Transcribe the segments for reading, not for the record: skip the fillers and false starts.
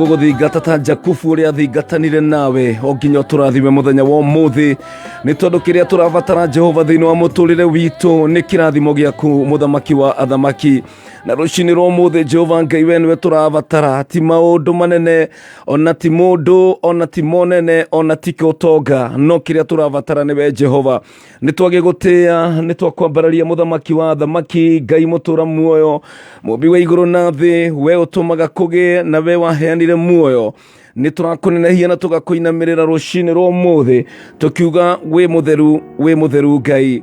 Gũgũthingata ta Jakubu ũrĩa athingatanire nawe o nginya ũtũrathime mũthenya wa ũmũthĩ, nĩ tondũ kĩrĩa tũrabatara Jehova thĩinĩ wa mũtũrĩre witũ nĩ kĩrathimo gĩaku, mũthamaki wa athamaki. Na rũcinĩ rwa ũmũthĩ Jehova Ngai, we nĩwe tũrabatara, ti maũndũ manene, ona ti mũndũ, ona ti monene, ona ti ũtonga, no kĩrĩa tũrabatara nĩwe Jehova. Nĩ twagĩgũtĩĩa, nĩ twakwambararia mũthamaki wa athamaki, Ngai mũtũra muoyo, mũmbi wa igũrũ na thĩ, we ũtũmaga kũgĩe na we waheanire muoyo. Nĩ tũrakũnenehia na tũgakũinamĩrĩra rũcinĩ rwa ũmũthĩ, tũkiuga wĩ mũtheru, wĩ mũtheru Ngai,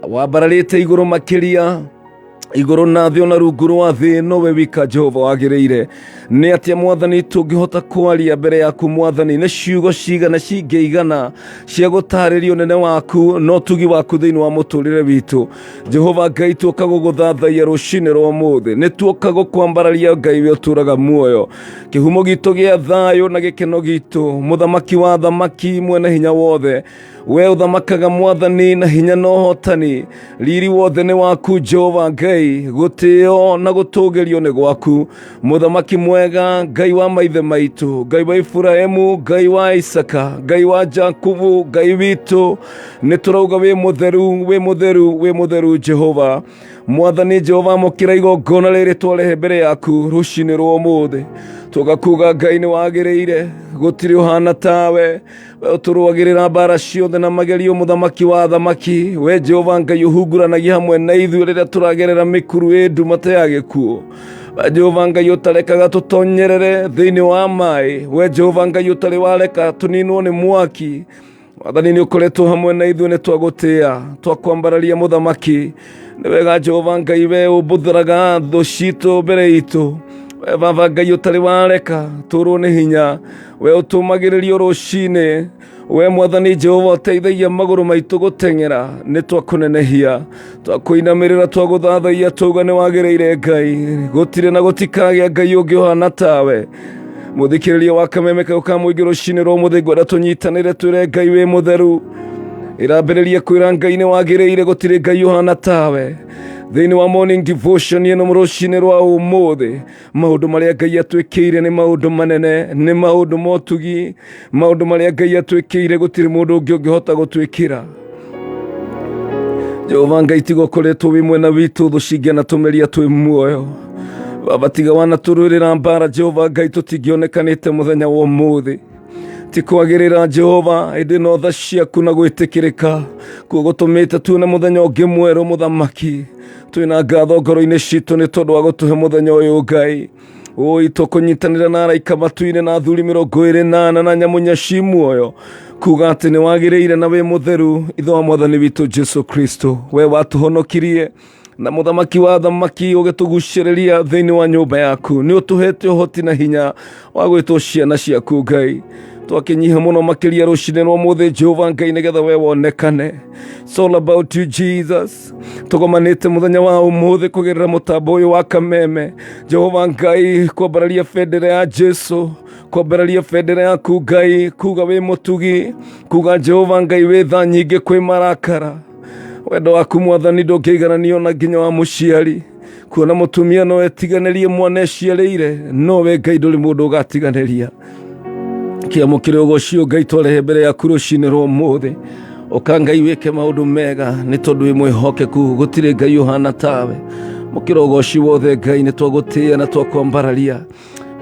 wambararĩte igũrũ makĩria igũrũ na thĩ ona rungu rwa thĩ, nowe wika Jehova wagĩrĩire. Nĩ atĩa Mwathani tũngĩhota kwaria mbere yaku Mwathani? Nĩ ciugo cigana cingĩigana cia gũtarĩria ũnene waku na ũtugi waku thĩinĩ wa mũtũrĩre witũ? Jehova Ngai, tuoka gũgũthathaiya rũcinĩ rwa ũmũthĩ, nĩ tuoka gũkwambararia Ngai we ũtũraga muoyo, kĩhumo gitũ gĩa thayũ na gĩkeno gitũ, mũthamaki wa athamaki, mwene hinya wothe. We ũthamakaga Mwathani na hinya na ũhotani. Riri wothe nĩ waku Jehova Ngai, gũtĩo na gũtũgĩrio nĩ gwaku, mũthamaki mwega, Ngai wa maithe maitũ, Ngai wa Iburahimu, Ngai wa Isaka, Ngai wa Jakubu, Ngai witũ. Nĩ tũrauga wĩ mũtheru, wĩ mũtheru, wĩ mũtheru Jehova. Mwathani Jehova, amũkĩra igongona rĩrĩ twarehe mbere yaku rũcinĩ rwa ũmũthĩ, tũgakuga Ngai nĩ wagĩrĩire, gũtirĩ ũhana tawe. We ũtũrũagĩrĩra mbara ciothe na magerio, mũthamaki wa athamaki. We Jehova Ngai ũhunguranagia hamwe na ithuĩ rĩrĩa tũragerera mĩkuru ĩ nduma ta ya gĩkuũ. We Jehova Ngai ũtarekaga tũtonyerere thĩinĩ wa maĩ. We Jehova Ngai ũtarĩ wareka tũninwo nĩ mwaki. Mwathani nĩ ũkoretwo hamwe na ithuĩ, nĩ twagũtĩĩa, twakwambararia mũthamaki. Nĩ wega Jehova Ngai, we ũmbũthũraga thũ citũ mbere itũ. We Baba Ngai ũtarĩ wareka tũrwo nĩ hinya, we ũtũmagĩrĩria rũcinĩ. We Mwathani Jehova ũteithagia magũrũ maitũ gũteng'era, nĩ twakũnenehia, twakũinamĩrĩra, twagũthathaiya, twauga nĩ wagĩrĩire Ngai, gũtirĩ na gũtikagĩa Ngai ũngĩ ũhana tawe. Mũthikĩrĩria wa kameme kau ka mũingĩ, rũcinĩ rwa ũmũthĩ ngwenda tũnyitanĩre twĩre Ngai wĩ mũtheru. Ĩrambĩrĩria kwĩra Ngai nĩ wagĩrĩire, gũtirĩ Ngai ũhana tawe. Thĩinĩ wa morning devotion ĩno rũcinĩ rwa ũmũthĩ, maũndũ marĩa Ngai atwĩkĩire nĩ maũndũ manene, nĩ maũndũ motugi. Maũndũ marĩa Ngai atwĩkĩire gũtirĩ mũndũ ũngĩ ũngĩhota gũtwĩkĩra. Jehova Ngai, tiga ũkoretwo wĩ mwena witũ, thũ cingĩanatũmeria twĩ muoyo. Baba, tiga wanatũrũĩrĩra mbara Jehova Ngai, tũtingĩonekanĩte mũthenya wa ũmũthĩ. Ti kwagĩrĩra Jehova, ĩndĩ no tha ciaku na gwĩtĩkĩrĩka kuo gũtũmĩte tuone mũthenya ũngĩ mwerũ. Mũthamaki, twĩna ngatho ngoro-inĩ citũ nĩ tondũ wa gũtũhe mũthenya ũyũ Ngai. Ũi tũkũnyitanĩra na araika matu-inĩ na athuri 24 na nyamũ inya ci muoyo kuga atĩ nĩ wagĩrĩire na wĩ mũtheru, ithe wa Mwathani witũ Jesu Kristo, we watũhonokirie na mũthamaki wa athamaki, ũgĩtũgucĩrĩria thĩinĩ wa nyũmba yaku. Nĩ ũtũhete ũhoti na hinya wa gwĩtwo ciana ciaku Ngai. Twakĩnyiha mũno makĩria rũcinĩ rwa mũthĩ Jehova Ngai, nĩgetha we wonekane. It's all about you Jesus. Tũgomanĩte mũthenya wa ũmũthĩ kũgerera mũtambo ũyũ wa kameme Jehova Ngai, kwambararia bendera ya Jesu, kwambararia bendera yaku Ngai, kuga wĩ mũtugi, kuga Jehova Ngai wĩ tha nyingĩ kwĩ marakara. Wendo waku Mwathani ndũngĩigananio na nginya wa mũciari. Kuona mũtumia no etiganĩrie mwana eciarĩire, no we Ngai ndũrĩ mũndũ ũgatiganĩria. Kĩamũkĩre ũgoci Ngai twarehe mbere yaku rũcinĩ rwa ũmũthĩ. Ũka Ngai wĩke maũndũ mega, nĩ tondũ wĩ mwĩhokeku, gũtirĩ Ngai ũhana tawe. Mũkĩra ũgoci wothe Ngai, nĩ twagũtĩĩa na twakwambararia.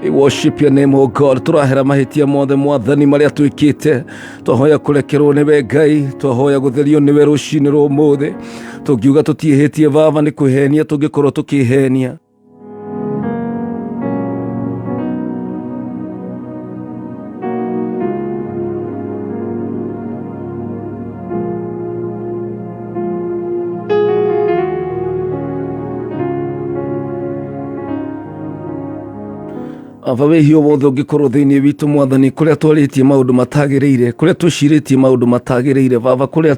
We worship your name, oh God. Turahera mahĩtia mothe Mwathani marĩa twĩkĩte, twahoya kũrekerwo nĩwe Ngai, twahoya gũtherio nĩwe rũcinĩ rwa ũmũthĩ. Tũngiuga tũtiĩhĩtie Baba, nĩ kwĩhenia tũngĩkorwo tũkĩhenia. Aba wĩhia wothe ũngĩkorwo thĩinĩ witũ Mwathani, kũrĩa twarĩtie maũndũ matagĩrĩire, kũrĩa twĩcirĩtie maũndũ matagĩrĩire Baba, kũrĩa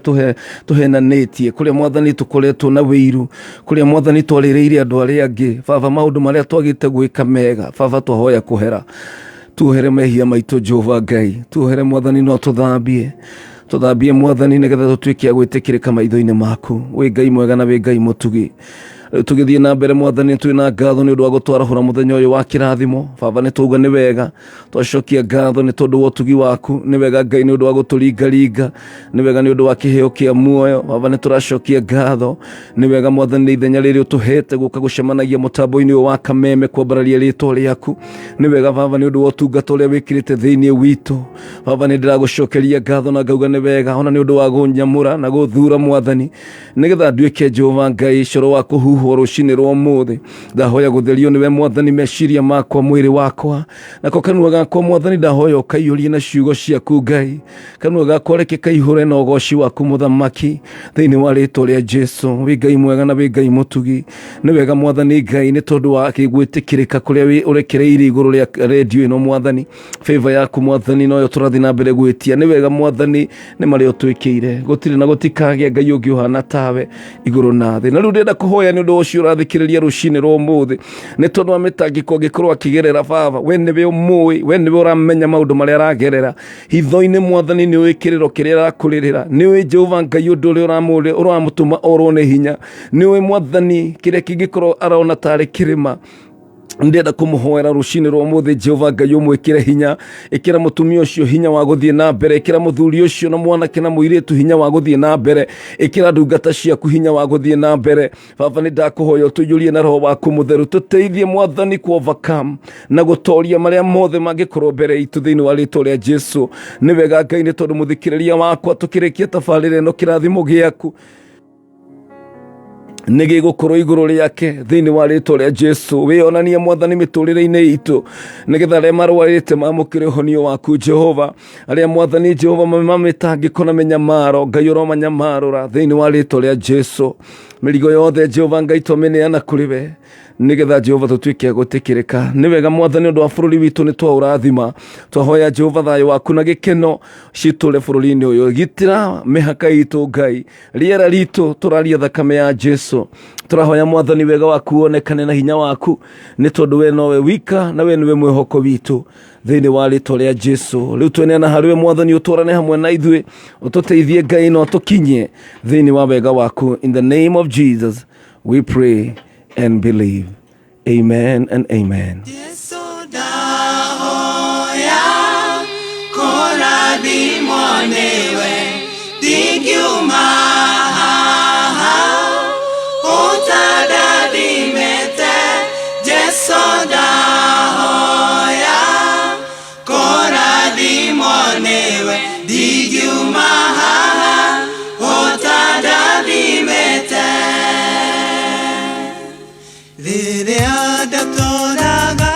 tũhenanĩtie, kũrĩa Mwathani tũkoretwo na wĩiru, kũrĩa Mwathani twarĩrĩire andũ arĩa angĩ Baba, maũndũ marĩa twagĩte gwĩka mega Baba, twahoya kũhera. Tuohere mehia maitũ Jehova Ngai, tuohere Mwathani, no tũthambie, tũthambie Mwathani, nĩgetha tũtuĩke a gwĩtĩkĩrĩka maitho-inĩ maku. Wĩ Ngai mwega na wĩ Ngai mũtugi. Rĩu tũgĩthiĩ na mbere mwathani, twĩ na ngatho nĩ ũndũ wa gũtwarahũra mũthenya ũyũ wa kĩrathimo. Baba, nĩ twauga nĩ wega, twacokia ngatho nĩ tondũ wa ũtugi waku. Nĩ wega Ngai nĩ ũndũ wa gũtũringaringa, nĩ wega nĩ ũndũ wa kĩheo kĩa muoyo. Baba, nĩ tũracokia ngatho, nĩ wega mwathani nĩ ithenya rĩrĩ ũtũhete gũka gũcemanagia mũtambo-inĩ ũyũ wa Kameme kwambararia rĩtwa rĩaku. Nĩ wega Baba nĩ ũndũ wa ũtungata ũrĩa wĩkĩrĩte thĩinĩ witũ. Baba, nĩ ndĩragũcokeria ngatho na ngauga nĩ wega, ona nĩ ũndũ wa kũnyamũra na gũthura mwathani nĩgetha nduĩke Jehova Ngai coro wa kũhuhwo rũcinĩ rwa ũmũthĩ. Ndahoya gũtherio nĩwe mwathani meciria makwa, mwĩrĩ wakwa, nako kanua gakwa mwathani ndahoya ũkaiyũrie na ciugo ciaku Ngai. Kanua gakwa reke kaihũre na ũgoci waku mũthamaki, thĩinĩ wa rĩtwa rĩa Jesu. Wĩ Ngai mwega na wĩ Ngai mũtugi. Nĩ wega mwathani Ngai nĩ tondũ wa gwĩtĩkĩrĩka kũrĩa ũrekereirie igũrũ rĩa redio ĩno mwathani. Favor yaku mwathani noyo tũrathiĩ na mbere gwĩtia. Nĩ wega mwathani nĩ marĩa ũtwĩkĩire, gũtirĩ na gũtikagĩa Ngai ũngĩ ũhana tawe igũrũ na thĩ. Na rĩu ndĩrenda kũhoya nĩ ũndũ ũcio ũrathikĩrĩria rũcinĩ rwa ũmũthĩ, nĩ tondũ wa mĩtangĩko angĩkorwo akĩgerera. Baba, we nĩwe ũmũĩ, we nĩwe ũramenya maũndũ marĩa aragerera hitho-inĩ. Mwathani, nĩ ũĩ kĩrĩro kĩrĩa arakũrĩrĩra, nĩ ũĩ Jehova Ngai ũndũ ũrĩa ũramũtũma orwo nĩ hinya, nĩ ũĩ mwathani kĩrĩa kĩngĩkorwo arona tarĩ kĩrĩma. Ndĩrenda kũmũhoera rũcinĩ rwa ũmũthĩ, Jehova Ngai ũmwĩkĩre hinya. Ĩkĩra mũtumia ũcio hinya wa gũthiĩ na mbere, ĩkĩra mũthuri ũcio na mwanake na mũirĩtu hinya wa gũthiĩ na mbere, ĩkĩra ndungata ciaku hinya wa gũthiĩ na mbere. Baba, nĩ ndakũhoya ũtũiyũrie na roho waku mũtheru, tũteithie mwathani ku overcome na gũtoria marĩa mothe mangĩkorwo mbere itũ thĩinĩ wa rĩtwa rĩa Jesu. Nĩ wega Ngai nĩ tondũ mũthikĩrĩria wakwa, tũkĩrĩkia tabarĩra ĩno, kĩrathimo gĩaku nĩ gĩgũkorwo igũrũ rĩake thĩinĩ wa rĩtwa rĩa Jesu. Wĩonanie mwathani mĩtũrĩre-inĩ itũ, nĩgetha arĩa marwarĩte mamũkĩre ũhonio waku Jehova, arĩa mwathani Jehova mamĩtangĩko na mĩnyamaro, Ngai ũromanyamarũra thĩinĩ wa rĩtwa rĩa Jesu. Mĩrigo yothe Jehova Ngai twamĩneana kũrĩ we, nĩgetha Jehova tũtuĩke gũtĩkĩrĩka. Nĩ wega mwathani ũndũ wa bũrũri witũ, nĩ twaũrathima, twahoya Jehova thayũ waku na gĩkeno citũre bũrũri-inĩ ũyũ. Gitĩra mĩhaka itũ Ngai, rĩera ritũ tũraria thakame ya Jesu. Tũrahoya mwathani wega waku wonekane na hinya waku, nĩ tondũ we nowe wika na we nĩwe mwĩhoko witũ thĩinĩ wa rĩtwa rĩa Jesu. Rĩu tweneana harĩ we mwathani, ũtwarane hamwe na ithuĩ, ũtũteithie Ngai na ũtũkinyie thĩinĩ wa wega waku. In the name of Jesus we pray and believe, amen and amen. Jesu ndahoya kũrathimwo nĩwe, ndingiuma haha ũtandathimĩte. Jesu ndahoya kũrathimwo nĩwe, ndingiuma haha ũtandathimĩte. Rĩrĩa ndatũraga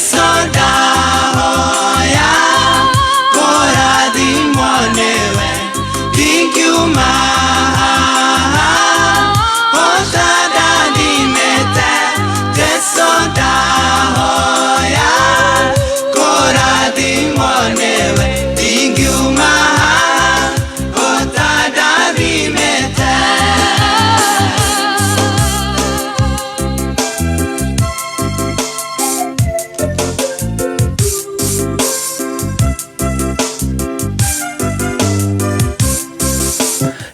Jesu ndahoya kũrathimwo nĩwe, ndingiuma haha ũtandathimĩte. Jesu ndahoya kũrathimwo nĩwe, ndingiuma haha ũtandathimĩte.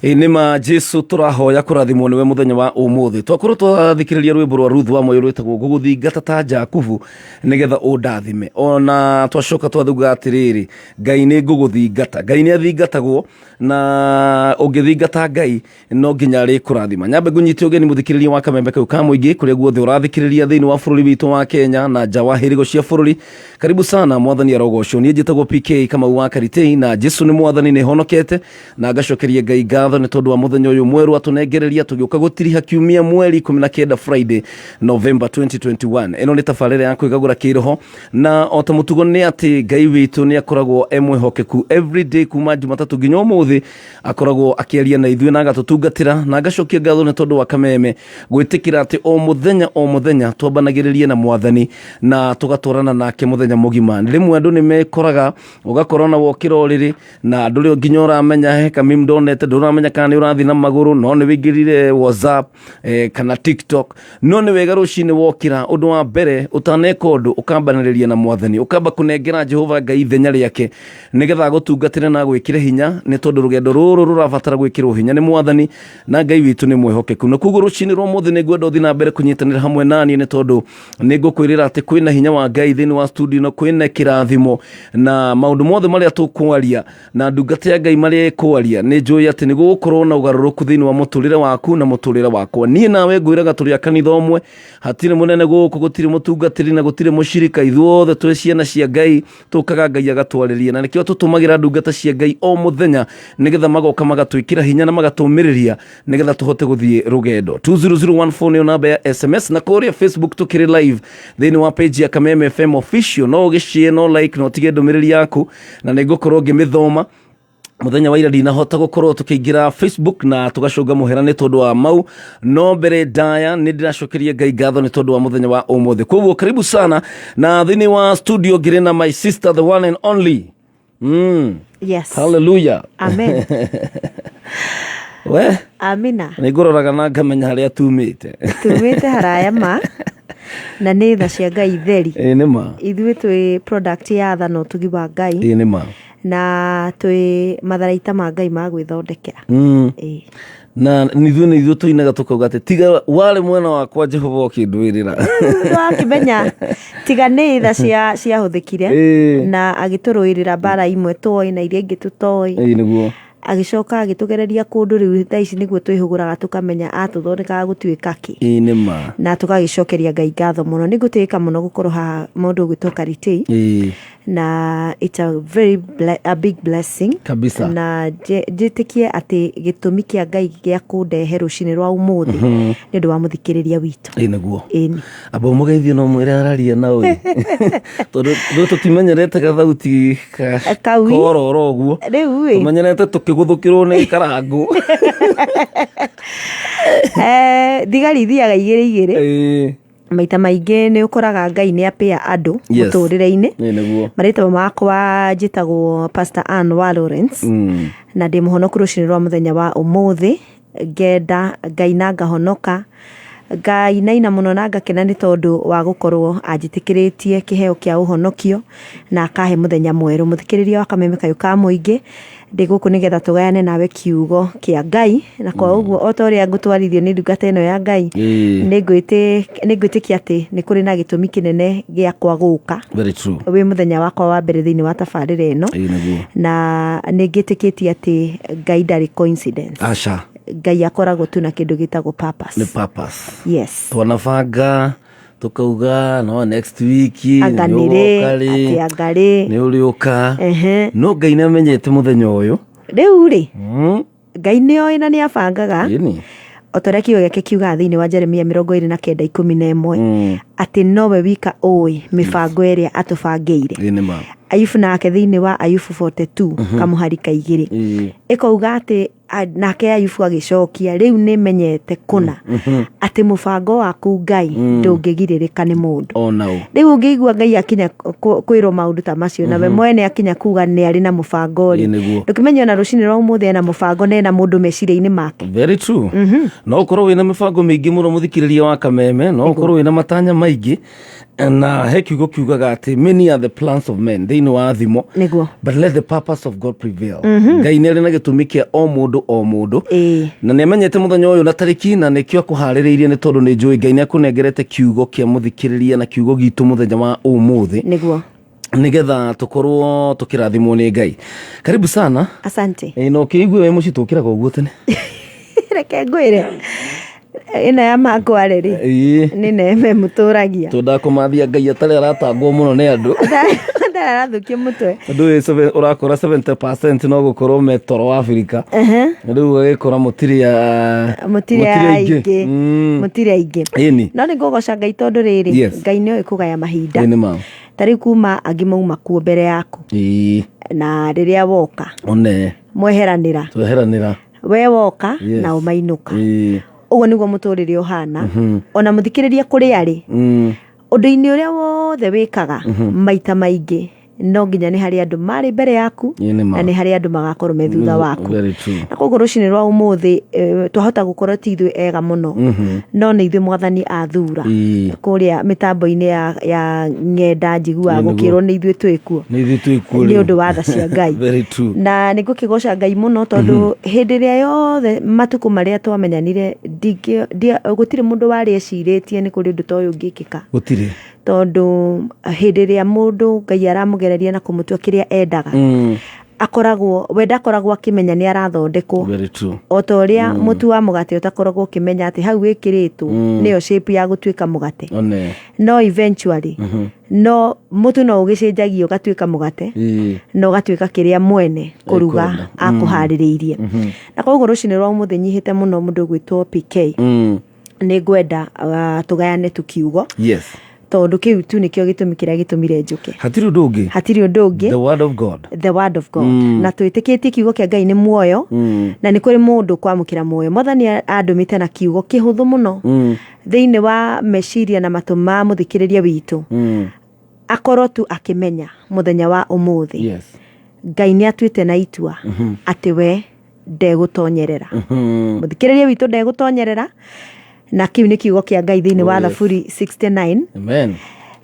Ĩ nĩ ma Jesu tũrahoya kũrathimwo nĩwe mũthenya wa ũmũthĩ. Twakorwo twathikĩrĩria rwĩmbo rwa Ruth wa Moyo rwĩtagwo ngũgũthingata ta Jakubu nĩgetha ũndathime. Ona twacoka twathuga atĩrĩrĩ, Ngai nĩ ngũgũthingata. Ngai nĩ athingatagwo, na ũngĩthingata Ngai no nginya arĩkũrathima. Nyambe ngũnyite ũgeni mũthikĩrĩria wa kamembe kau ka mũingĩ kũrĩa guothe ũrathikĩrĩria thĩinĩ wa bũrũri witũ wa Kenya na nja wa hĩrĩgo cia bũrũri. Karibu sana, mwathani arogocwo. Niĩ njĩtagwo PK Kamau wa Karitei, na Jesu nĩ mwathani, nĩ honokete na ngacokeria Ngai ngatho nĩ tondũ wa mũthenya ũyũ mwerũ atũnengereria tũgĩũka gũtiriha kiumia mweri 19 Friday November 2021. Ĩno nĩ tabarĩra ya kwĩgagũra kĩroho, na o ta mũtugo nĩ atĩ Ngai witũ nĩ akoragwo e mwĩhokeku everyday kuma Jumatatũ nginya ũmũthĩ, akoragwo akĩaria na ithuĩ na agatũtungatĩra, na ngacokia ngatho nĩ tondũ wa kameme gwĩtĩkĩra atĩ o mũthenya o mũthenya twambanagĩrĩrie na mwathani na tũgatwarana nake mũthenya mũgima. Rĩmwe andũ nĩ mekoraga ũgakora ona wokĩra ũrĩrĩ na ndũrĩ nginya ũramenya he kamim ndonete, ndũramenya kana nĩ ũrathiĩ na magũrũ, no nĩ wĩingĩrire WhatsApp kana TikTok. No nĩ wega rũcinĩ wokĩra, ũndũ wa mbere ũtaneka ũndũ ũkambanĩrĩria na mwathani, ũkamba kũnengera Jehova Ngai ithenya rĩake nĩgetha agũtungatĩre na agwĩkĩre hinya, nĩ tondũ rũgendo rũrũ rũrabatara gwĩkĩrwo hinya nĩ mwathani, na Ngai witũ nĩ mwĩhokeku. Na koguo rũcinĩ rwa ũmũthĩ nĩ ngwenda ũthiĩ na mbere kũnyitanĩra hamwe naniĩ, nĩ tondũ nĩ ngũkwĩrĩra atĩ kwĩna hinya wa Ngai thĩinĩ wa studio ĩno, kwĩna kĩrathimo na maũndũ mothe marĩa tũkwaria na ndungata ya Ngai marĩa ĩkwaria, nĩ njũĩ atĩ nĩ gũgũkorwo na ũgarũrũku thĩinĩ wa mũtũrĩre waku na mũtũrĩre wakwa. Niĩ nawe ngwĩraga tũrĩ a kanitha ũmwe, hatirĩ mũnene gũkũ, gũtirĩ mũtungatĩri na gũtirĩ mũcirika, ithuothe twĩ ciana cia Ngai, tũkaga Ngai agatwarĩria, na nĩkĩo tũtũmagĩra ndungata cia Ngai o mũthenya nĩgetha magoka magatwĩkĩra hinya na magatũmĩrĩria nĩgetha tũhote gũthiĩ rũgendo. 20014 nĩyo namba ya SMS, na kũrĩa Facebook tũkĩrĩ live thĩinĩ wa page ya Kameme FM official. No ũgĩshare, no like, no ũtige ndũmĩrĩri yaku na nĩ ngũkorwo ngĩmĩthoma. Mũthenya wa ira ndinahota gũkorwo tũkĩingĩra Facebook na tũgacũnga mũhera nĩ tondũ wa mau, no mbere ndaya nĩ ndĩracokeria Ngai ngatho nĩ tondũ wa mũthenya wa ũmũthĩ. Koguo karibu sana, na thĩinĩ wa studio ngĩrĩ na my sister, the one and only. Yes. Hallelujah. Amen. We Amina. Nĩ ngũroraga na ngamenya harĩa tumĩte. Tumĩte haraya ma, na nĩ tha cia Ngai theri. Ĩĩ nĩ ma. Ithuĩ twĩ product ya tha na ũtugi wa Ngai. Ĩĩ nĩ ma. Na twĩ matharaita ma Ngai ma gwĩthondekera. Ĩĩ. Na nithuĩ nĩ ithuĩ tũinaga tũkauga atĩ tiga warĩ mwena wakwa Jehova ũkĩndwĩrĩra. Wakĩmenya tiga nĩ tha cia ciahũthĩkire. Ĩĩ. Na agĩtũrũĩrĩra mbara imwe twoĩ na iria ingĩ tũtoĩ. Ĩĩ nĩguo. Agĩcoka agĩtũgereria kũndũ rĩu thaa ici nĩguo twĩhũgũraga tũkamenya atũthondekaga gũtuĩka kĩ. Ĩĩ nĩ ma. Na tũgagĩcokeria Ngai ngatho mũno. Nĩ ngũtĩĩka mũno gũkorwo haha mũndũ ũgwĩtwo Karitei. Ĩĩ. Na it's a very a big blessing. Kabisa. Na njĩtĩkie atĩ gĩtũmi kĩa Ngai gĩa kũndehe rũcinĩ rwa ũmũthĩ nĩ ũndũ wa mũthikĩrĩria witũ. Ĩĩ nĩguo. Ĩni. Amba ũmũgeithie no mwĩre araria na ũyũ. Tondũ rĩu tũtimenyerete gathauti Kau. kororo ũguo. Rĩu ĩ. Tũmenyerete tũkĩgũthũkĩrwo nĩ karangũ. Thigari ithiaga igĩrĩ igĩrĩ. Ĩĩ. Maita maingĩ nĩ ũkoraga Ngai nĩ apĩa andũ Yes. mũtũrĩre-inĩ. Ĩĩ nĩguo. Marĩtwa makwa njĩtagwo Pastor Ann wa Lawrence. Na ndĩ mũhonoku rũcinĩ rwa mũthenya wa ũmũthĩ. Ngenda Ngai na ngahonoka. Ngainaina mũno na ngakena nĩ tondũ wa gũkorwo anjĩtĩkĩrĩtie kĩheo kĩa ũhonokio na akahe mũthenya mwerũ. Mũthikĩrĩria wa Kameme Kayũ ka Mũingĩ, ndĩ gũkũ nĩgetha tũgayane nawe kiugo kĩa Ngai, na kwa ũguo o ta ũrĩa ngũtwarithio nĩ ndungata ĩno ya Ngai, nĩ ngwĩtĩkia atĩ nĩ kũrĩ na gĩtũmi kĩnene gĩakwa gũka. Very true. Wĩ mũthenya wakwa wa mbere thĩinĩ wa tabarĩra ĩno. Ĩĩ nĩguo. Na nĩ ngĩtĩkĩtie atĩ Ngai ndarĩ coincidence. Aca. Ngai akoragwo tu na kĩndũ gĩtagwo purpose. Nĩ purpose. Yes. Twanabanga tukauga no next week nĩ Anga nĩ rĩ, ũgoka rĩ, atĩ anga rĩ. nĩ ũrĩũka. Ehe. No Ngai nĩ amenyete mũthenya ũyũ. Rĩu rĩ, Ngai nĩ oĩ na nĩ abangaga. Ĩni. O ta ũrĩa kiugo gĩake kiugaga thĩinĩ wa Jeremia 29:11, atĩ nowe wika ũĩ mĩbango ĩrĩa atũbangĩire. Ĩĩ nĩ ma. Ayubu nake thĩinĩ wa Ayubu 42 kamũhari ka 2, ĩkauga atĩ nake Ayubu agĩcokia, rĩu nĩ menyete kũna atĩ mũbango waku Ngai ndũngĩgirĩrĩka nĩ mũndũ. Ona ũ. Rĩu ũngĩigua Ngai akinya kwĩrwo maũndũ ta macio, na we mwene akinya kuga nĩ arĩ na mũbango rĩ, Ĩĩ nĩguo. ndũkĩmenye ona rũcinĩ rwa ũmũthĩ ena mũbango na ena mũndũ meciria-inĩ make. Very true. No ũkorwo wĩna mĩbango mĩingĩ mũno mũthikĩrĩria wa Kameme, no ũkorwo wĩna matanya maingĩ, na he kiugo kiugaga atĩ many are the plans of men thĩinĩ wa thimo, Nĩguo. but let the purpose of God prevail. Ngai nĩ arĩ na gĩtũmi kĩa o mũndũ o mũndũ, na nĩ amenyete mũthenya ũyũ na tarĩki, na nĩkĩo akũharĩrĩirie, nĩ tondũ nĩ njũĩ Ngai nĩ akũnengerete kiugo kĩa mũthikĩrĩria na kiugo gitũ mũthenya wa ũmũthĩ, nĩgetha tũkorwo tũkĩrathimwo nĩ Ngai. Karibu sana. Asante. Ĩ, na ũkĩigue wĩ mũciĩ tũkĩraga ũguo tene. Reke ngwĩre, ĩno ya makware rĩ, nĩ neme mũtũragia. Twendaga kũmathia Ngai atarĩ aratangwo mũno nĩ andũ. Atarĩ arathũkia mũtwe. Tondũ wĩ ũrakora 70% no gũkorwo me toro wa Afrika. Rĩu ũgagĩkora mũtirĩ a Mũtirĩ aingĩ. Mũtirĩ aingĩ. Ĩni. No nĩ ngũgoca Ngai tondũ rĩrĩ, Ngai nĩoĩ kũgaya mahinda. Ĩni ma. Ta rĩu kuma angĩ mauma kuo mbere yaku. Na rĩrĩa woka. One. Mweheranĩra. Tweheranĩra. We woka na ũmainũka. Ũguo nĩguo mũtũrĩre ũhana. Ona mũthikĩrĩria kũrĩa arĩ, ũndũ-inĩ ũrĩa wothe wĩkaga, maita maingĩ no nginya nĩ harĩ andũ marĩ mbere yaku, Ĩĩ nĩ ma. na nĩ harĩ andũ magakorwo me thutha waku. Very true. Na koguo rũcinĩ rwa ũmũthĩ, twahota gũkorwo ti ithuĩ ega mũno, no nĩ ithuĩ Mwathani athura. Kũrĩa mĩtambo-inĩ ya ng'enda njiguaga Ĩĩ nĩguo. gũkĩrwo nĩ ithuĩ twĩkuo. Nĩ ithuĩ twĩkuo Nĩ rĩu. ũndũ wa tha cia Ngai. Very true. Na nĩ ngũkĩgoca Ngai mũno tondũ hĩndĩ ĩrĩa yothe matukũ marĩa twamenyanire, gũtirĩ mũndũ warĩ ecirĩtie nĩ kũrĩ ũndũ ta ũyũ ũngĩkĩka. Gũtirĩ. Tondũ hĩndĩ ĩrĩa mũndũ Ngai aramũgereria na kũmũtua kĩrĩa endaga, akoragwo, we ndakoragwo akĩmenya nĩ arathondekwo. Very true. O ta ũrĩa mũtu wa mũgate ũtakoragwo ũkĩmenya atĩ hau wĩkĩrĩtwo nĩyo shape ya gũtuĩka mũgate. One. No eventually, no mũtu no ũgĩcenjagia ũgatuĩka mũgate, na ũgatuĩka kĩrĩa mwene kũruga Ekwenda. akũharĩrĩirie. Na koguo rũcinĩ rwa ũmũthĩ nyihĩte mũno mũndũ ũgwĩtwo PK. Nĩ ngwenda tũgayane tu kiugo. Tondũ kĩu tu nĩkĩo gĩtũmi kĩrĩa gĩtũmire njũke. Hatirĩ ũndũ ũngĩ. Hatirĩ ũndũ ũngĩ. The word of God. The word of God. Na twĩtĩkĩtie kiugo kĩa Ngai nĩ muoyo, na nĩ kũrĩ mũndũ kwamũkĩra muoyo. Mwathani andũmĩte na kiugo kĩhũthũ mũno thĩinĩ wa meciria na matũ ma mũthikĩrĩria witũ. Akorwo tu akĩmenya mũthenya wa ũmũthĩ. Ngai nĩ atuĩte na itua atĩ we ndegũtonyerera. Mũthikĩrĩria witũ ndegũtonyerera, na kĩu nĩ kiugo kĩa Ngai thĩinĩ wa Thaburi 69. Amen.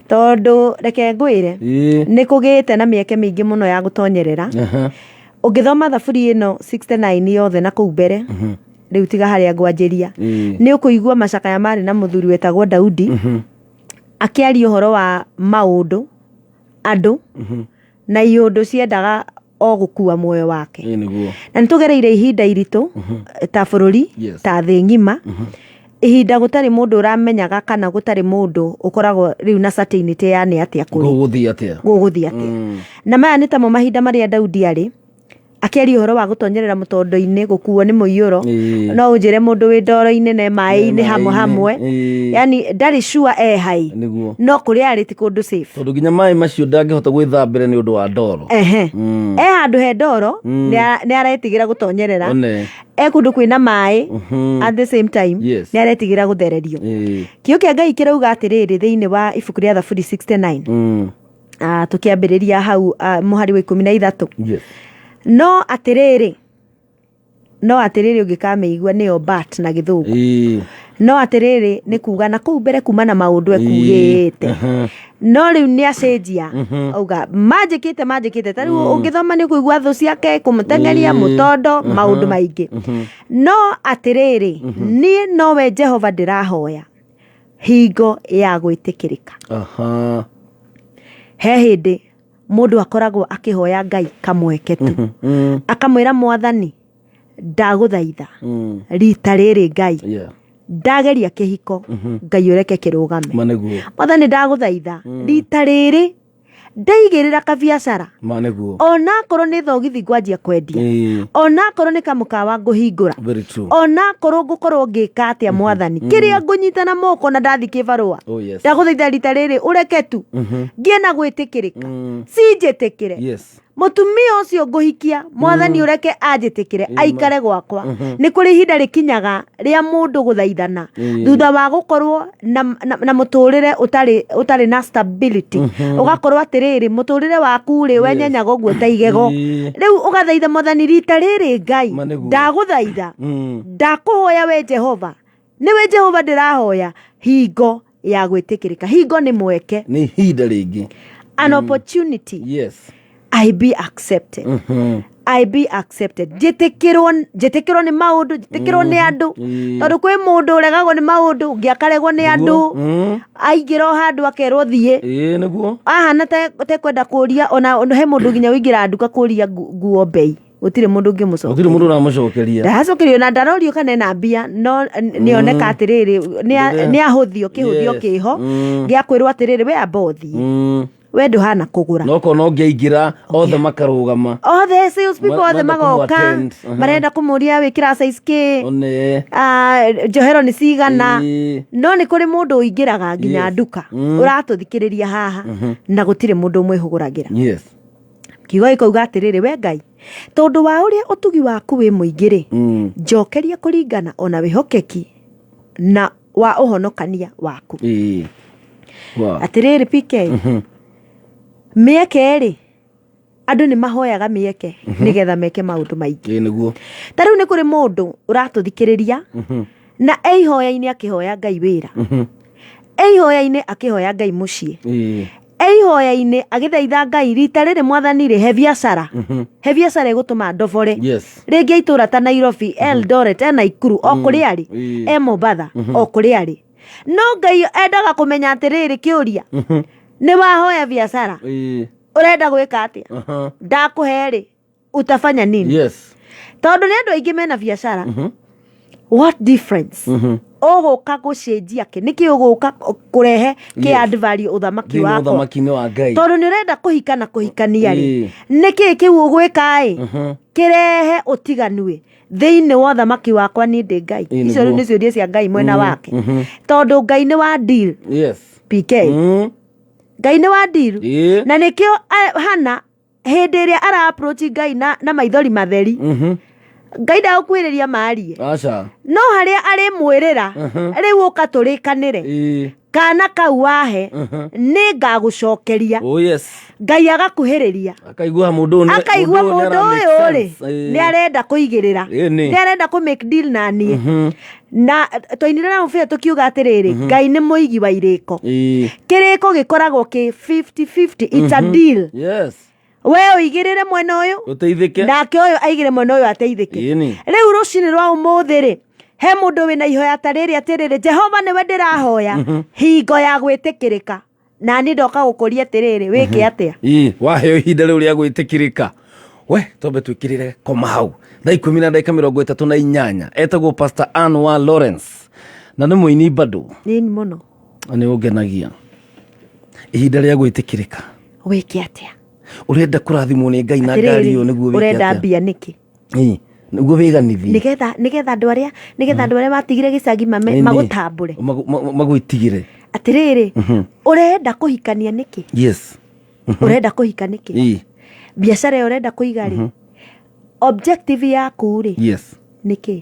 Tondũ reke ngwĩre, nĩ kũgĩte na mĩeke mĩingĩ mũno ya gũtonyerera. Ũngĩthoma Thaburi ĩno 69 yothe na kũu mbere, rĩu tiga harĩa ngwanjĩria, nĩ ũkũigua macakaya marĩ na mũthuri wetagwo Daudi, akĩaria ũhoro wa maũndũ, andũ, na iũndũ ciendaga o gũkua muoyo wake. Ĩĩ nĩguo. Na nĩ tũgereire ihinda iritũ, ta bũrũri, ta thĩ ng'ima, ihinda gũtarĩ mũndũ ũramenyaga kana gũtarĩ mũndũ ũkoragwo rĩu na certainty ya nĩ atĩa kũrĩ. Gũgũthiĩ atĩa? Gũgũthiĩ atĩa. Na maya nĩ tamo mahinda marĩa Daudi arĩ, akĩaria ũhoro wa gũtonyerera mũtondo-inĩ, gũkuo nĩ mũiyũro. No ũnjĩre mũndũ wĩ ndoro-inĩ na maĩ-inĩ hamwe hamwe. Yani ndarĩ sure e hai. Nĩguo. No kũrĩa arĩ ti kũndũ safe. Tondũ nginya maĩ macio ndangĩhota gwĩthambĩra nĩ ũndũ wa ndoro. E handũ he ndoro, nĩ aretigĩra gũtonyerera. One. E kũndũ kwĩna maĩ, at the same time, nĩ aretigĩra gũthererio. Kiugo kĩa Ngai kĩrauga atĩrĩrĩ thĩinĩ wa ibuku rĩa Thaburi 69. Tũkĩambĩrĩria hau, mũhari wa 13. No atĩrĩrĩ, no atĩrĩrĩ ũngĩkamĩigua nĩyo but na gĩthũngũ. No atĩrĩrĩ nĩ kuga na kũu mbere kuma na maũndũ ekugĩte. No rĩu nĩ acenjia. Auga manjĩkĩte, manjĩkĩte. Ta rĩu ũngĩthoma nĩ ũkũigua thũ ciake kũmũteng'eria, mũtondo, maũndũ maingĩ. No atĩrĩrĩ, niĩ nowe Jehova ndĩrahoya hingo ya gwĩtĩkĩrĩka. He hĩndĩ mũndũ akoragwo akĩhoya Ngai kamweke tu. Akamwĩra Mwathani, ndagũthaitha rita rĩrĩ Ngai. Ndageria kĩhiko, Ngai ũreke kĩrũgame. Ma nĩguo. Mwathani ndagũthaitha rita rĩrĩ Ndaigĩrĩra kabiacara, Ma nĩguo. Onakorwo nĩ thogithi ngwanjia kwendia, onakorwo nĩ kamũkawa ngũhingũra, Very true. Onakorwo ngũkorwo ngĩka atĩa, Mwathani, kĩrĩa ngũnyita na moko na ndathi kĩbarũa, ndagũthaitha rita rĩrĩ ũreke tu ngĩe na gwĩtĩkĩrĩka, cinjĩtĩkĩre. Mũtumia ũcio ngũhikia, Mwathani, ũreke anjĩtĩkĩre aikare gwakwa. Nĩ kũrĩ ihinda rĩkinyaga rĩa mũndũ gũthaithana thutha wa gũkorwo na mũtũrĩre ũtarĩ na stability, ũgakorwo atĩrĩrĩ, mũtũrĩre waku rĩ, wenyenyaga ũguo ta igego. Rĩu ũgathaitha Mwathani, rita rĩrĩ Ngai, Ma nĩguo. ndagũthaitha, ndakũhoya we Jehova, nĩwe Jehova ndĩrahoya hingo ya gwĩtĩkĩrĩka. Hingo nĩ mweke. Nĩ ihinda rĩngĩ. An opportunity. I be accepted. I be accepted, njĩtĩkĩrwo, njĩtĩkĩrwo nĩ maũndũ, njĩtĩkĩrwo nĩ andũ. Tondũ kwĩ mũndũ ũregagwo nĩ maũndũ, ũngĩ akaregwo nĩ andũ. Aingĩra o handũ akerwo thiĩ. Ĩĩ nĩguo. Ahana tekwenda kũria ona he mũndũ nginya ũingĩra nduka kũria nguo mbei, gũtirĩ mũndũ ũngĩmũcokeria. Gũtirĩ mũndũ ũramũcokeria. Ndacokerio na ndarorio kana ena mbia, no nĩoneka atĩrĩrĩ, nĩ ahũthio kĩhũthio kĩho gĩa kwĩrwo atĩrĩrĩ, we amba ũthiĩ, we ndũhana kũgũra. No kona ũngĩaingĩra othe makarũgama. Othe sales people, othe marenda magoka. Kũmũ-attend. Marenda kũmũria wĩkĩra size kĩ, One. Ah, njohero nĩ cigana. No nĩ kũrĩ mũndũ ũingĩraga nginya nduka, ũratũthikĩrĩria haha, na gũtirĩ mũndũ ũmwĩhũgũragĩra. Kiugo gĩkauga atĩrĩrĩ, we Ngai, tondũ wa ũrĩa ũtugi waku wĩ mũingĩ rĩ, njokeria kũringana ona wĩhokeki na wa ũhonokania waku. Atĩrĩrĩ PK, mĩeke rĩ, andũ nĩ mahoyaga mĩeke nĩgetha meke maũndũ maingĩ. Ĩĩ nĩguo. Ta rĩu nĩ kũrĩ mũndũ ũratũthikĩrĩria na e ihoya-inĩ akĩhoya Ngai wĩra, e ihoya-inĩ akĩhoya Ngai mũciĩ, e ihoya-inĩ agĩthaitha Ngai, rita rĩrĩ Mwathani rĩ, he biacara, he biacara ĩgũtũma ndobore. Rĩngĩ itũra ta Nairobi, Eldoret, e Naikuru, o kũrĩa arĩ, e Mombatha, o kũrĩa arĩ, no Ngai endaga kũmenya atĩrĩrĩ, kĩũria nĩ wahoya biacara, ũrenda gwĩka atĩa? Ndakũhe rĩ, utafanya nini? Tondũ nĩ andũ aingĩ mena biacara. What difference ũgũka gũcenjia kĩ, nĩkĩ ũgũka kũrehe kĩ add value ũthamaki Thĩinĩ wa wakwa? ũthamaki-inĩ wa Ngai. Tondũ nĩ ũrenda kũhika na kũhikania rĩ, nĩkĩ kĩu ũgwĩka ĩ kĩrehe ũtiganu thĩinĩ wa ũthamaki wakwa niĩ ndĩ Ngai? Icio rĩu nĩ ciũria cia Ngai mwena wake, tondũ Ngai nĩ wa deal. PK, Ngai nĩ wa deal. Na nĩkĩo Hana hĩndĩ ĩrĩa ara approach Ngai na maithori matheri, Ngai ndagũkuhĩrĩria marie. Aca. No harĩa arĩmwĩrĩra, rĩu ũka tũrĩkanĩre, kana kau wahe nĩ ngagũcokeria. Ngai agakuhĩrĩria. Akaigua mũndũ ũyũ Akaigua mũndũ mũndũ ũyũ nĩ ũyũ ara rĩ, make sense. nĩ arenda kũigĩrĩra, nĩ arenda kũ make deal na niĩ. Na twainire na mũbira tũkiuga atĩrĩrĩ, Ngai nĩ mũigi wa irĩko. Kĩrĩko gĩkoragwo kĩ 50-50, it's a deal. We ũigĩrĩre mwena ũyũ, Ũteithĩke. Nake ũyũ aigĩre mwena ũyũ ateithĩke. Rĩu rũcinĩ rwa ũmũthĩ rĩ, he mũndũ wĩna ihoya ta rĩrĩ atĩrĩrĩ, Jehova nĩwe ndĩrahoya hingo ya gwĩtĩkĩrĩka, na niĩ ndoka gũkũria atĩrĩrĩ, wĩke atĩa? Ĩĩ, waheo ihinda rĩu rĩa gwĩtĩkĩrĩka, we twambe twĩkĩrĩre koma hau. Thaa 10:38. Etagwo Pastor Ann wa Lawrence na nĩ mũini bado. Nĩni mũno. Na nĩ ũngenagia. Ihinda rĩa gwĩtĩkĩrĩka, Wĩke atĩa? Ũrenda kũrathimwo nĩ Ngai na ngari ĩyo, nĩguo wĩke Ũrenda atĩa? mbia nĩkĩ? Ĩĩ, nĩguo wĩganithie. Nĩgetha andũ arĩa matigire gĩcagi mame magũtambũre. Magwĩtigĩre. Atĩrĩrĩ, ũrenda kũhikania nĩkĩ? Ũrenda kũhika nĩkĩ? Biacara ĩyo ũrenda kũiga rĩ, objective yaku rĩ, nĩkĩ?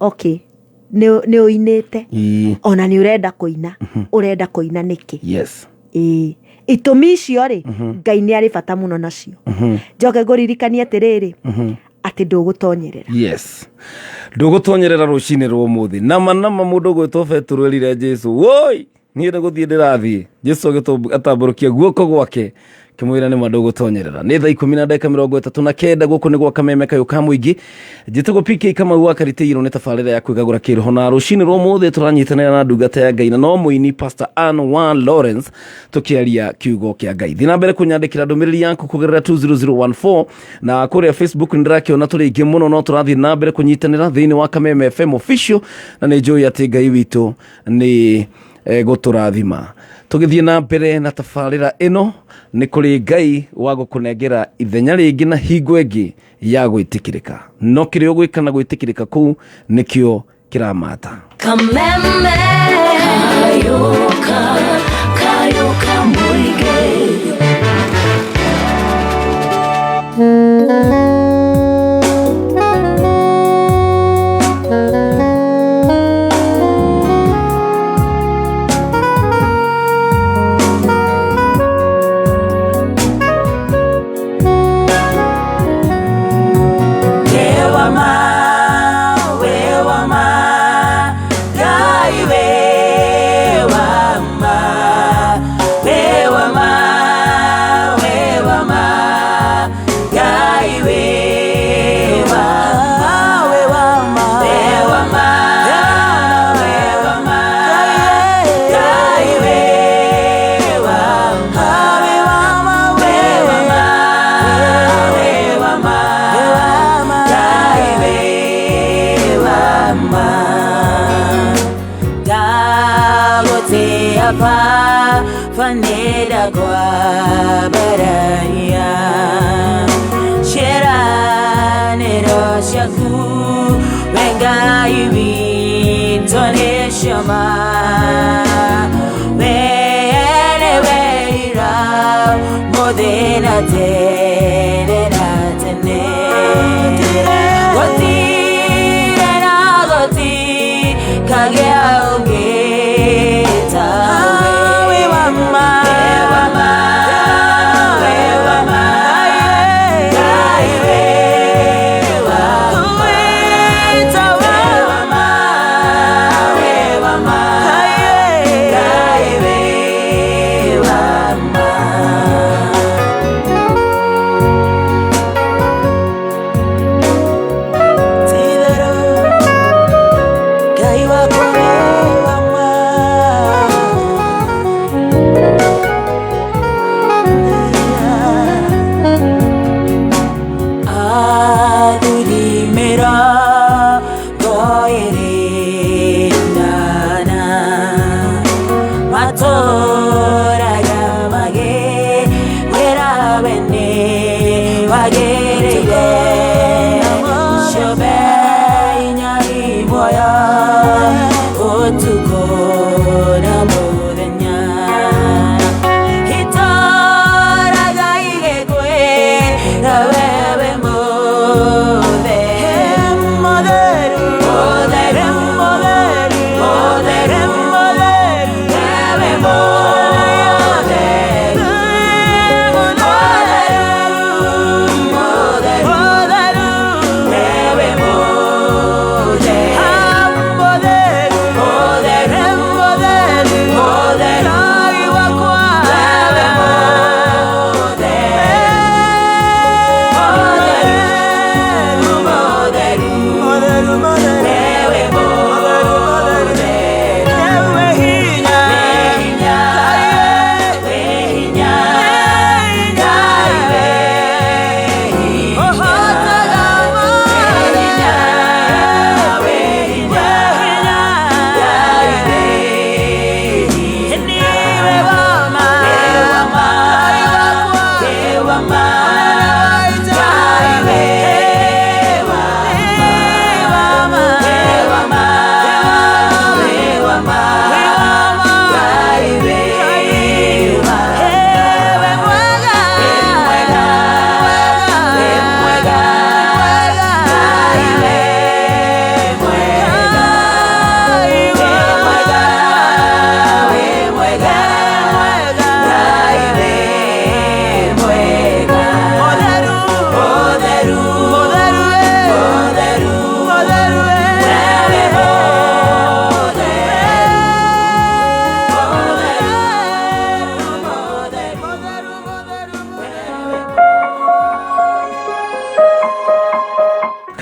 Okay, nĩ ũinĩte, ona nĩ ũrenda kũina, ũrenda kũina nĩkĩ? Ĩĩ, itũmi icio rĩ, Ngai nĩ arĩ bata mũno nacio. Njoke ngũririkanie atĩrĩrĩ, atĩ ndũgũtonyerera. Yes, ndũgũtonyerera rũcinĩ rwa ũmũthĩ. Nama nama mũndũ ũgwĩtwo Betũrũ erire Jesu, woi, niĩ nĩ gũthiĩ ndĩrathiĩ. Jesu agĩtambũrũkia guoko gwake kĩmwĩra nĩma ndũgũtonyerera. Nĩ thaa 10:39. Gũkũ nĩ gwa Kameme kayũ ka mũingĩ. Njĩtagwo PK Kamau wa Karitĩirwo. Nĩ tabarĩra ya kwĩgagũra kĩroho, na rũcinĩ rwa ũmũthĩ tũranyitanĩra na ndungata ya Ngai na no mũini Pastor Ann wa Lawrence tũkĩaria kiugo kĩa Ngai. Thiĩ na mbere kũnyandĩkĩra ndũmĩrĩri yaku kũgerera 20014, na kũrĩa Facebook nĩ ndĩrakĩona tũrĩ aingĩ mũno, no tũrathiĩ na mbere kũnyitanĩra thĩinĩ wa Kameme FM official, na nĩ njũĩ atĩ Ngai witũ nĩ gũtũrathima. Tũgĩthiĩ na mbere na tabarĩra ĩno, nĩ kũrĩ Ngai wa gũkũnengera ithenya rĩngĩ na hingo ĩngĩ ya gwĩtĩkĩrĩka, no kĩrĩa ũgwĩka na gwĩtĩkĩrĩka kũu nĩkĩo kĩramata. Kameme Kayuka Kayuka Muige. Faneda kwa baraya Shera nero shaku Wenga iwi tone shama Wele weira Modena tene na tene Gotire na goti Kage augeta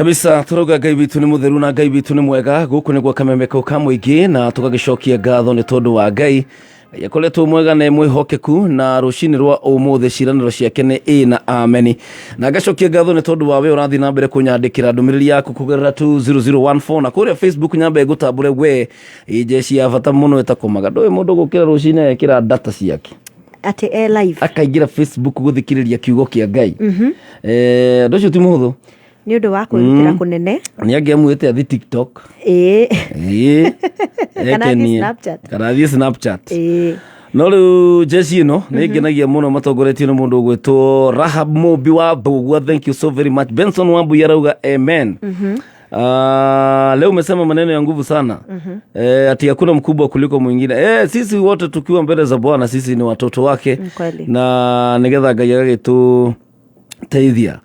Kabisa turauga Ngai witũ nĩ mũtheru na Ngai witũ nĩ mwega. Gũkũ nĩ gwa Kameme kau ka mũingĩ, na tũgagĩcokia ngatho nĩ tondũ wa Ngai Ngai akoretwo mwega na mwĩhokeku na rũcinĩ rwa ũmũthĩ ciĩranĩro ciake nĩ ĩ na ameni. Na ngacokia ngatho nĩ tondũ wa we ũrathiĩ na mbere kũnyandĩkĩra ndũmĩrĩri yaku kũgerera 20014 na kũrĩa Facebook nyambe ngũtambũre we ĩ jeshi ya bata mũno ĩtakomaga. Ndũĩ mũndũ gũkĩra rũcinĩ agekĩra data ciake Atĩ e live. Akaingĩra Facebook gũthikĩrĩria kiugo kĩa Ngai. Ũndũ ũcio ti mũhũthũ. Nĩ ũndũ wa kwĩrutĩra kũnene. Nĩ angĩamuĩte athi TikTok. Ĩĩ. Ĩĩ. Kana athiĩ Ekenie. Snapchat. Kana athiĩ Snapchat. Ĩĩ. No rĩu jeshi ĩno nĩ ngenagia mũno matongoretio nĩ mũndũ ũgwĩtwo Rahab Mũmbi wa Mbũgua. Thank you so very much. Benson Wambui arauga amen. Leo umesema maneno ya nguvu sana. Ati hakuna mkubwa kuliko mwingine. Sisi wote tukiwa mbele za Bwana sisi ni watoto wake. Kweli. Na nigetha Ngai agagĩtũteithia.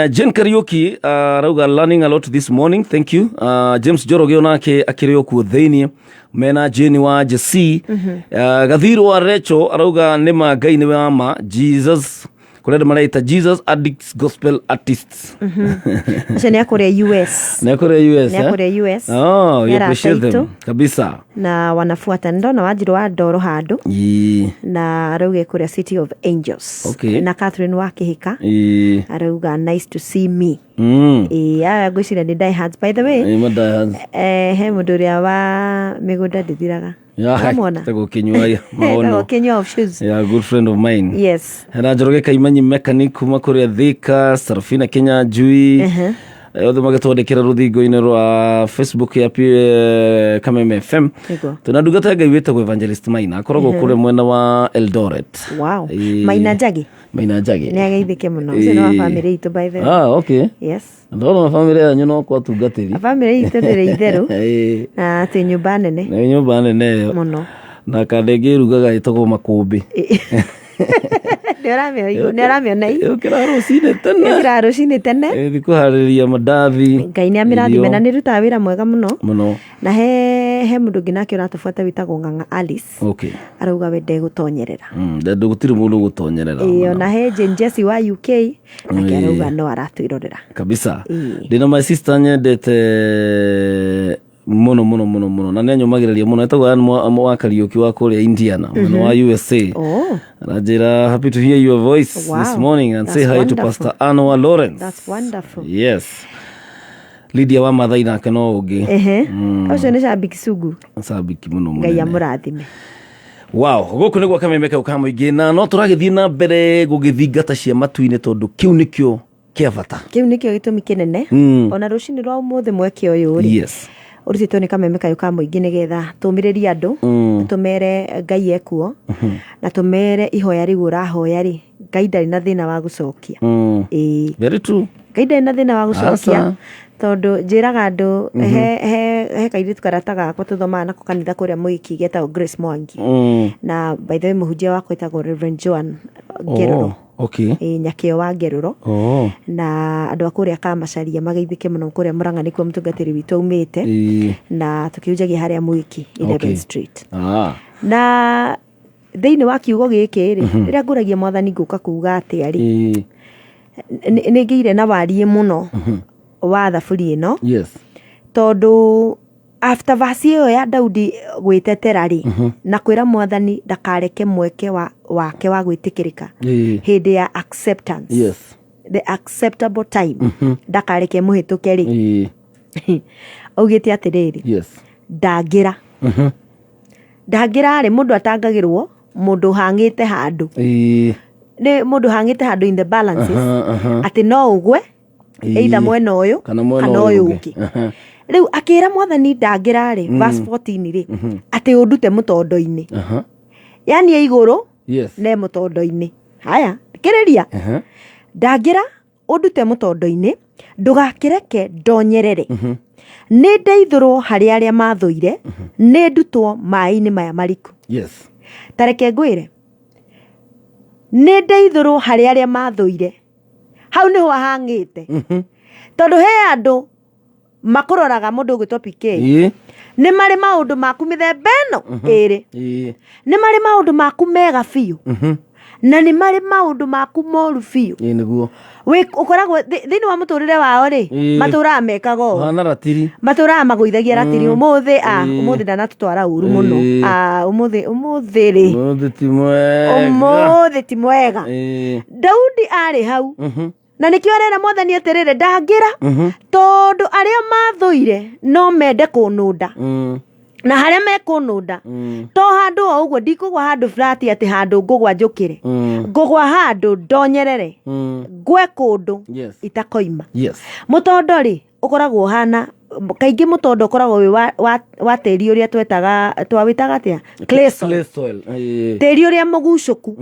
Jane Kariuki arauga learning a lot this morning, thank you. James Njoroge onake akĩrĩ o kuo thĩinĩ mena Jane wa Jesse. Gathiro wa Recho arauga nĩ ma Ngai nĩwe wa ma Jesus, kũrĩa andũ mareita Jesus Addicts Gospel Artists. Ũcio nĩ akũrĩa US. Nĩ akũrĩa US. Nĩ akũrĩa US. Oh, we Nĩ appreciate arata them aitũ. kabisa. Na wanafuata ndona Wanjirũ wa Ndoro handũ. Na arauga kũrĩa City of Angels. Na Catherine wa Kĩhĩka. Arauga nice to see me. Ĩĩ, aya ngwĩciria nĩ diehards by the way. Ĩ, ma diehards. He mũndũ ũrĩa wa mĩgũnda ndĩthiraga. Wamwona? Etagwo Kĩnyua Maono. Etagwo Kĩnyua of shoes. Yeah, good friend of mine. Yes. Hena Njoroge Kaimanyi mechanic kuma kũrĩa Thika, Sarafina Kenya Njui. Othe magĩtwandĩkĩra rũthingo-inĩ rwa Facebook ya Kameme FM. Nĩguo. Twĩna ndungata ya Ngai wĩtagwo Evangelist Maina, akoragwo kũrĩa mwena wa Eldoret. Wow. Ĩĩ. Maina Njagi. Maina Njagi. Nĩ ageithĩke mũno. Ũcio nĩ wa Ĩĩ. bamĩrĩ itũ by the way. Ah, okay. Yes. Ndona bamĩrĩ yanyu no kwa tungatĩri. Bamĩrĩ itũ ndĩrĩ itherũ. Ĩĩ. Na twĩ nyũmba nene. Nĩ nyũmba nene ĩyo. Mũno. Na kanda ĩngĩ ĩrugaga ĩtagwo makũmbĩ. Nĩ ũramĩona i? Yũkĩra rũcinĩ tene. Yũkĩra rũcinĩ tene. Ĩthi kũharĩria mandathi. Ngai nĩ amĩrathime na nĩ ĩrutaga wĩra mwega mũno. Mũno. Na he mũndũ ũngĩ nake ũratũbuata wĩtagwo Ng'ang'a Alice. Arauga we ndegũtonyerera. Ndũ gũtirĩ mũndũ ũgũtonyerera. Ĩĩ, ona he Jane Jesse wa UK nake arauga no aratwĩrorera. Kabisa. Ĩĩ. Ndĩna my sister nyendete mũno mũno mũno mũno na nĩ anyũmagĩrĩria mũno, etagwo Ann wa Kariũki wa kũrĩa Indiana mwena wa USA. Aranjĩra happy to hear your voice this morning and say That's hi to wonderful. Pastor Anwa Lawrence. That's wonderful. Yes. Lydia wa Mathai nake no ũngĩ. Ehe. Ũcio nĩ shabiki sugu. Sabiki mũno Ngai mũnene. amũrathime. Wow, gũkũ nĩguo Kameme kau ka mũingĩ na no tũragĩthiĩ na mbere gũgĩthingata cia matu-inĩ tondũ kĩu nĩkĩo kĩa bata. Kĩu nĩkĩo gĩtũmi kĩnene. Ona rũcinĩ rwa ũmũthĩ mweke ũyũ rĩ. Ũrutĩtwo nĩ Kameme kayũ ka mũingĩ nĩgetha tũmĩrĩrie andũ, tũmere Ngai ekuo, na tũmere ihoya rĩu ũrahoya rĩ, Ngai ndarĩ na thĩna wa gũcokia. Ĩĩ. Very true. Ngai ndarĩ na thĩna wa gũcokia. Aca. Tondũ njĩraga andũ, he kairĩtu karata gakwa tũthomaga nako kanitha kũrĩa Mwĩki getagwo Grace Mwangi. Na by the way mũhunjia wakwa etagwo Reverend Joan Ngerũro. Oh, okay. Ĩĩ, Nyakĩo wa Ngerũro. Na andũ a kũrĩa Kamacaria mageithĩke mũno kũrĩa Mũrang'a nĩkuo mũtungatĩri witũ aumĩte. Na tũkĩhunjagia harĩa Mwĩki, 11 Street. Na thĩinĩ wa kiugo gĩkĩ rĩ, rĩrĩa ngũragia mwathani ngũka kuga atĩa rĩ, nĩ ngĩire na wariĩ mũno wa thaburi ĩno. Tondũ after verse ĩyo ya Daudi gwĩtetera rĩ, na kwĩra mwathani ndakareke mweke wake wa gwĩtĩkĩrĩka hĩndĩ ya acceptance. The acceptable time. Ndakareke mũhĩtũke rĩ. Augĩte atĩrĩrĩ, ndangĩra. Ndangĩra rĩ, mũndũ atangagĩrwo mũndũ ũhang'ĩte handũ. Nĩ mũndũ ũhang'ĩte handũ in the balances. Atĩ no ũgwe, either mwena ũyũ, Kana mwena kana ũyũ ũyũ ũngĩ. ũngĩ. Rĩu akĩra mwathani ndangĩra rĩ, verse 14 rĩ, atĩ ũndute mũtondo-inĩ. Yaani e igũrũ, ne mũtondo-inĩ. Haya, thikĩrĩria. Ndangĩra ũndute mũtondo-inĩ, ndũgakĩreke ndonyerere. Nĩ ndeithũrwo harĩ arĩa mathũire, nĩ ndutwo maĩ-inĩ maya mariku. Ta reke ngwĩre, nĩ ndeithũrwo harĩ arĩa mathũire. Hau nĩho ahang'ĩte. Tondũ he andũ makũroraga mũndũ ũgwĩtwo PK. Nĩ marĩ maũndũ maku mĩthemba ĩno ĩrĩ. Nĩ marĩ maũndũ maku mega biũ. Na nĩ marĩ maũndũ maku moru biũ. Nĩguo. Ũkoragwo thĩinĩ wa mũtũrĩre wao rĩ, matũraga mekaga ũũ, Hana ratiri. Matũraga magũithagia ratiri ũmũthĩ, a ũmũthĩ ndanatũtwara ũru mũno. A ũmũthĩ, ũmũthĩ rĩ, Ũmũthĩ ti mwega. Ũmũthĩ ti mwega. Daudi arĩ hau, na nĩkĩo arera Mwathani atĩrĩrĩ, ndangĩra, tondũ arĩa mathũire no mende kũnũnda, na harĩa mekũnũnda to handũ o ũguo, ndikũgwa handũ flat atĩ handũ ngũgwa njũkĩre, ngũgwa handũ ndonyerere, ngwe kũndũ itakoima. Mũtondo rĩ, ũkoragwo ũhana, kaingĩ mũtondo ũkoragwo wĩ wa tĩri ũrĩa twetaga, twawĩtaga atĩa, clay soil. Clay soil. Tĩri ũrĩa mũgucũku,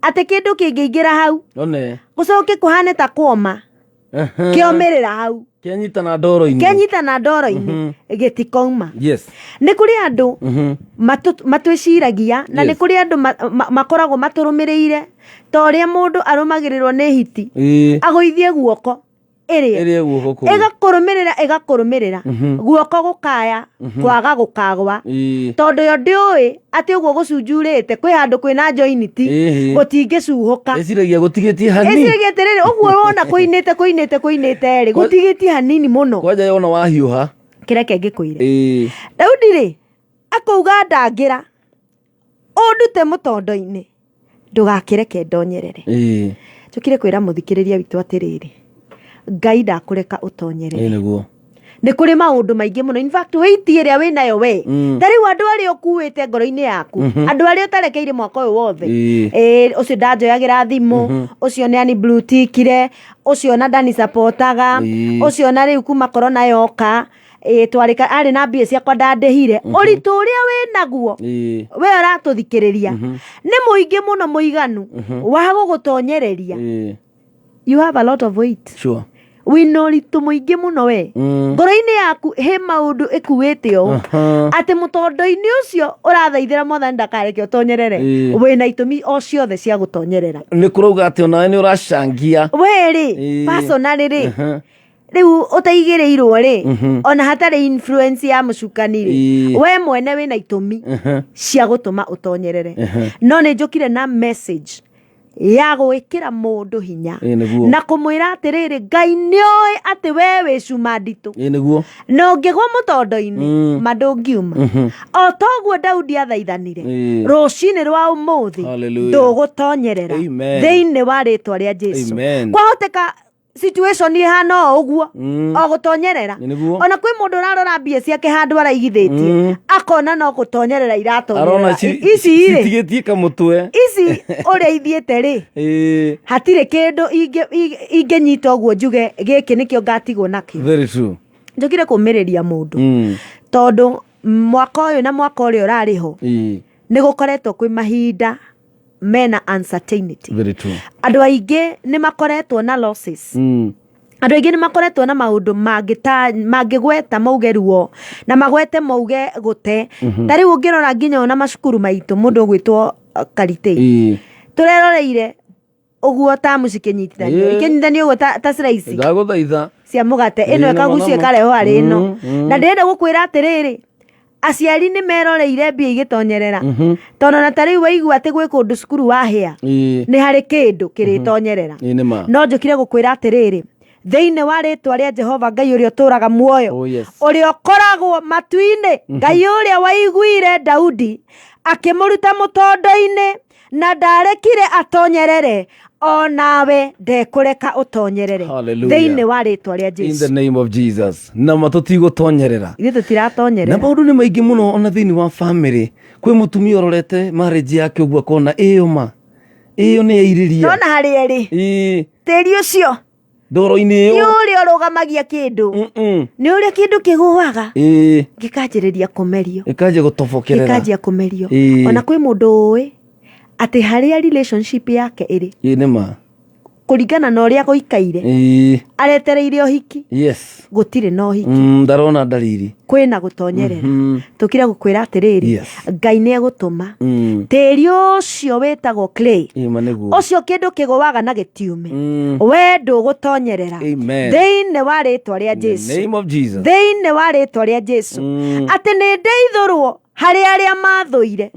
atĩ kĩndũ kĩngĩingĩra hau, One. gũcoke kũhane ta kwoma, kĩomĩrĩra hau. Kĩanyitana ndoro-inĩ. Kĩanyitana ndoro-inĩ, gĩtikouma. Nĩ kũrĩ andũ matwĩciragia, na nĩ kũrĩ andũ makoragwo matũrũmĩrĩire ta ũrĩa mũndũ arũmagĩrĩrwo nĩ hiti, agũithie guoko ĩrĩe. Ĩrĩe guoko kũu. Ĩgakũrũmĩrĩra, ĩgakũrũmĩrĩra, guoko gũkaya kwaga gũkagwa, tondũ yo ndĩũĩ atĩ ũguo gũcunjurĩte kwĩ handũ kwĩna jointi, gũtingĩcuhũka. Ĩciragia gũtigĩtie hanini. Ĩciragia atĩrĩrĩ, ũguo wona kũinĩte, kũinĩte, kũinĩte rĩ, gũtigĩtie hanini mũno. Kwanja yona wahiũha. Kĩreke ngĩkwĩre. Daudi rĩ, akauga ndangĩra, ũndute mũtondo-inĩ, ndũgakĩreke ndonyerere. Njũkire kwĩra mũthikĩrĩria witũ atĩrĩrĩ, Ngai ndakũreka ũtonyerere. Nĩguo. Nĩ kũrĩ maũndũ maingĩ mũno, in fact weight ĩrĩa wĩnayo we, ta rĩu andũ arĩa ũkuĩte ngoro-inĩ yaku, andũ arĩa ũtarekeire mwaka ũyũ wothe, ũcio ndanjoyagĩra thimũ, ũcio nĩ ani blue tickire, ũcio ona ndanisapotaga, ũcio ona rĩu kuma corona yoka, twarĩka arĩ na mbia ciakwa ndandĩhire. Ũritũ ũrĩa wĩnaguo, we ũratũthikĩrĩria, nĩ mũingĩ mũno mũiganu wa gũgũtonyereria. You have a lot of weight. Wĩna ũritũ mũingĩ mũno we. Ngoro-inĩ yaku he maũndũ ĩkuĩte ũũ, atĩ mũtondo-inĩ ũcio ũrathaithĩra Mwathani ndakareke ũtonyerere, wĩna itũmi o ciothe cia gũtonyerera. Nĩ kũrauga atĩ onawe nĩ ũracangia. We rĩ, personally rĩ, rĩu ũtaigĩrĩirwo rĩ, ona hatarĩ influence ya mũcukani rĩ, we mwene wĩna itũmi cia gũtũma ũtonyerere. No nĩ njũkire na message ya gwĩkĩra mũndũ hinya, Nĩguo. na kũmwĩra atĩrĩrĩ, Ngai nĩoĩ atĩ we wĩ cuma nditũ, Nĩguo. Na ũngĩgwa mũtondo-inĩ, ma ndũngiuma. O toguo Daudi athaithanire, rũcinĩ rwa ũmũthĩ, Hallelujah. ndũgũtonyerera Amen. thĩinĩ wa rĩtwa rĩa Jesu. Amen. Kwahoteka situation ihana o ũguo, o gũtonyerera. Nĩguo. Ona kwĩ mũndũ ũrarora mbia ciake handũ araigithĩtie, akona no gũtonyerera iratonyerera. Arona Ici rĩ, citigĩtie kamũtwe. Ici ũrĩa ithiĩte rĩ, hatirĩ kĩndũ ingĩnyita ũguo njuge gĩkĩ nĩkĩo ngatigwo nakĩo. Very true. Njũkire kũmĩrĩria mũndũ, tondũ mwaka ũyũ na mwaka ũrĩa ũrarĩ ho, nĩ gũkoretwo kwĩ mahinda mena uncertainty. Very true. Andũ aingĩ nĩ makoretwo na losses. Andũ aingĩ nĩ makoretwo na maũndũ mangĩgweta mauge ruo, na magwete mauge gũte. Ta rĩu ũngĩrora nginya ona macukuru maitũ, mũndũ ũgwĩtwo Karitei, tũreroreire ũguo tamu cikĩnyitithanio, ikĩnyitithanio ũguo ta slice Ndagũthaitha. cia mũgate, ĩno ĩkagucio ĩkarehwo harĩ ĩno. Na ndĩrenda gũkwĩra atĩrĩrĩ, aciari nĩ meroreire mbia igĩtonyerera, tondũ ona ta rĩu waigua atĩ gwĩ kũndũ cukuru wahĩa, nĩ harĩ kĩndũ kĩrĩtonyerera. Nĩ ma. No njũkire gũkwĩra atĩrĩrĩ, thĩinĩ wa rĩtwa rĩa Jehova Ngai ũrĩa ũtũraga muoyo, Oh, yes. ũrĩa ũkoragwo matu-inĩ, Ngai ũrĩa waiguire Daudi akĩmũruta mũtondo-inĩ na ndarekire atonyerere, onawe ndekũreka ũtonyerere. Hallelujah. Thĩinĩ wa rĩtwa rĩa In the Jesu. name of Jesus. Na ma tũtigũtonyerera. Ithuĩ tũtiratonyerera. Na maũndũ nĩ maingĩ mũno ona thĩinĩ wa family. Kwĩ mũtumia ũrorete marriage yake ũguo akona ĩyo ma, ĩyo nĩ yairĩria. Nona harĩa ĩrĩ. Tĩri ũcio Ndoro-inĩ ĩyo. Nĩ ũrĩa ũrũgamagia kĩndũ. Nĩ ũrĩa kĩndũ kĩgũaga. Gĩkanjĩrĩria kũmerio. Gĩkanjia gũtobokerera. Gĩkanjia kũmerio. Ona kwĩ mũndũ ũĩ atĩ harĩa relationship yake ĩrĩ. Nĩ ma. Kũringana na ũrĩa gũikaire. Aretereire ũhiki. Gũtirĩ na ũhiki. Ndarona ndariri. Kwĩna gũtonyerera. Tũkire gũkwĩra atĩrĩrĩ, Ngai nĩ egũtũma. Tĩri ũcio wĩtagwo clay. Ma nĩguo. Ũcio kĩndũ kĩgũaga na gĩtiume. We ndũgũtonyerera. Amen. Thĩinĩ wa rĩtwa rĩa In the Jesu. name of Jesus. Thĩinĩ wa rĩtwa rĩa Jesu. Atĩ nĩ ndeithũrwo harĩ arĩa mathũire.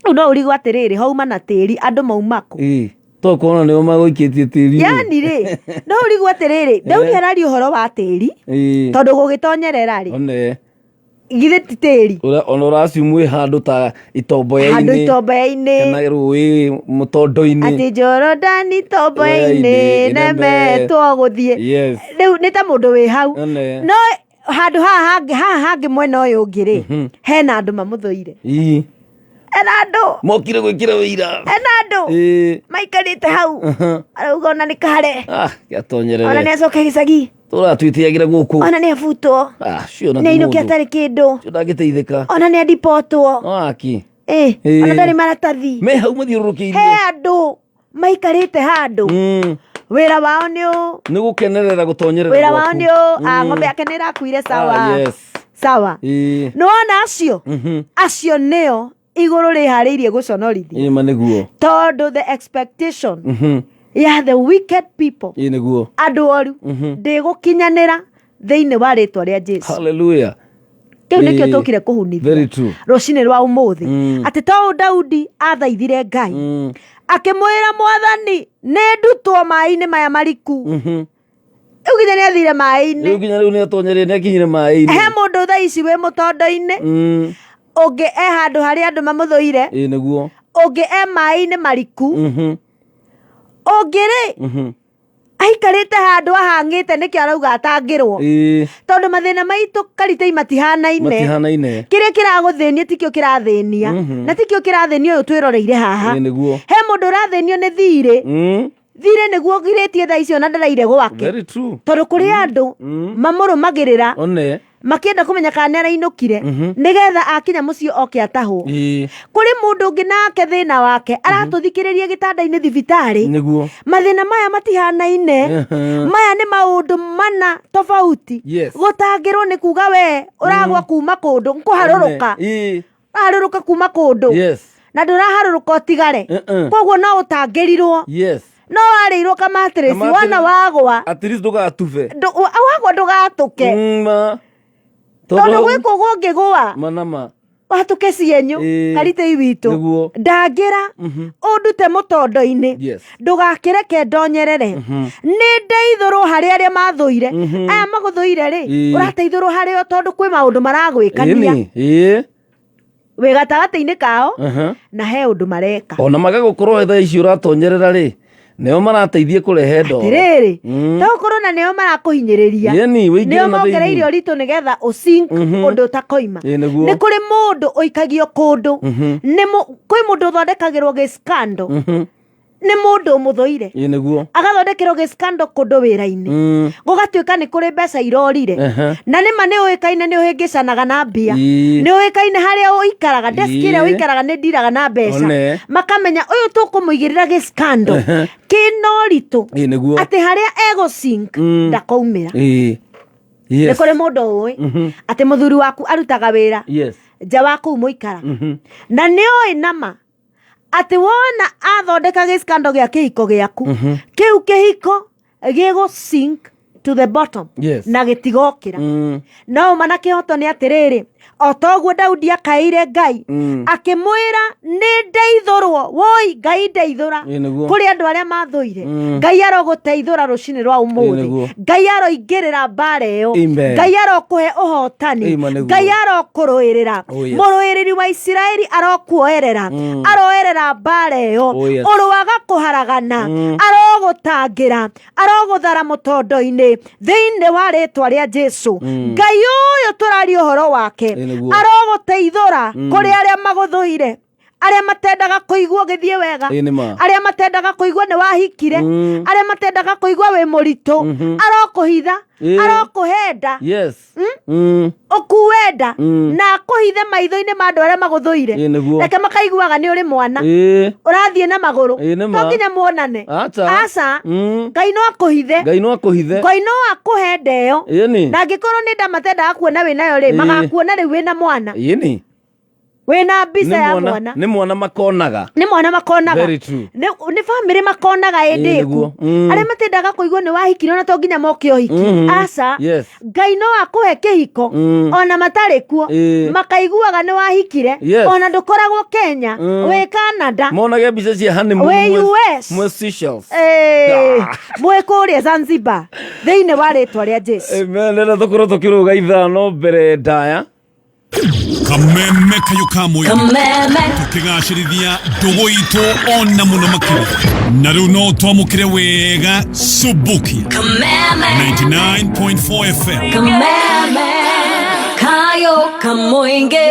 Rĩu no ũrigwo atĩrĩrĩ, hauma na tĩri, andũ mauma kũ? Tokorwo nĩo magũikĩtie tĩri. Yani rĩ, no ũrigwo atĩrĩrĩ, Daudi araria ũhoro wa tĩri, tondũ gũgĩtonyerera rĩ, One. githĩ ti tĩri? Ũrĩa ona ũraciumwo ĩ handũ ta itomboya-inĩ. Handũ itomboya-inĩ. Kana rũĩ mũtondo-inĩ. Atĩ Jorodani itomboya-inĩ nemetwo gũthiĩ. Yes. Rĩu nĩ ta mũndũ wĩ hau. One. No handũ haha hangĩ, haha hangĩ mwena ũyũ ũngĩ rĩ, hena andũ mamũthũire. Ii. Hena andũ. Mokire gwĩkĩra wĩira. Hena andũ. Ĩĩ. Maikarĩte hau. Arauga ona nĩ kare. Ah, Ona gĩatonyerere. nĩ acoke gĩcagi. Tũratwĩtĩagĩra gũkũ. Ona nĩ abutwo. Ah, cio na Nĩ ti ainũke mũndũ. atarĩ kĩndũ. Cio ndangĩteithĩka. Ona nĩ adipotwo. No aki. Ĩ, Ĩ. ona ndarĩ maratathi. Me hau mathiũrũrũkĩirie. He andũ maikarĩte handũ. Wĩra wao nĩ ũ Nĩ gũkenerera gũtonyerera wĩra wao gwaku. nĩ ũ ah, ng'ombe yake nĩ ĩrakuire sawa. Ah, yes. Sawa. Ĩĩ. Nĩwona acio? Acio nĩo igũrũ rĩharĩirie gũconorithia. Ĩĩ ma nĩguo. Tondũ the expectation ya the wicked people, Ĩĩ nĩguo. andũ oru, ndĩgũkinyanĩra thĩinĩ wa rĩtwa rĩa Jesu. Hallelujah. Kĩu nĩkĩo Ĩĩ. tũkire kũhunithia Very true. rũcinĩ rwa ũmũthĩ, atĩ to ũũ Daudi athaithire Ngai akĩmwĩra, Mwathani, nĩ ndutwo maĩ-inĩ maya mariku. Rĩu nginya nĩ athire maĩ-inĩ. Rĩu nginya rĩu nĩ atonyerire, nĩ akinyire maĩ-inĩ. He mũndũ thaa ici wĩ mũtondo-inĩ, ũngĩ e handũ harĩa andũ mamũthũire, Ĩĩ nĩguo. ũngĩ e maĩ-inĩ mariku, ũngĩ rĩ aikarĩte handũ ahang'ĩte nĩkĩo arauga atangĩrwo. Ĩĩ. Tondũ mathĩna maitũ karitei matihanaine. Matihanaine. Kĩrĩa kĩragũthĩnia tikĩo kĩrathĩnia, na tikĩo kĩrathĩnia ũyũ twĩroreire haha. Ĩĩ nĩguo. He mũndũ ũrathĩnio nĩ thirĩ. Thirĩ nĩguo ũgirĩtie thaa icio na ndaraire gwake. Very true. Tondũ kũrĩ andũ mamũrũmagĩrĩra One. makĩenda kũmenya kana nĩ arainũkire, nĩgetha akinya mũciĩ oke atahwo. Ĩĩ. Kũrĩ mũndũ ũngĩ nake thĩna wake aratũthikĩrĩria gĩtanda-inĩ thibitarĩ. Nĩguo. Mathĩna maya matihanaine. Maya nĩ maũndũ mana tofauti. Yes. Gũtangĩrwo nĩ kuga we ũragwa kuma kũndũ nkũharũrũka. Ĩĩ. Ũraharũrũka kuma kũndũ. Yes. Na ndũraharũrũka ũtigare. Koguo no ũtangĩrirwo. Yes. No warĩirwo kamatirĩci wona wagwa. At least ndũgatube. Wagwa ndũgatũke. Ma. Tondũ gwĩ kũgwa ũngĩgũa. Manama. Watũke cienyũ. Ĩĩ. Karitei witũ. Nĩguo. Ndangĩra ũndute mũtondo-inĩ. Yes. Ndũgakĩreke ndonyerere. Nĩ ndeithũrwo harĩ arĩa mathũire. Aya magũthũire rĩ, Ĩĩ. ũrateithũrwo harĩ o tondũ kwĩ maũndũ maragwĩkania. Ĩni. Ĩĩ. Wĩ gatagatĩ-inĩ kao Aha. na he ũndũ mareka. Ona magagũkorwo thaa ici ũratonyerera rĩ, nĩo marateithie kũrehe ndoro. Atĩrĩrĩ, to ũkorwo na nĩo marakũhinyĩrĩria. Ĩni, wĩingĩre Nĩo na thĩinĩ. mongereire ũritũ nĩgetha ũsink ũndũ ũtakoima. Ĩĩ nĩguo. Nĩ kũrĩ mũndũ ũikagio kũndũ. Nĩ kwĩ mũndũ ũthondekagĩrwo gĩskando. Nĩ mũndũ ũmũthũire. Ĩĩ nĩguo. Agathondekerwo gĩskando kũndũ wĩra-inĩ. Gũgatuĩka nĩ kũrĩ mbeca irorire. Na nĩma nĩ ũĩkaine nĩ ũhĩngĩcanaga na mbia. Ĩĩ. Nĩ ũĩkaine harĩa ũikaraga, desk ĩrĩa Ĩĩ. ũikaraga nĩ ndiraga na mbeca. One. Makamenya ũyũ tũkũmũigĩrĩra gĩskando kĩna ũritũ. Ĩĩ nĩguo. Atĩ harĩa egũsink ndakoumĩra. Ĩĩ. Nĩ Yes. kũrĩ mũndũ ũĩ atĩ mũthuri waku arutaga wĩra Yes. nja wa kũu mũikaraga. Na nĩ ũĩ nama atĩ wona athondeka gĩskando gĩa kĩhiko gĩaku, kĩu kĩhiko gĩgũ sink to the bottom. Yes. Na gĩtigokĩra. No ũma na kĩhoto nĩ atĩrĩrĩ, o toguo Daudi akaĩire Ngai akĩmwĩra nĩ ndeithũrwo, woi Ngai ndeithũra Ĩĩ nĩguo. kũrĩ andũ arĩa mathũire. Ngai arogũteithũra rũcinĩ rwa Ĩĩ ũmũthĩ. nĩguo. Ngai aroingĩrĩra mbara ĩyo. Amen. Ngai arokũhe ũhotani. Ĩĩ ma nĩguo. Ngai arokũrũĩrĩra. Oh, yes. Mũrũĩrĩri wa Isiraeli arokuoerera. Aroerera mbara ĩyo. Oh, yes. Ũrũaga kũharagana. Arogũtangĩra. Arogũthara mũtondo-inĩ thĩinĩ wa rĩtwa rĩa Jesu. Ngai ũyũ tũraria ũhoro wake Ĩĩ nĩguo. arogũteithũra kũrĩ arĩa magũthũire, arĩa matendaga kũigua ũgĩthiĩ wega, Ĩĩ nĩ ma. arĩa matendaga kũigua nĩ wahikire, arĩa matendaga kũigua wĩ mũritũ. Arokũhitha, Ĩĩ. arokũhenda. Yes. Ũkue nda na akũhithe maitho-inĩ ma andũ arĩa magũthũire. Ĩĩ nĩguo. Reke makaiguaga nĩ ũrĩ mwana Ĩĩ. ũrathiĩ na magũrũ. Ĩĩ nĩ ma. To nginya muonane. Acha. Aca. Ngai no akũhithe. Ngai no akũhithe. Ngai no akũhe nda ĩyo. Ĩni. Na angĩkorwo nĩ nda matendaga kuona wĩ nayo rĩ, Ĩĩ. magakuona rĩu wĩna mwana. Ĩni. Wĩna mbica ya mwana. Nĩ mwana makonaga. Nĩ mwana makonaga. Very true. Nĩ bamĩrĩ makonaga Ĩĩ, ĩndĩku. nĩguo. Arĩa matendaga kũigua nĩ wahikire ona to nginya moke ũhiki. Aca. Yes. Ngai no akũhe kĩhiko ona matarĩ kuo. Ĩĩ. Makaiguaga nĩ wahikire. Yes. Ona ndũkoragwo Kenya, wĩ Canada, Monage mbica cia honeymoon. wĩ US. Mwe Seychelles. Ĩĩ, mwĩ kũrĩa Zanzibar thĩinĩ wa rĩtwa rĩa Jesu. Amen. Rĩrĩa tũkorwo tũkĩrũga ithano mbere ndaya. Kameme kayo ka mũingĩ. Kameme. Tũkĩgacĩrithia ndũgũ itũ ona mũno makĩria. Na rĩu no twamũkĩre wega Subukia. Kameme. 99.4 FM. Kameme. Kayo kamoinge.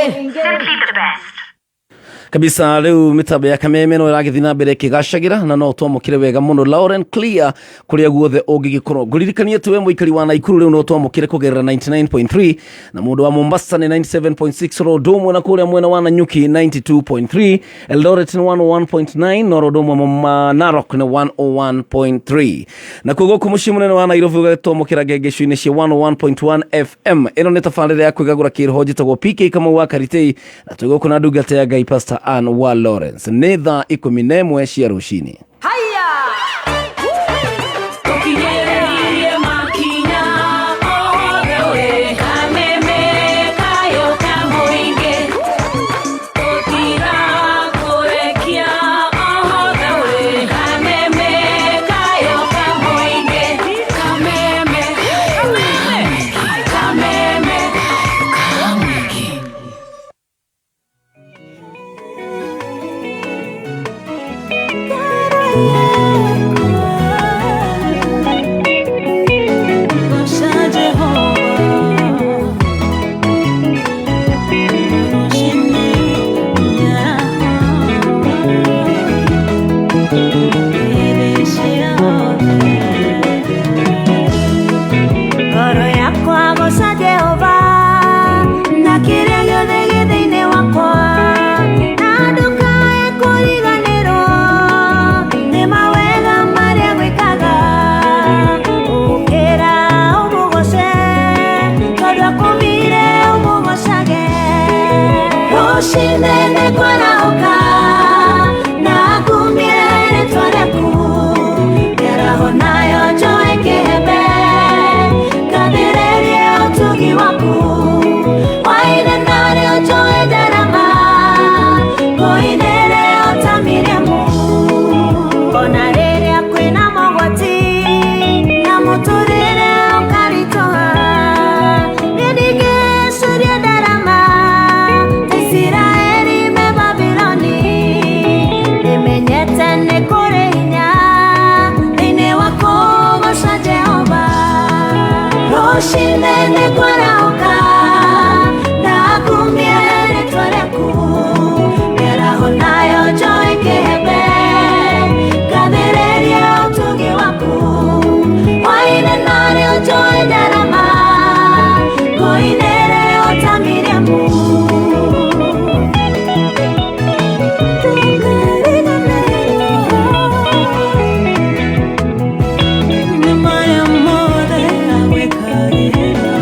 Kabisa rĩu mĩtambo ya Kameme no ĩragĩthiĩ na mbere ĩkĩgacagĩra na no twamũkĩre wega mũno loud and clear kũrĩa guothe ũngĩgĩkorwo. Ngũririkanie atĩ we mũikari wa Naikuru rĩu no twamũkĩre kũgerera 99.3, na mũndũ wa Mombasa nĩ 97.6, ro ũndũ ũmwe na kũrĩa mwena wa Nanyuki 92.3, Eldoret nĩ 101.9, na ro ũndũ ũmwe Narok nĩ 101.3, na kuo gũkũ mũciĩ mũnene wa Nairobi ũgatwamũkĩra ngengeco-inĩ cia 101.1 FM. Ĩno nĩ tabarĩra ya kwĩgagũra kĩroho, njĩtagwo PK Kamau wa Karitei, na twĩ gũkũ na ndungata ya Ngai Pastor Ann wa Lawrence. Nĩ thaa 11 cia rũcinĩ. Tũkinyĩrĩrie makinya othe we, Kameme kayo kamũingĩ. Tũtigakũrekia othe we, Kameme kayo kamũingĩ. Kameme, Kameme, Kameme. Gocha Jehova, Ngoro yakwa goca Jehova, na kĩrĩa gĩothe gĩ thĩinĩ wakwa, na ndũkae kũriganĩrwo nĩ mawega marĩa gwĩkaga. Ũkĩra ũmũgoce, tondũ akũmire ũmũgocage. Rũcinĩ nĩngwarahũka, na ngumie rĩtwa rĩaku, mĩaraho nayo njoe kĩhembe, ngathĩrĩrie ũtugi waku. Waire narĩo njoe ndarama, ngũinĩre o ta Miriamu. Ona rĩrĩa kwĩna mogwati, na mũtũrĩre ũkaritũha, niĩ ndingĩcuria ndarama ta Isiraeli me Babiloni. Nĩmenyete nĩ kũrĩ hinya thĩinĩ wa kũgoca Jehova. Rũcinĩ nĩngwarahũka, na ngumie rĩtwa rĩaku, mĩaraho nayo njoe kĩhembe, ngathĩrĩrie ũtugi waku. Waine narĩo njoe ndarama, ngũinĩre o ta Miriamu. Ndũkariganĩrwo nĩ marĩa mothe agwĩkagĩra.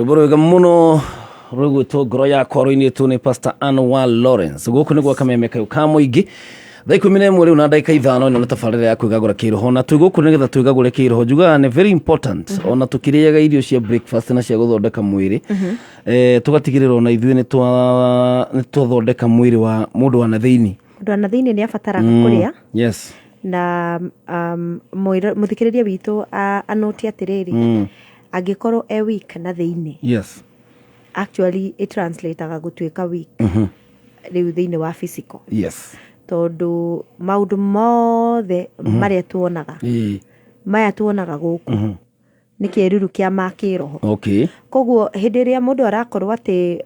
Rwĩmbo rwega mũno rũgwĩtwo ngoro yakwa rũinĩtwo nĩ Pastor Anwa Lawrence. Gũkũ nĩ gwa kameme kayũ ka mũingĩ. Thaa 11 rĩu na ndagĩka 5, ĩno nĩ tabarĩra ya kwĩgagũra kĩroho, na twĩ gũkũ nĩgetha twĩgagũre kĩroho. Njugaga nĩ very important ona tũkĩrĩaga irio cia breakfast na cia gũthondeka mwĩrĩ, tũgatigĩrĩra ona ithuĩ nĩ twathondeka mwĩrĩ wa mũndũ wa na thĩinĩ. Mũndũ wa na thĩinĩ nĩ abataraga kũrĩa. Na mũthikĩrĩria witũ anũtie atĩrĩrĩ, angĩkorwo e weak na thĩinĩ, actually it translataga gũtuĩka weak rĩu thĩinĩ wa physical, tondũ maũndũ mothe marĩa tuonaga, maya tuonaga gũkũ, nĩ kĩruru kĩa ma kĩroho. Koguo hĩndĩ ĩrĩa mũndũ arakorwo atĩ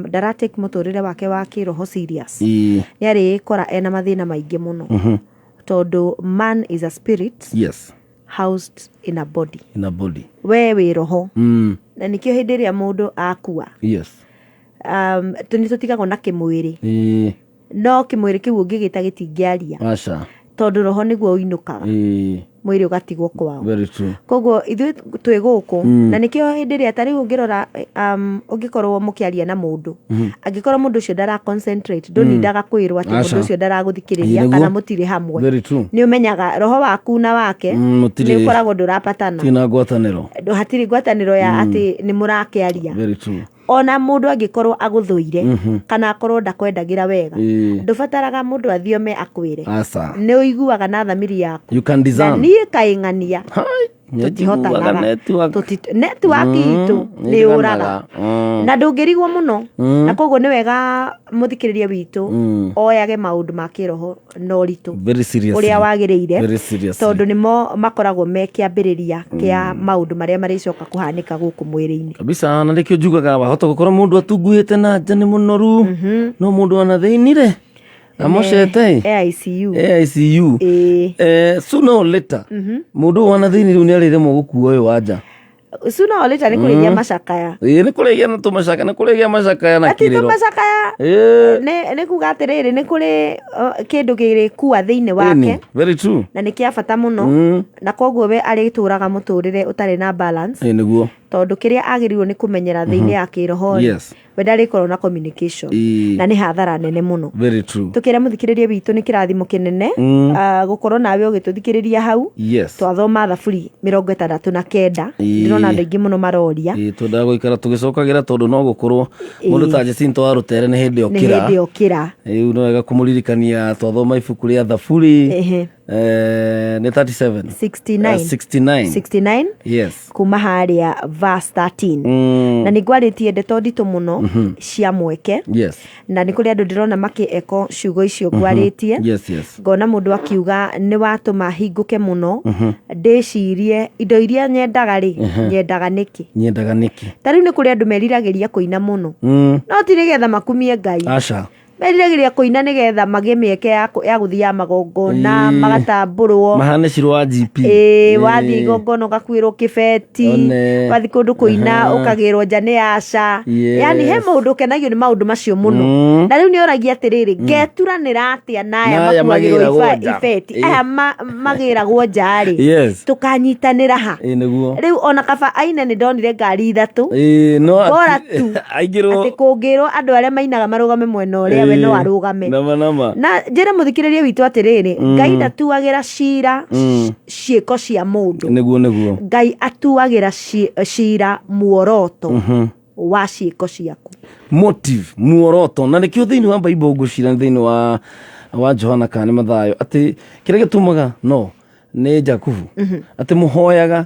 ndaratake mũtũrĩre wake wa kĩroho serious, nĩ arĩkora ena mathĩna maingĩ mũno, tondũ man is a spirit housed in a body. In a body. We wĩ roho, na nĩkĩo hĩndĩ ĩrĩa mũndũ akua, nĩ tũtigagwo na kĩmwĩrĩ, no kĩmwĩrĩ kĩu ũngĩgĩta gĩtingĩaria, Aca. tondũ roho nĩguo ũinũkaga, mwĩrĩ ũgatigwo kwao. Very true. Koguo ithuĩ twĩ gũkũ, na nĩkĩo hĩndĩ ĩrĩa ta rĩu ũngĩrora, ũngĩkorwo mũkĩaria na mũndũ, angĩkorwo mũndũ ũcio ndara concentrate, ndũnindaga kwĩrwo atĩ Aca. mũndũ ũcio ndaragũthikĩrĩria kana mũtirĩ hamwe. Very true. Nĩ ũmenyaga roho waku na wake Mũtirĩ- nĩ ũkoragwo ndũrapatana. Tina ngwatanĩro. Hatirĩ ngwatanĩro ya atĩ nĩ mũrakĩaria. Very true. Ona mũndũ angĩkorwo agũthũire kana akorwo ndakwendagĩra wega, ndũbataraga mũndũ athiome akwĩre. Aca. Nĩ ũiguaga na thamiri yaku. You can Na discern. niĩ kaĩng'ania Hai. tũtihotanaga. Network. Network itũ nĩ yũraga na ndũngĩrigwo mũno, na koguo nĩ wega mũthikĩrĩria witũ oyage maũndũ ma kĩroho na ũritũ Very seriously. ũrĩa wagĩrĩire, Very seriously. tondũ nĩmo makoragwo me kĩambĩrĩria kĩa maũndũ marĩa marĩcoka kũhanĩka gũkũ mwĩrĩ-inĩ. Kabisa, na nĩkĩo njugaga wahota gũkorwo mũndũ atunguhĩte na nja nĩ mũnoru, no mũndũ ona thĩinĩ rĩ amocete AICU. AICU. Ĩĩ. Sooner or later mũndũ ũyũ wana thĩinĩ rĩu nĩ arĩremwo gũkua ũyũ wa nja. Sooner or later nĩ kũrĩgia macakaya. Ĩĩ, nĩ kũrĩgĩa na tũmacaka, nĩ kũrĩgĩa macakaya na Ati kĩrĩro. tũmacakaya. Nĩ kuga atĩrĩrĩ, nĩ kũrĩ kĩndũ gĩrĩkua thĩinĩ wake. Ĩni, very true. Na nĩ kĩa bata mũno, na koguo we arĩtũraga mũtũrĩre ũtarĩ na balance, Ĩĩ, nĩguo. Tondũ kĩrĩa agĩrĩirwo nĩ kũmenyera thĩinĩ ya kĩroho rĩ, we ndarĩkorwo na communication, na nĩ hathara nene mũno. Very true. Tũkĩra mũthikĩrĩria witũ nĩ kĩrathimo kĩnene gũkorwo nawe ũgĩtũthikĩrĩria hau. Twathoma Thaburi 69. Ndĩrona andũ aingĩ mũno maroria. Ĩĩ, twendaga gũikara tũgĩcokagĩra tondũ no gũkorwo mũndũ ta Jacinto wa Rũtere nĩ hĩndĩ Nĩ okĩra. hĩndĩ okĩra. Rĩu no wega kũmũririkania twathoma ibuku rĩa Thaburi, nĩ 37. 69. 69. 69. Kuma harĩa verse 13. Na nĩ ngwarĩtie ndeto nditũ mũno cia mweke, na nĩ kũrĩ andũ ndĩrona makĩeko ciugo icio ngwarĩtie. Ngona mũndũ akiuga nĩ watũma hingũke mũno, ndĩcirie indo iria nyendaga rĩ, nyendaga nĩkĩ? Nyendaga nĩkĩ? Ta rĩu nĩ kũrĩ andũ meriragĩria kũina mũno, no ti nĩgetha makumie Ngai. Aca. Meriragĩria kũina nĩgetha magĩe mĩeke ya gũthiaga magongona, magatambũrwo. Mahane Shiro wa GP. Ĩĩ, wathiĩ igongona ũgakuĩrwo kĩbeti. One. Wathiĩ kũndũ kũina ũkagĩrwo nja nĩ aca. Yani he mũndũ ũkenagio nĩ maũndũ macio mũno. Na rĩu nĩ oragia atĩrĩrĩ, ngeturanĩra atĩa na aya Na aya makuagĩrwo magĩragwo nja. ibeti, aya magĩragwo nja rĩ, tũkanyitanĩra ha? Ĩĩ, nĩguo. Rĩu ona kaba aine nĩ ndonire ngari ithatũ, Ĩĩ, no bora tu aingĩrwo. Atĩ kũngĩrwo andũ arĩa mainaga marũgame mwena ũrĩa, we no arũgame. Nama nama. Na njĩre mũthikĩrĩria witũ atĩrĩrĩ, Ngai ndatuagĩra cira ciĩko cia mũndũ. Nĩguo, nĩguo. Ngai atuagĩra cira muoroto wa ciĩko ciaku. Motive, muoroto, na nĩkĩo thĩinĩ wa Bible ngũcira thĩinĩ wa Johana kana nĩ Mathayo atĩ kĩrĩa gĩtũmaga no nĩ Jakubu atĩ mũhoyaga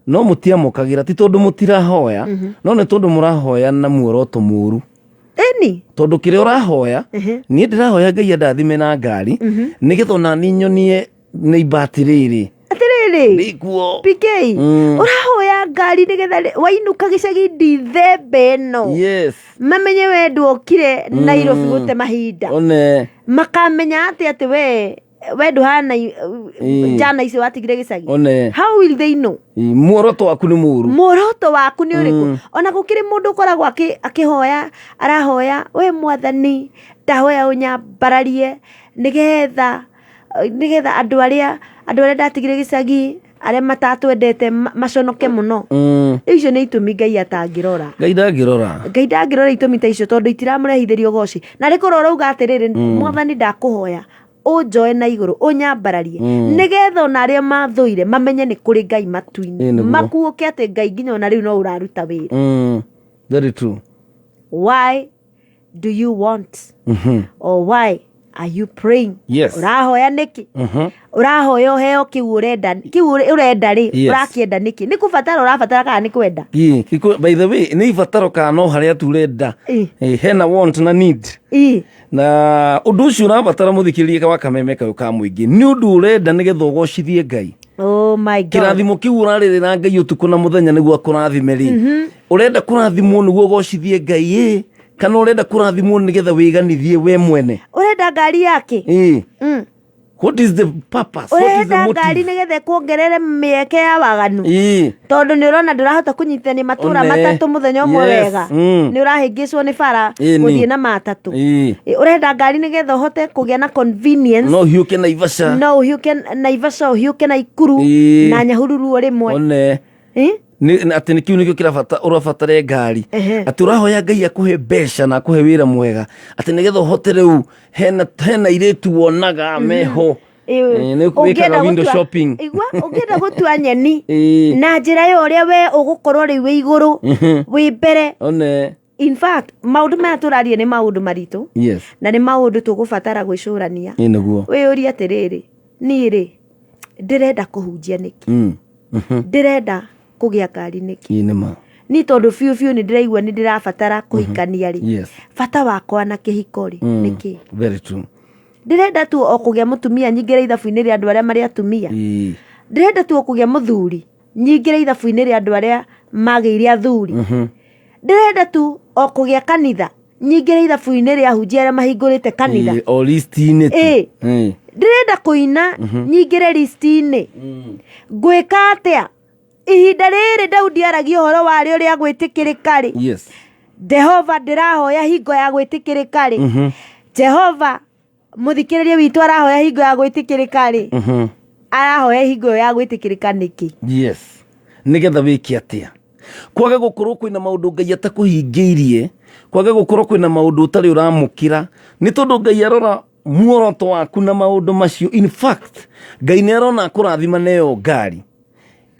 no mũtiamũkagĩra, ti tondũ mũtirahoya, no nĩ tondũ mũrahoya na muoroto mũru. Tondũ kĩrĩa ũrahoya, niĩ ndĩrahoya Ngai andathime na ngari nĩgetha ona niĩ nyonie neighbor atĩrĩrĩ, Atĩrĩrĩ, ndĩkuo. PK, ũrahoya ngari nĩgetha wainũka gĩcagi ndithemba ĩno, mamenye we ndwokire Nairobi gũte mahinda. One. Makamenya atĩ we ndũhana njana icio watigire gĩcagi. One. How will they know? Muoroto waku nĩ mũru. Muoroto waku nĩ ũrĩkũ? Ona gũkĩrĩ mũndũ ũkoragwo akĩhoya, arahoya, we Mwathani, ndahoya ũnyambararie nĩgetha andũ arĩa ndatigire gĩcagi, arĩa matatwendete maconoke mũno. Rĩu icio nĩ itũmi Ngai atangĩrora. Ngai ndangĩrora. Ngai ndangĩrora itũmi ta icio tondũ itiramũrehithĩria ũgoci. Na rĩ korwo ũrauga atĩrĩrĩ, Mwathani ndakũhoya ũnjoe na igũrũ ũnyambararie nĩgetha ona arĩa mathũire mamenye nĩ kũrĩ Ngai Ĩĩ, matu-inĩ, nĩguo. makuũke atĩ Ngai nginya ona rĩu no ũraruta wĩra. Very true. Why do you want or why are you praying? Yes. Ũrahoya nĩkĩ? Ũrahoya ũheo kĩu ũrenda, kĩu ũrenda rĩ, ũrakĩenda nĩkĩ? Nĩ kũbatara ũrabatara kana nĩ kwenda? Ĩĩ, by the way, nĩ ibataro kana no harĩa tu ũrenda. Ĩĩ. Ĩĩ, hena want na need. Ĩĩ. Na ũndũ ũcio ũrabatara mũthikĩrĩria wa kameme kayũ ka mũingĩ nĩ ũndũ ũrenda nĩgetha ũgocithie Ngai. Oh my God. Kĩrathimo kĩu ũrarĩrĩra Ngai ũtukũ na mũthenya nĩguo akũrathime rĩ, ũrenda kũrathimwo nĩguo ũgocithie Ngai ĩ, kana ũrenda kũrathimwo nĩgetha wĩganithie we mwene? Ũrenda ngari yake? Ĩĩ. What is the purpose? What is the Ũrenda ngari motive? nĩgetha ĩkuongerere mĩeke ya waganu? Ĩĩ. Tondũ nĩ ũrona ndũrahota kũnyitithania matũra One. matatũ mũthenya ũmwe Yes. wega. Nĩ ũrahĩngĩcwo nĩ bara Ĩĩ, nĩ. gũthiĩ na matatũ. Ĩĩ. Ĩ, ũrenda ngari nĩgetha ũhote kũgĩa na convenience. No ũhiũke Naivasha. No ũhiũke Naivasha, ũhiũke Naikuru Ĩĩ. na Nyahururu o rĩmwe. One. Ĩ? Atĩ nĩ kĩu nĩkĩo kĩrabata ũrabatara ngari. Ehe. Atĩ ũrahoya Ngai akũhe mbeca na akũhe wĩra mwega atĩ nĩgetha ũhote rĩu hena airĩtu wonaga meho. Ĩ, Ĩ, nĩ ũngĩenda wĩkaga window gũtua- shopping. Igua, ũngĩenda gũtua nyeni Ĩ. na njĩra ya ũrĩa we ũgũkorwo rĩu wĩ igũrũ, wĩ mbere. One. In fact, maũndũ maya tũraria nĩ maũndũ maritũ. Yes. Na nĩ maũndũ tũgũbatara gwĩcũrania. Ĩ, nĩguo. Wĩyũrie atĩrĩrĩ, niĩ rĩ, ndĩrenda kũhunjia nĩkĩ? Ndĩrenda kũgĩa ngari nĩkĩ? Ĩ, nĩ ma. Ni tondũ biũ biũ nĩ ndĩraigua nĩ ndĩrabatara kũhikania rĩ. Yes. Bata wakwa na kĩhiko rĩ, nĩkĩ? Very true. Ndĩrenda tu o kũgĩa mũtumia nyingĩre ithabu-inĩ rĩa andũ arĩa marĩ atumia. Ĩ. Ndĩrenda tu o kũgĩa mũthuri nyingĩre ithabu-inĩ rĩa andũ arĩa magĩire athuri. Ndĩrenda tu o kũgĩa kanitha nyingĩre ithabu-inĩ rĩa ahunjia arĩa mahingũrĩte kanitha. Ĩ, o list-inĩ tu. Ĩ. Ĩ. Ndĩrenda kũina nyingĩre list-inĩ. Ngwĩka atĩa? Ihinda rĩrĩ Daudi aragia ũhoro warĩo rĩa gwĩtĩkĩrĩka rĩ. Yes. Jehova ndĩrahoya hingo ya gwĩtĩkĩrĩka rĩ. Jehova mũthikĩrĩria witũ arahoya hingo ya gwĩtĩkĩrĩka rĩ. Arahoya hingo ĩyo ya gwĩtĩkĩrĩka nĩkĩ? Yes. Nĩgetha wĩke atĩa? Kwaga gũkorwo kwĩna maũndũ Ngai atakũhingĩirie, kwaga gũkorwo kwĩna maũndũ ũtarĩ ũramũkĩra, nĩ tondũ Ngai arora muoroto waku na maũndũ macio. In fact, Ngai nĩ arona akũrathima na ĩyo ngari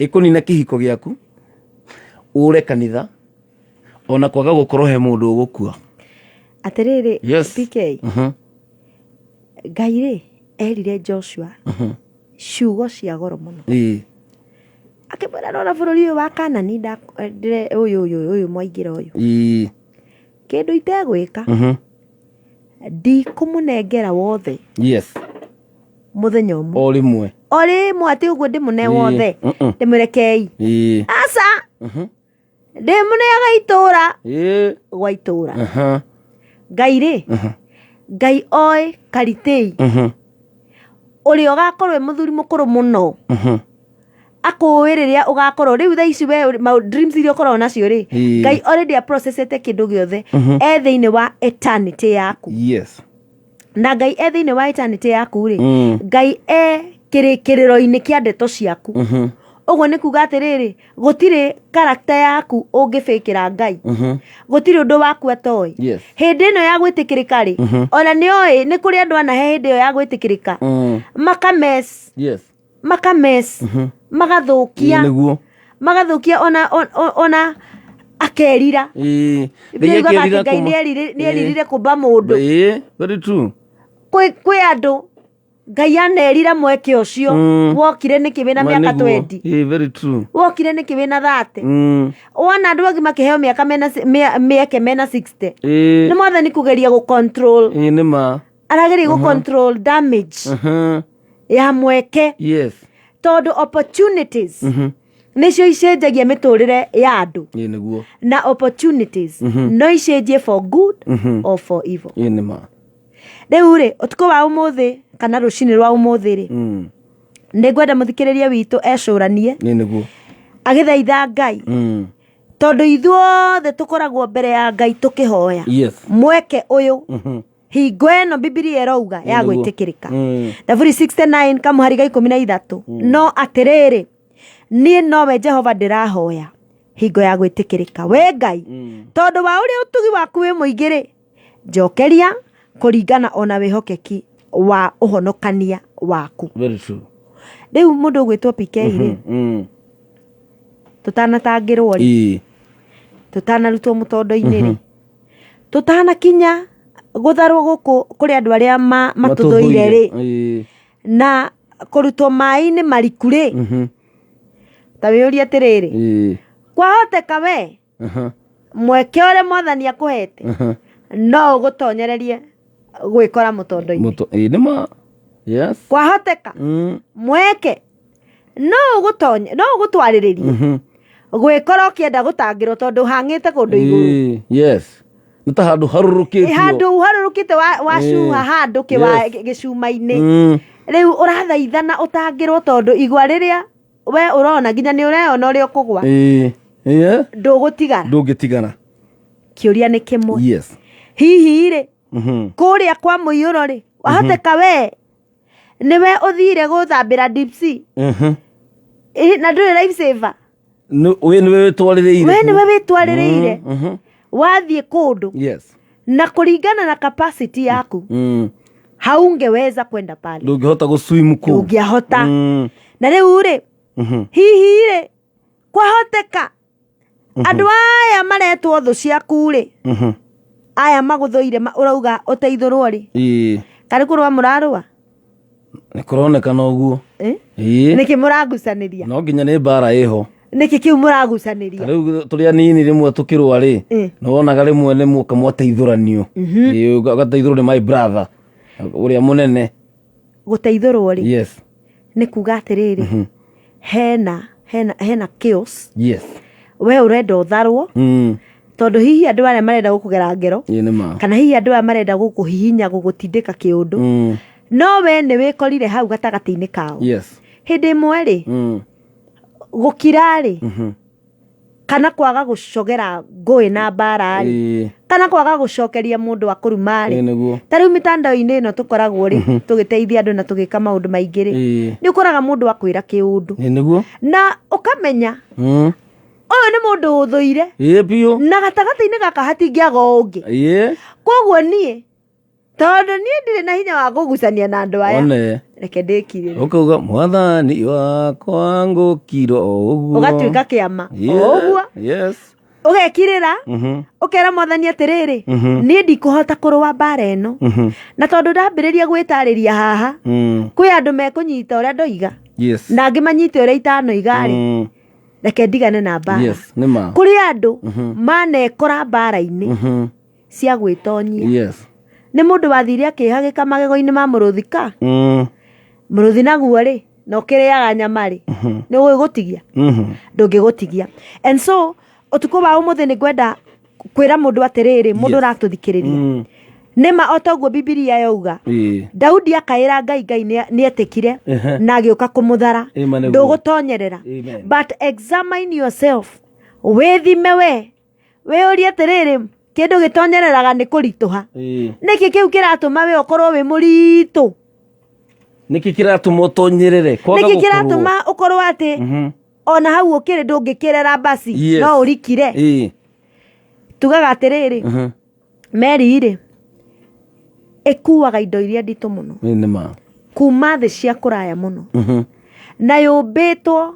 ĩkũnina kĩhiko gĩaku, ũre kanitha, ona kwaga gũkorwo he mũndũ ũgũkua. Atĩrĩrĩ, Yes. PK, Ngai rĩ erire Joshua ciugo cia goro mũno. Ĩĩ. Akĩmwĩra rora bũrũri ũyũ wa Kanani ũyũ ũyũ ũyũ mwaingĩra ũyũ. Ĩĩ. Kĩndũ itegwĩka, ndikũmũnengera wothe. Yes. Mũthenya ũmwe. O rĩmwe. O rĩmwe atĩ ũguo ndĩmũne Ĩĩ. wothe. Ndĩmũrekei. Ĩĩ. Aca. Ndĩmũneaga itũra. Ĩĩ. Gwa itũra. Ngai rĩ, Ngai oĩ karitĩi. Ũrĩa ũgakorwo wĩ mũthuri mũkũrũ mũno. Akũĩ rĩrĩa ũgakorwo rĩu thaa ici we dreams iria ũkoragwo nacio rĩ, Ĩĩ. Ngai already aprocessete kĩndũ gĩothe e thĩinĩ wa eternity yaku. Yes. Na Ngai e thĩinĩ wa eternity yaku rĩ, Ngai e kĩrĩkĩrĩro-inĩ kĩa ndeto ciaku. Ũguo nĩ kuga atĩrĩrĩ, gũtirĩ character yaku ũngĩbĩkĩra Ngai. Gũtirĩ ũndũ waku atoĩ. Yes. Hĩndĩ ĩno ya gwĩtĩkĩrĩka rĩ, ona nĩ oĩ nĩ kũrĩ andũ anahe hĩndĩ ĩyo ya gwĩtĩkĩrĩka. Makames. Yes. Makames. Magathũkia. Nĩguo. Magathũkia ona akerira. Ĩĩ. Biblia Ngai yugaga atĩ akerira Ngai nĩeririre kũmba mũndũ. Ĩĩ, very true. Kwĩ andũ Ngai anerira mweke ũcio. Wokire nĩkĩ wĩna Ma mĩaka nĩguo. 20? Ĩĩ, very true. Wokire nĩkĩ wĩna 30? Wona andũ agima makĩheo mĩaka mena mĩeke mena 60. Ĩĩ. Nĩ mwathani kũgeria gũ control. Ĩĩ, nĩ ma. Arageria gũ control damage. Ya mweke. Yes. Tondũ opportunities nĩcio icenjagia mĩtũrĩre ya andũ. Ĩĩ, nĩguo. Na opportunities no icenjie for good or for evil. Ĩĩ, nĩ ma. Rĩu rĩ, ũtukũ wa ũmũthĩ kana rũcinĩ rwa ũmũthĩ rĩ, nĩ ngwenda mũthikĩrĩria witũ ecũranie. Ĩĩ, nĩguo. Agĩthaitha Ngai. Tondũ ithuothe tũkoragwo mbere ya Ngai tũkĩhoya. Yes. Mweke ũyũ. Hingo ĩno Bibilia ĩrauga ya Nĩguo. gwĩtĩkĩrĩka. Thaburi 69 kamũhari ga ikũmi na ithatũ. No atĩrĩrĩ, niĩ nowe Jehova ndĩrahoya. Hingo ya gwĩtĩkĩrĩka we Ngai, tondũ wa ũrĩa ũtugi waku wĩ mũingĩ rĩ, njokeria kũringana ona wĩhokeki wa ũhonokania waku. Very true. Rĩu mũndũ ũgwĩtwo PK rĩ, tũtanatangĩrwo rĩ, tũtanarutwo mũtondo-inĩ rĩ, tũtanakinya gũtharwo gũkũ kũrĩ andũ arĩa matũthũire rĩ, na kũrutwo maĩ-inĩ mariku rĩ, ta wĩyũrie atĩrĩrĩ, kwahoteka we mweke ũrĩa Mwathani akũhete no ũgũtonyererie gwĩkora mũtondo-inĩ. Nĩ ma, yes. Kwahoteka mweke no ũgũtonye, no ũgũtwarĩrĩrie gwĩkora ũkĩenda gũtangĩrwo tondũ ũhang'ĩte kũndũ igũrũ. Yes, nĩ ta handũ harũrũkĩtio. Ĩ, handũ ũharũrũkĩte wacuha handũ gĩcuma-inĩ. Rĩu ũrathaithana ũtangĩrwo tondũ igwa rĩrĩa we ũrona nginya nĩ ũreyona ũrĩa ũkũgwa. Ĩĩ. Ndũgũtigara. Ndũngĩtigara. Kĩũria nĩ kĩmwe. Hihi rĩ, kũrĩa kwa mũiyũro rĩ, wahoteka we nĩwe ũthire gũthambĩra deep sea? Ĩ, na ndũrĩ life saver. We nĩwe wĩtwarĩrĩire. We nĩwe wĩtwarĩrĩire. Wathiĩ kũndũ na kũringana na capacity yaku, haungeweza kwenda pale. Ndũngĩhota gũswim kũu. Ndũngĩahota. Na rĩu rĩ, hihi rĩ, kwahoteka andũ aya maretwo thũ ciaku rĩ, aya magũthũire, ũrauga ũteithũrwo rĩ, karĩ kũrũa mũrarũa? Nĩ kũronekana ũguo. Eh? Ĩĩ. Nĩkĩ mũragucanĩria? No nginya nĩ mbara ĩho. Nĩkĩ kĩu mũragucanĩria? Rĩu tũrĩ anini rĩmwe tũkĩrũa rĩ, nĩ wonaga rĩmwe nĩ muoka mwateithũranio. Ĩĩ, ũgateithũrwo nĩ my brother ũrĩa mũnene. Gũteithũrwo rĩ, nĩ kuga atĩrĩrĩ, hena chaos. We ũrenda ũtharwo, tondũ hihi andũ arĩa marenda gũkũgera ngero, Ĩĩ, nĩ ma. kana hihi andũ aya marenda gũkũhihinya, gũgũtindĩka kĩũndũ, no we nĩ wĩkorire hau gatagatĩ-inĩ kao. Hĩndĩ ĩmwe rĩ, gũkira rĩ, kana kwaga gũcogera ngũĩ na mbara rĩ, kana kwaga gũcokeria mũndũ akũruma rĩ. Ĩĩ, nĩguo. Ta rĩu mĩtandao-inĩ ĩno tũkoragwo rĩ, tũgĩteithia andũ na tũgĩka maũndũ maingĩ rĩ, nĩ ũkoraga mũndũ akwĩra kĩũndũ Ĩĩ, nĩguo. na ũkamenya ũyũ nĩ mũndũ ũthũire, Ĩĩ, biũ. na gatagatĩ-inĩ gaka hatingĩaga ũngĩ. Koguo niĩ tondũ niĩ ndirĩ na hinya wa kũgucania na andũ aya, One. reke ndĩkirĩre. Ũkauga Mwathani wakwa ngũkirwo o ũguo. Ũgatuĩka kĩama o ũguo. Ũgekirĩra, ũkera Mwathani atĩrĩrĩ, niĩ ndikũhota kũrũa mbara ĩno, na tondũ ndambĩrĩria gwĩtarĩria haha, kwĩ andũ mekũnyita ũrĩa ndoiga, na angĩ manyite ũrĩa itanoiga rĩ, reke ndigane na mbara. Yes, nĩ ma. Kũrĩ andũ manekora mbara-inĩ cia gwĩtonyia. Nĩ mũndũ wathire akĩhagĩka magego-inĩ ma mũrũthi ka mũrũthi naguo rĩ, na ũkĩrĩaga nyama rĩ, nĩ ũgũgũtigia? Ndũngĩgũtigia. And so ũtukũ wa ũmũthĩ nĩ ngwenda kwĩra mũndũ atĩrĩrĩ, mũndũ ũratũthikĩrĩria, nĩma o toguo Bibilia yauga, Daudi akaĩra Ngai, Ngai nĩ etĩkire na agĩũka kũmũthara. Ĩma nĩguo. Ndũgũtonyerera. Amen. But examine yourself, wĩthime we, wĩyũrie atĩrĩrĩ, kĩndũ gĩtonyereraga nĩ kũritũha. Nĩkĩ kĩu kĩratũma we ũkorwo wĩ mũritũ? Nĩkĩ kĩratũma ũtonyerere? Kwaga Nĩkĩ gũkorwo. kĩratũma ũkorwo atĩ ona hau ũkĩrĩ ndũngĩkĩrera basi, no ũrikire? Tugaga atĩrĩrĩ, meri rĩ, ĩkuaga indo iria nditũ mũno Ĩĩ, nĩ ma. kuma thĩ cia kũraya mũno, na yũmbĩtwo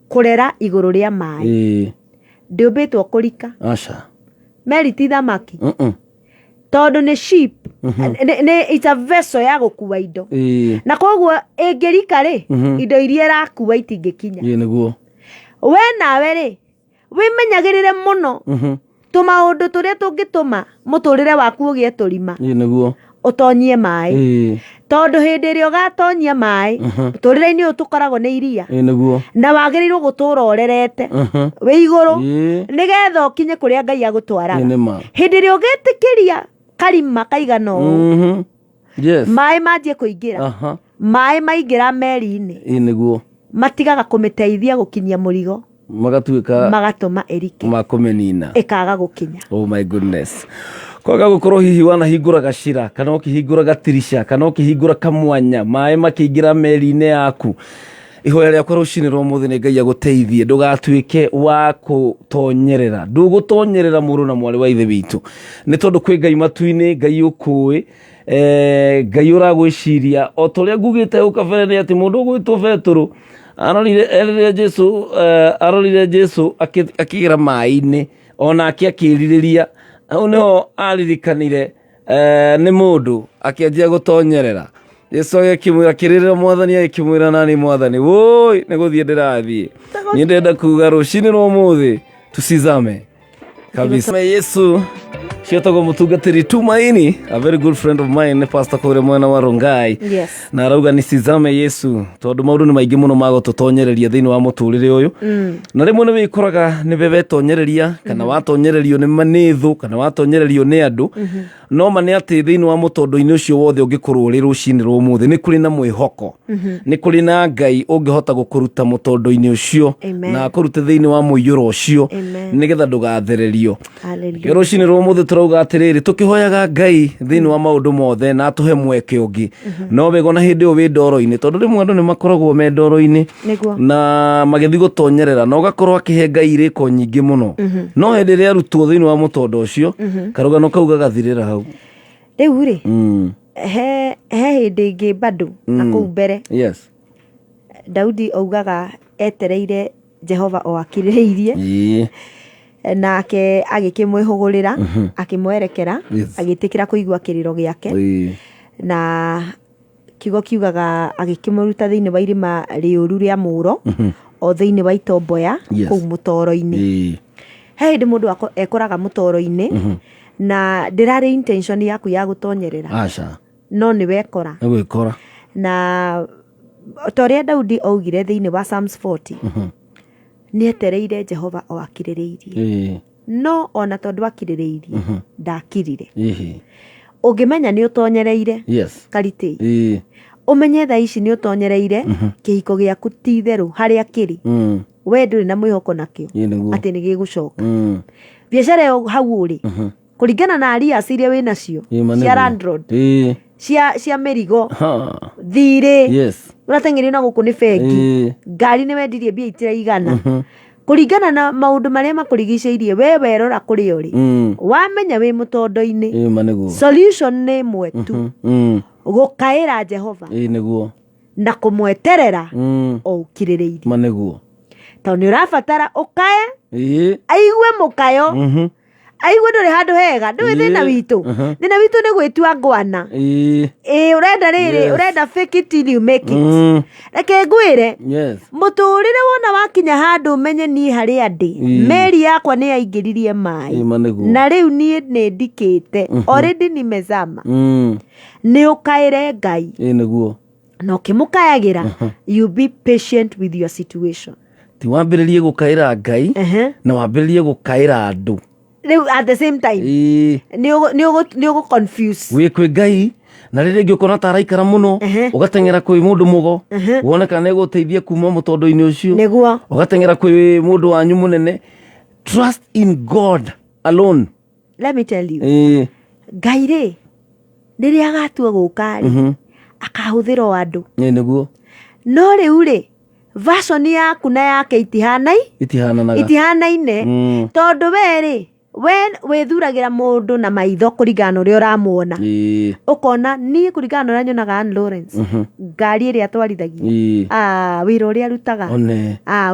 kũrera igũrũ rĩa maĩ. Ndĩũmbĩtwo kũrika. Aca. Meri ti thamaki. Tondũ nĩ ship, nĩ it's a vessel ya gũkua indo. Na koguo ĩngĩrika rĩ, indo iria ĩrakua itingĩkinya. Ĩĩ, nĩguo. We nawe rĩ, wĩmenyagĩrĩre mũno tũmaũndũ tũrĩa tũngĩtũma mũtũrĩre waku ũgĩe tũrima, Ĩĩ, nĩguo. ũtonyie maĩ. Tondũ hĩndĩ ĩrĩa ũgatonyia maĩ, mũtũrĩre-inĩ ũyũ tũkoragwo nĩ iria, Ĩĩ, nĩguo. na wagĩrĩirwo gũtũra ũrerete wĩ igũrũ, nĩgetha ũkinye kũrĩa Ngai agũtwaraga. Ĩĩ, nĩ ma. Hĩndĩ ĩrĩa ũgĩtĩkĩria karima kaigana ũũ, maĩ manjie kũingĩra, maĩ maingĩra meri-inĩ, Ĩĩ, nĩguo. matigaga kũmĩteithia gũkinyia mũrigo, magatuĩka magatũma ĩrike, makũmĩnina, ĩkaga gũkinya. Oh my goodness. Kwaga gũkorwo hihi wanahingũra gacĩra, kana ũkĩhingũra gatirisha, kana ũkĩhingũra kamwanya, maĩ makĩingĩra meri-inĩ yaku. Ihoya rĩakwa rũcinĩ rwa ũmũthĩ nĩ Ngai agũteithie ndũgatuĩke wa gũtonyerera. Ndũgũtonyerera mũrũ na mwarĩ wa ithe witũ, nĩ tondũ kwĩ Ngai matu-inĩ, Ngai ũkũĩ, Ngai ũragwĩciria. O ta ũrĩa ngugĩte hau kabere nĩ atĩ mũndũ ũgwĩtwo Betũrũ arorire erire Jesu, arorire Jesu akĩgera maĩ-inĩ, onake akĩrirĩria. Hau nĩho aririkanire nĩ mũndũ akĩanjia gũtonyerera. Jesu agĩkĩmwĩra, kĩrĩrĩra mwathani agĩkĩmwĩra, nani mwathani, woi nĩ gũthiĩ ndĩrathiĩ. Niĩ ndĩrenda kuga rũcinĩ rwa ũmũthĩ tusizame kabisa. Yesu cietagwo mũtungatĩri Tumaini, a very good friend of mine, nĩ pastor kũrĩa mwena wa Rongai. Na arauga nisizame Yesu tondũ maũndũ nĩ maingĩ mũno ma gũtũtonyereria thĩinĩ wa mũtũrĩre ũyũ. Na rĩmwe nĩ wĩkoraga nĩwe wetonyereria kana watonyererio nĩ thũ kana watonyererio nĩ andũ. No ma nĩ atĩ thĩinĩ wa mũtondo-inĩ ũcio wothe ũngĩkorwo ũrĩ rũcinĩ rwa ũmũthĩ nĩ kũrĩ na mwĩhoko, nĩ kũrĩ na Ngai ũngĩhota gũkũruta mũtondo-inĩ ũcio na akũrute thĩinĩ wa mũiyũro ũcio nĩgetha ndũgathererio. Hallelujah. Rũcinĩ rwa ũmũthĩ tũrauga atĩrĩrĩ, tũkĩhoyaga Ngai thĩinĩ wa maũndũ mothe na atũhe mweke ũngĩ, no wega ona hĩndĩ ĩyo wĩ ndoro-inĩ, tondũ rĩmwe andũ nĩ makoragwo me ndoro-inĩ na magĩthiĩ gũtonyerera na ũgakorwo akĩhe Ngai irĩko nyingĩ mũno, no hĩndĩ ĩrĩa arutwo thĩinĩ wa mũtondo ũcio karũgano kau gagathirĩra hau. Rĩu rĩ, he hĩndĩ ĩngĩ bado na kũu mbere Daudi augaga etereire Jehova o akirĩrĩirie. Nake agĩkĩmwĩhũgũrĩra, akĩmwerekera, agĩtĩkĩra kũigua kĩrĩro gĩake. Na kiugo kiugaga agĩkĩmũruta thĩinĩ wa irima rĩũru rĩa mũro, o thĩinĩ wa itomboya kũu mũtoro-inĩ. He hĩndĩ mũndũ ekoraga mũtoro-inĩ, na ndĩrarĩ intention yaku ya gũtonyerera. Aca. No nĩ wekora. Nĩ gwĩkora. Na ta ũrĩa Daudi augire thĩinĩ wa Psalms 40, nĩ etereire Jehova o akirĩrĩirie. No ona tondũ akirĩrĩirie, ndakirire. Ũngĩmenya nĩ ũtonyereire, Karitĩ, ũmenye thaa ici nĩ ũtonyereire, kĩhiko gĩaku ti itherũ harĩa kĩrĩ, we ndũrĩ na mwĩhoko nakĩo atĩ nĩ gĩgũcoka. Biacara ĩyo hau ũrĩ, kũringana na arrears iria wĩ nacio cia landlord, cia mĩrigo, thirĩ, ũrateng'erio na gũkũ nĩ bengi, ngari nĩ wendirie mbia itiraigana, kũringana na maũndũ marĩa makũrigicĩirie, we werora kũrĩa ũrĩ, wamenya wĩ mũtondo-inĩ, solution nĩ ĩmwe tu, gũkaĩra Jehova na kũmweterera o ũkirĩrĩirie. Tondũ nĩ ũrabatara ũkae, aigue mũkayo, aigue ndũrĩ handũ hega. Ndũĩ thĩna witũ? Thĩna witũ nĩ gwĩtua ngwana. Ĩĩ, ũrenda rĩrĩ, ũrenda fake it till you make it. Reke ngwĩre, mũtũrĩre wona wakinya handũ ũmenye niĩ harĩa ndĩ, meri yakwa nĩ yaingĩririe maĩ, na rĩu niĩ nĩ ndikĩte, already nimezama, nĩ ũkaĩre Ngai. Na ũkĩmũkayagĩra, you be patient with your situation. Ti wambĩrĩrie gũkaĩra Ngai na wambĩrĩrie gũkaĩra andũ. Rĩu at the same time nĩ ũgũ confuse. Wĩ kwĩ Ngai na rĩrĩa rĩngĩ ũkona ta araikara mũno, ũgateng'era kwĩ mũndũ mũgo wone kana nĩegũteithia kuma mũtondo-inĩ ũcio. Ũgateng'era kwĩ mũndũ wanyu mũnene. Trust in God alone. Let me tell you. Ngai rĩ, rĩrĩa agatua gũka rĩ, akahũthĩra o andũ. No rĩu rĩ, version yaku na yake itihananaga. Itihanaine. Tondũ we rĩ, we wĩthuragĩra mũndũ na maitho kũringana na ũrĩa ũramuona. Ũkona niĩ kũringana na ũrĩa nyonaga Ann Lawrence, ngari ĩrĩa atwarithagia, wĩra ũrĩa arutaga,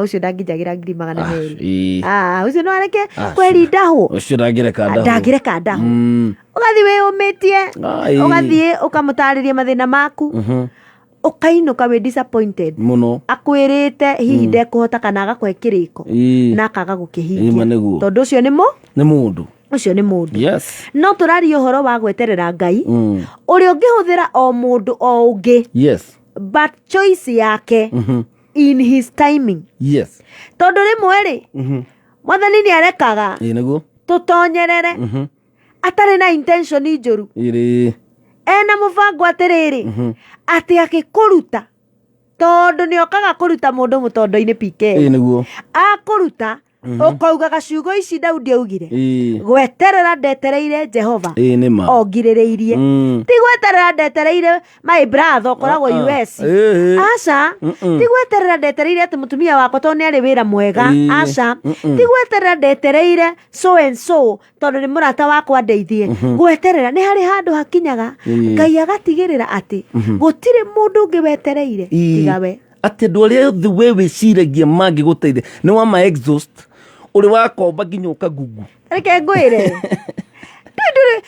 ũcio ndangĩnjagĩra ngiri magana merĩ. Ũcio no areke kweri ndahwo. Ũcio ndangĩreka ndahwo. Ndangĩreka ndahwo. Ũgathiĩ wĩyũmĩtie, ũgathiĩ ũkamũtarĩria mathĩna maku, ũkainũka wĩ disappointed mũno. Akwĩrĩte hihi ndekũhota kana agakũhe kĩrĩko na akaga gũkĩhingia. Ĩma nĩguo. Tondũ ũcio nĩ nĩ mũndũ. Ũcio nĩ mũndũ. No tũraria ũhoro wa gweterera Ngai, ũrĩa ũngĩhũthĩra o mũndũ o ũngĩ, but choice yake in his timing. Tondũ rĩmwe rĩ, mwathani nĩ arekaga tũtonyerere atarĩ na intention njũru, ena mũbango atĩrĩrĩ, atĩ akĩkũruta, tondũ nĩ okaga kũruta mũndũ mũtondo-inĩ PK. Akũruta. Ũkaugaga ciugo ici Daudi augire, gweterera ndetereire Jehova, Ĩĩ nĩ ma. ongirĩrĩirie. Ti gweterera ndetereire my brother ũkoragwo Ah, ah. US. Ĩĩ. Aca. Ti gweterera ndetereire atĩ mũtumia wakwa tondũ nĩ arĩ wĩra mwega. Aca. Ti gweterera ndetereire so and so tondũ nĩ mũrata wakwa ndeithie. Gweterera nĩ harĩ handũ hakinyaga Ngai agatigĩrĩra atĩ gũtirĩ mũndũ ũngĩ wetereire tiga we. Atĩ andũ arĩa othe we wĩciragia mangĩgũteithia nĩ wa ma exhaust, ũrĩ wakomba nginya ũkagungu. Reke ngwĩre, ndũĩ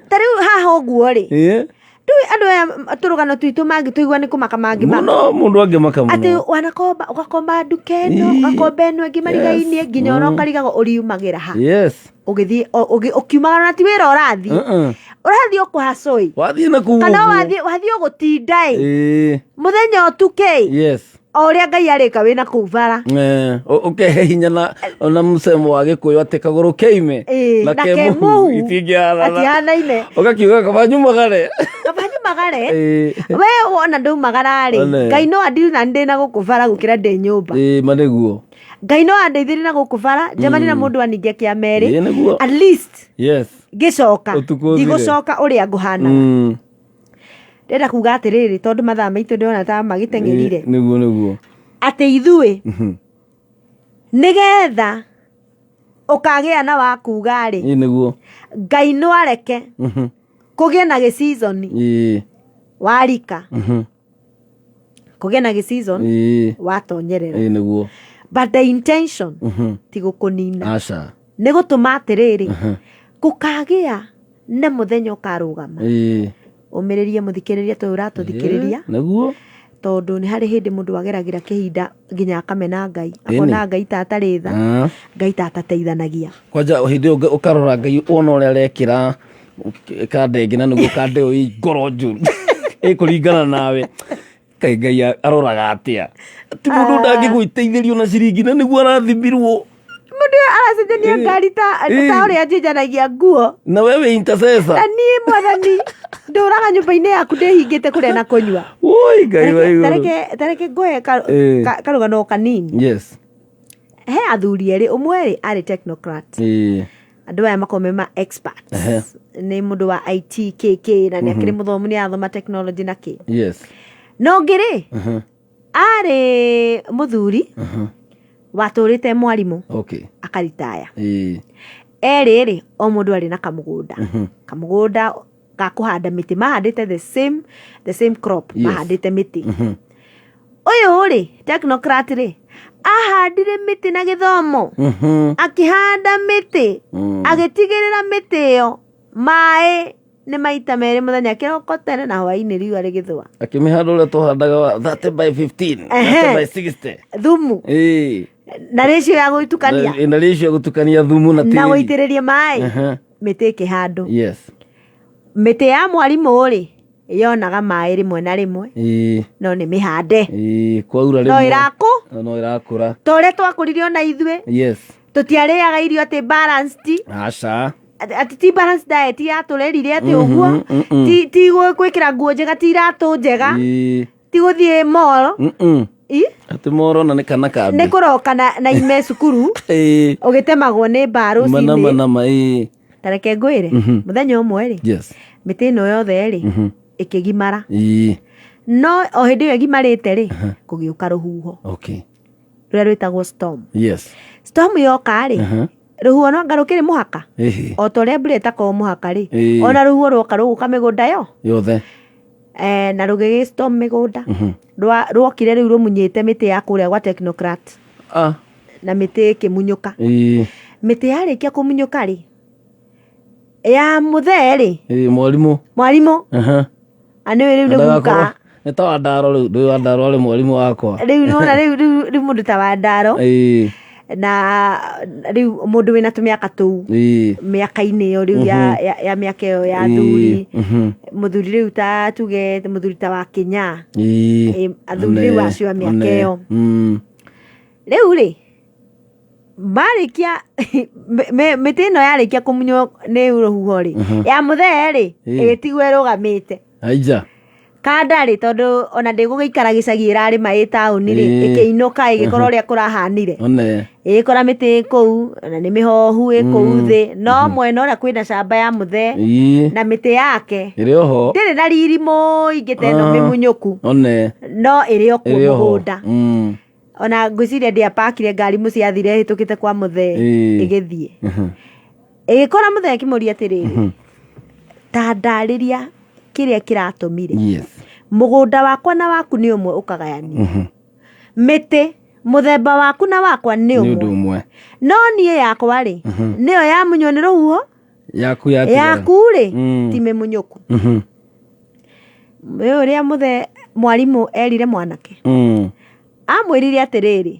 ta rĩu haha ũguo rĩ, ndũĩ andũ aya tũrũgano twitũ mangĩtũigua nĩ kũmaka mangĩmaka. Mũno, mũndũ angĩmaka mũno. Atĩ wanakomba, ũgakomba nduka ĩno, ũgakomba ĩno ĩngĩ marigainie, nginya ona ũkarigagwo ũriumagĩra ha. Ũgĩthiĩ ũkiumagara na ti wĩra ũrathiĩ. Ũrathiĩ ũkũhacũi. Wathiĩ na kũu Kana ũguo. wathiĩ ũgũtinda ĩ. Mũthenya ũtuke ĩ. O ũrĩa Ngai arĩka wĩna kũu bara. Ũkehe hinya na ona mũcemo wa Gĩkũyũ atĩ kagũrũ keime na na ke ke mũhu mũhu itingĩhanana. Atihanaine. Ũgakiuga kaba nyumagare. Kaba nyumagare. We wona ndaumagara rĩ, One. Ngai no andiri na ndĩ na gũkũ bara gũkĩra ndĩ nyũmba. Ĩĩ ma nĩguo. Ngai no andeithĩrie na gũkũ bara njemanie na mũndũ aninge kĩa merĩ. Ĩĩ nĩguo. At least ngĩcoka Ũtukũ ũthire. ndigũcoka ũrĩa ngũhanaga. Ndĩrenda kuga atĩrĩrĩ, tondũ mathaa maitũ ndĩrona ta magĩteng'erire. Ĩĩ, nĩguo nĩguo. Atĩ ithuĩ nĩgetha ũkagĩa na wa kuga rĩ, Ĩĩ nĩguo. Ngai no areke kũgĩe na gĩ-season warika, kũgĩe na gĩ-season watonyerera. Ĩĩ nĩguo. But the intention ti gũkũnina. Aca. Nĩ gũtũma atĩrĩrĩ, gũkagĩa na mũthenya ũkarũgama. Ũmĩrĩrie mũthikĩrĩria tondũ ũratũthikĩrĩria. Nĩguo. Tondũ nĩ harĩ hĩndĩ mũndũ ageragĩra kĩhinda nginya akamena Ngai. Akona Ngai ta atarĩ tha, Ngai ta atateithanagia. Kwanja hĩndĩ ĩyo ũkarora Ngai wona ũrĩa arekĩra kanda ĩngĩ na nĩguo kanda ĩyo ĩ ngoro njũru ĩkũringana nawe. Kaĩ Ngai aroraga atĩa? Ti mũndũ ndangĩgũiteithĩrio na ciringi na nĩguo arathimirwo. Mũndũ ũyũ aracenjania ngari ta ta ũrĩa njenjanagia nguo. Na we wĩ intercessor. Na niĩ mwathani ndũraga nyũmba-inĩ yaku ndĩhingĩte kũrĩa na kũnyua. Woi Ngai wa igũrũ. Tareke ngũhe karũgano kanini. He athuri erĩ, ũmwe rĩ arĩ technocrat. Andũ aya makoragwo me ma experts. Nĩ mũndũ wa IT KK na nĩ akĩrĩ mũthomu, nĩ arathoma technology na kĩ. Na ũngĩ rĩ, arĩ mũthuri watũrĩte mwarimũ. Akaritaya. Erĩ rĩ, o mũndũ arĩ na kamũgũnda. Kamũgũnda ga kũhanda mĩtĩ, mahandĩte the same crop, mahandĩte mĩtĩ. Ũyũ rĩ, technocrat rĩ, ahandire mĩtĩ na gĩthomo. Akĩhanda mĩtĩ, agĩtigĩrĩra mĩtĩ ĩyo maĩ nĩ maita merĩ mũthenya, kĩroko tene na hwaĩ-inĩ riũa rĩgĩthũa. Akĩmĩhanda ũrĩa tũhandaga wa 30 by 15, 30 by 60. Thumu. Na ratio ya gũitukania. Na ratio ya gũtukania thumu na Na tĩri. gũitĩrĩria maĩ. Mĩtĩ ĩkĩhandwo. Mĩtĩ ya mwarimũ rĩ, yonaga maĩ rĩmwe na rĩmwe. No nĩ mĩhande. Kwaura No rĩmwe. ĩrakũ? No ĩrakũra. Ta ũrĩa twakũrire ona ithuĩ. Tũtiarĩaga irio atĩ balanced. Aca. Atĩ ti balanced diet yatũrerire atĩ ũguo. Ti gwĩkĩra nguo njega, ti iratũ njega. Ti gũthiĩ mall. Atĩ mall ona nĩ kana kambi. Nĩ kũroka na ime cukuru. Ũgĩtemagwo nĩ mbaa rũcinĩ. Mana, mana, ma, Ta reke ngwĩre, mũthenya ũmwe rĩ, mĩtĩ ĩno yothe rĩ, ĩkĩgimara. No o hĩndĩ ĩyo ĩgimarĩte rĩ, kũgĩũka rũhuho. Rũrĩa rwĩtagwo storm. Storm yoka rĩ, rũhuho no anga rũkĩrĩ mũhaka. O ta ũrĩa mbura ĩtakoragwo mũhaka rĩ, ona rũhuho rwoka rũgũka mĩgũnda yo. Yothe. Na rũgĩgĩ storm mĩgũnda. Rwokire rĩu rũmunyĩte mĩtĩ ya kũrĩa gwa technocrat. Na mĩtĩ ĩkĩmunyũka. Mĩtĩ yarĩkia kũmunyũka rĩ, ya mũthee rĩ. Mwarimũ. Mwarimũ. A nĩwe rĩu nĩ guka. Nĩ ta Wandaro rĩu, ndũĩ Wandaro arĩ mwarimũ wakwa. Rĩu nĩwona rĩu, rĩu, rĩu mũndũ ta Wandaro. Na rĩu mũndũ wĩna tũmĩaka tũu. Mĩaka-inĩ ĩyo rĩu ya mĩaka ĩyo ya athuri. Mũthuri rĩu ta tuge mũthuri ta wa Kĩnyaa. Athuri rĩu acio a mĩaka ĩyo. Rĩu rĩ, marĩkia mĩtĩ ĩno yarĩkia kũmunywo nĩ rũhuho rĩ, ya mũthee rĩ, ĩgĩtigwo ĩrũgamĩte. Aija. Kanda rĩ, tondũ ona ndĩgũgĩikara gĩcagi ĩrarĩma ĩ taũni rĩ, ĩkĩinũka ĩgĩkora ũrĩa kũrahanire. One. Ĩgĩkora mĩtĩ ĩ kũu, ona nĩ mĩhohu ĩ kũu thĩ, no mwena ũrĩa kwĩna camba ya mũthee na mĩtĩ yake Ĩrĩ oho. ndĩrĩ na riri mũingĩ ta ĩno mĩmunyũku, One. no ĩrĩ o kuo Ĩrĩ oho. mũgũnda. Ona ngwĩciria ndĩapakire ngari mũciĩ athire ĩhĩtũkĩte kwa mũthee ĩgĩthiĩ. Ĩgĩkora mũthee ĩkĩmũria atĩrĩrĩ, ta ndarĩria kĩrĩa kĩratũmire mũgũnda wakwa na waku nĩ ũmwe ũkagayanio, mĩtĩ mũthemba waku na wakwa nĩ Nĩ ũndũ ũmwe, ũmwe. no niĩ yakwa rĩ nĩyo yamunywo nĩ rũhuho, Yaku yatigara. yaku rĩ ti mĩmunyũku. Nĩ ũrĩa mũthee mwarimũ erire mwanake, amwĩrire atĩrĩrĩ,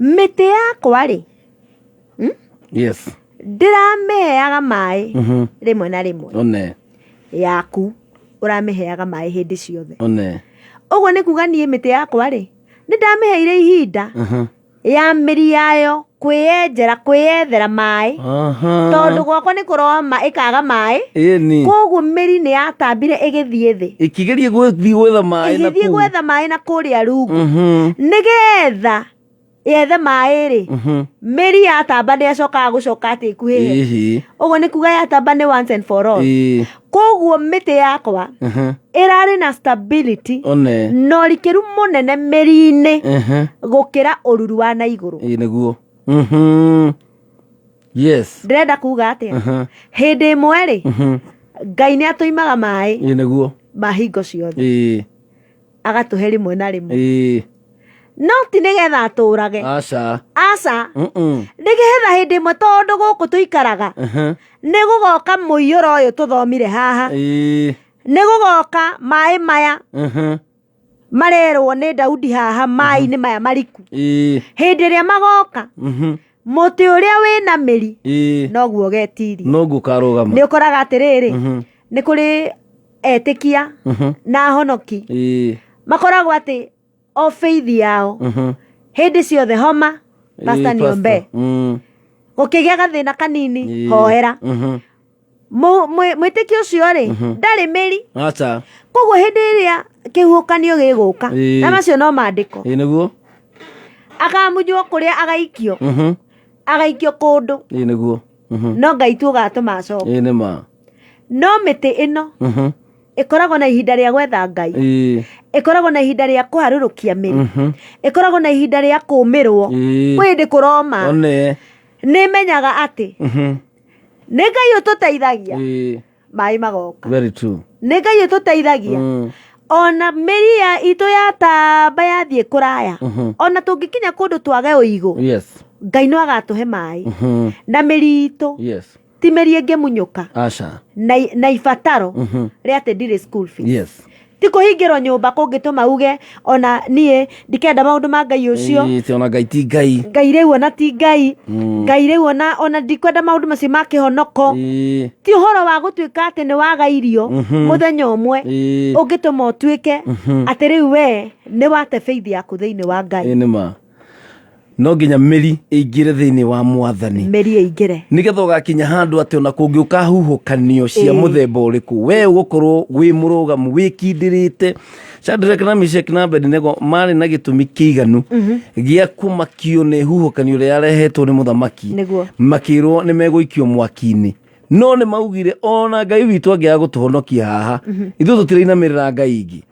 mĩtĩ yakwa rĩ ndĩramĩheaga maĩ rĩmwe na rĩmwe, One. yaku ũramĩheaga maĩ hĩndĩ ciothe. One. Ũguo nĩ kuga niĩ mĩtĩ yakwa rĩ nĩ ndamĩheire ihinda ya mĩri yayo kwĩyenjera, kwĩyethera maĩ, tondũ gwakwa nĩ kũroma ĩkaga maĩ, Ĩni. koguo mĩri nĩ yatambire ĩgĩthiĩ thĩ, Ĩkĩgeria gũthiĩ gwetha maĩ na ĩgĩthiĩ kũu. gwetha maĩ na kũrĩa rungu, nĩgetha yethe maĩ rĩ, mĩri yatamba nĩ yacokaga gũcoka atĩ ĩkuhĩhe. Ũguo nĩ kuga yatamba nĩ once and for all. Koguo mĩtĩ yakwa ĩrarĩ na stability One. na ũrikĩru mũnene mĩri-inĩ gũkĩra ũruru wa na igũrũ. Ĩĩ nĩguo. Yes. Ndĩrenda kuga atĩa? Hĩndĩ ĩmwe rĩ, Ngai nĩ atũimaga maĩ Ĩĩ nĩguo. ma hingo ciothe, agatũhe rĩmwe na rĩmwe, no ti nĩgetha atũrage. Aca. Aca. Nĩgetha hĩndĩ ĩmwe, tondũ gũkũ tũikaraga nĩ gũgoka mũiyũro ũyũ tũthomire haha, nĩ gũgoka maĩ maya marerwo nĩ Daudi haha, maĩ-inĩ maya mariku, hĩndĩ ĩrĩa magoka, mũtĩ ũrĩa wĩna mĩri noguo ũgetiria. Noguo ũkarũgama. Nĩ ũkoraga atĩrĩrĩ, nĩ kũrĩ etĩkia na ahonoki makoragwo atĩ o faith yao hĩndĩ ciothe homa, pastor niombe, gũkĩgĩa gathĩna kanini, hoera. Mwĩtĩkio ũcio rĩ ndarĩ mĩri. Aca. Koguo hĩndĩ ĩrĩa kĩhuhũkanio gĩgũka, na macio no mandĩko, Ĩĩ nĩguo. akamunywo kũrĩa agaikio, agaikio kũndũ, Ĩĩ nĩguo. No Ngai tu ũgatũma acoke. Ĩĩ nĩ ma. No mĩtĩ ĩno ĩkoragwo na ihinda rĩa gwetha Ngai, ĩkoragwo na ihinda rĩa kũharũrũkia mĩri, ĩkoragwo na ihinda rĩa kũmĩrwo. Kwĩ hĩndĩ kũroma. One. Nĩ menyaga atĩ nĩ Ngai ũtũteithagia, maĩ magoka. Very true. Nĩ Ngai ũtũteithagia. Ona mĩri ya itũ yatamba yathiĩ kũraya, ona tũngĩkinya kũndũ twage ũigũ, Ngai no agatũhe maĩ, na mĩri itũ ti mĩri ĩngĩmunyũka Aca. na ibataro rĩa atĩ ndirĩ school fees, ti kũhingĩrwo nyũmba kũngĩtũma uge ona niĩ ndikenda maũndũ ma Ngai ũcio. Ĩĩ, ti ona Ngai ti Ngai. Ngai rĩu ona ti Ngai, Ngai rĩu ona ndikwenda maũndũ macio ma kĩhonoko. Ti ũhoro wa gũtuĩka atĩ nĩ waga irio mũthenya ũmwe ũngĩtũma ũtuĩke atĩ rĩu we nĩ wate faith yaku thĩinĩ wa Ngai. Ĩĩ nĩ ma. No nginya mĩri ĩingĩre thĩinĩ wa Mwathani, mĩri ĩingĩre, nĩgetha ũgakinya handũ atĩ ona kũngĩũka huhũkanio cia mũthemba ũrĩkũ, we ũgũkorwo wĩ mũrũgamu, wĩkindĩrĩte. Shadrach na Meshach na Abednego marĩ na gĩtũmi kĩiganu gĩa kũmakio nĩ huhũkanio ĩrĩa yarehetwo nĩ mũthamaki. Makĩrwo nĩ megũikio mwaki-inĩ, no nĩ maugire ona Ngai witũ angĩaga gũtũhonokia haha, ithuĩ tũtirainamĩrĩra Ngai ingĩ.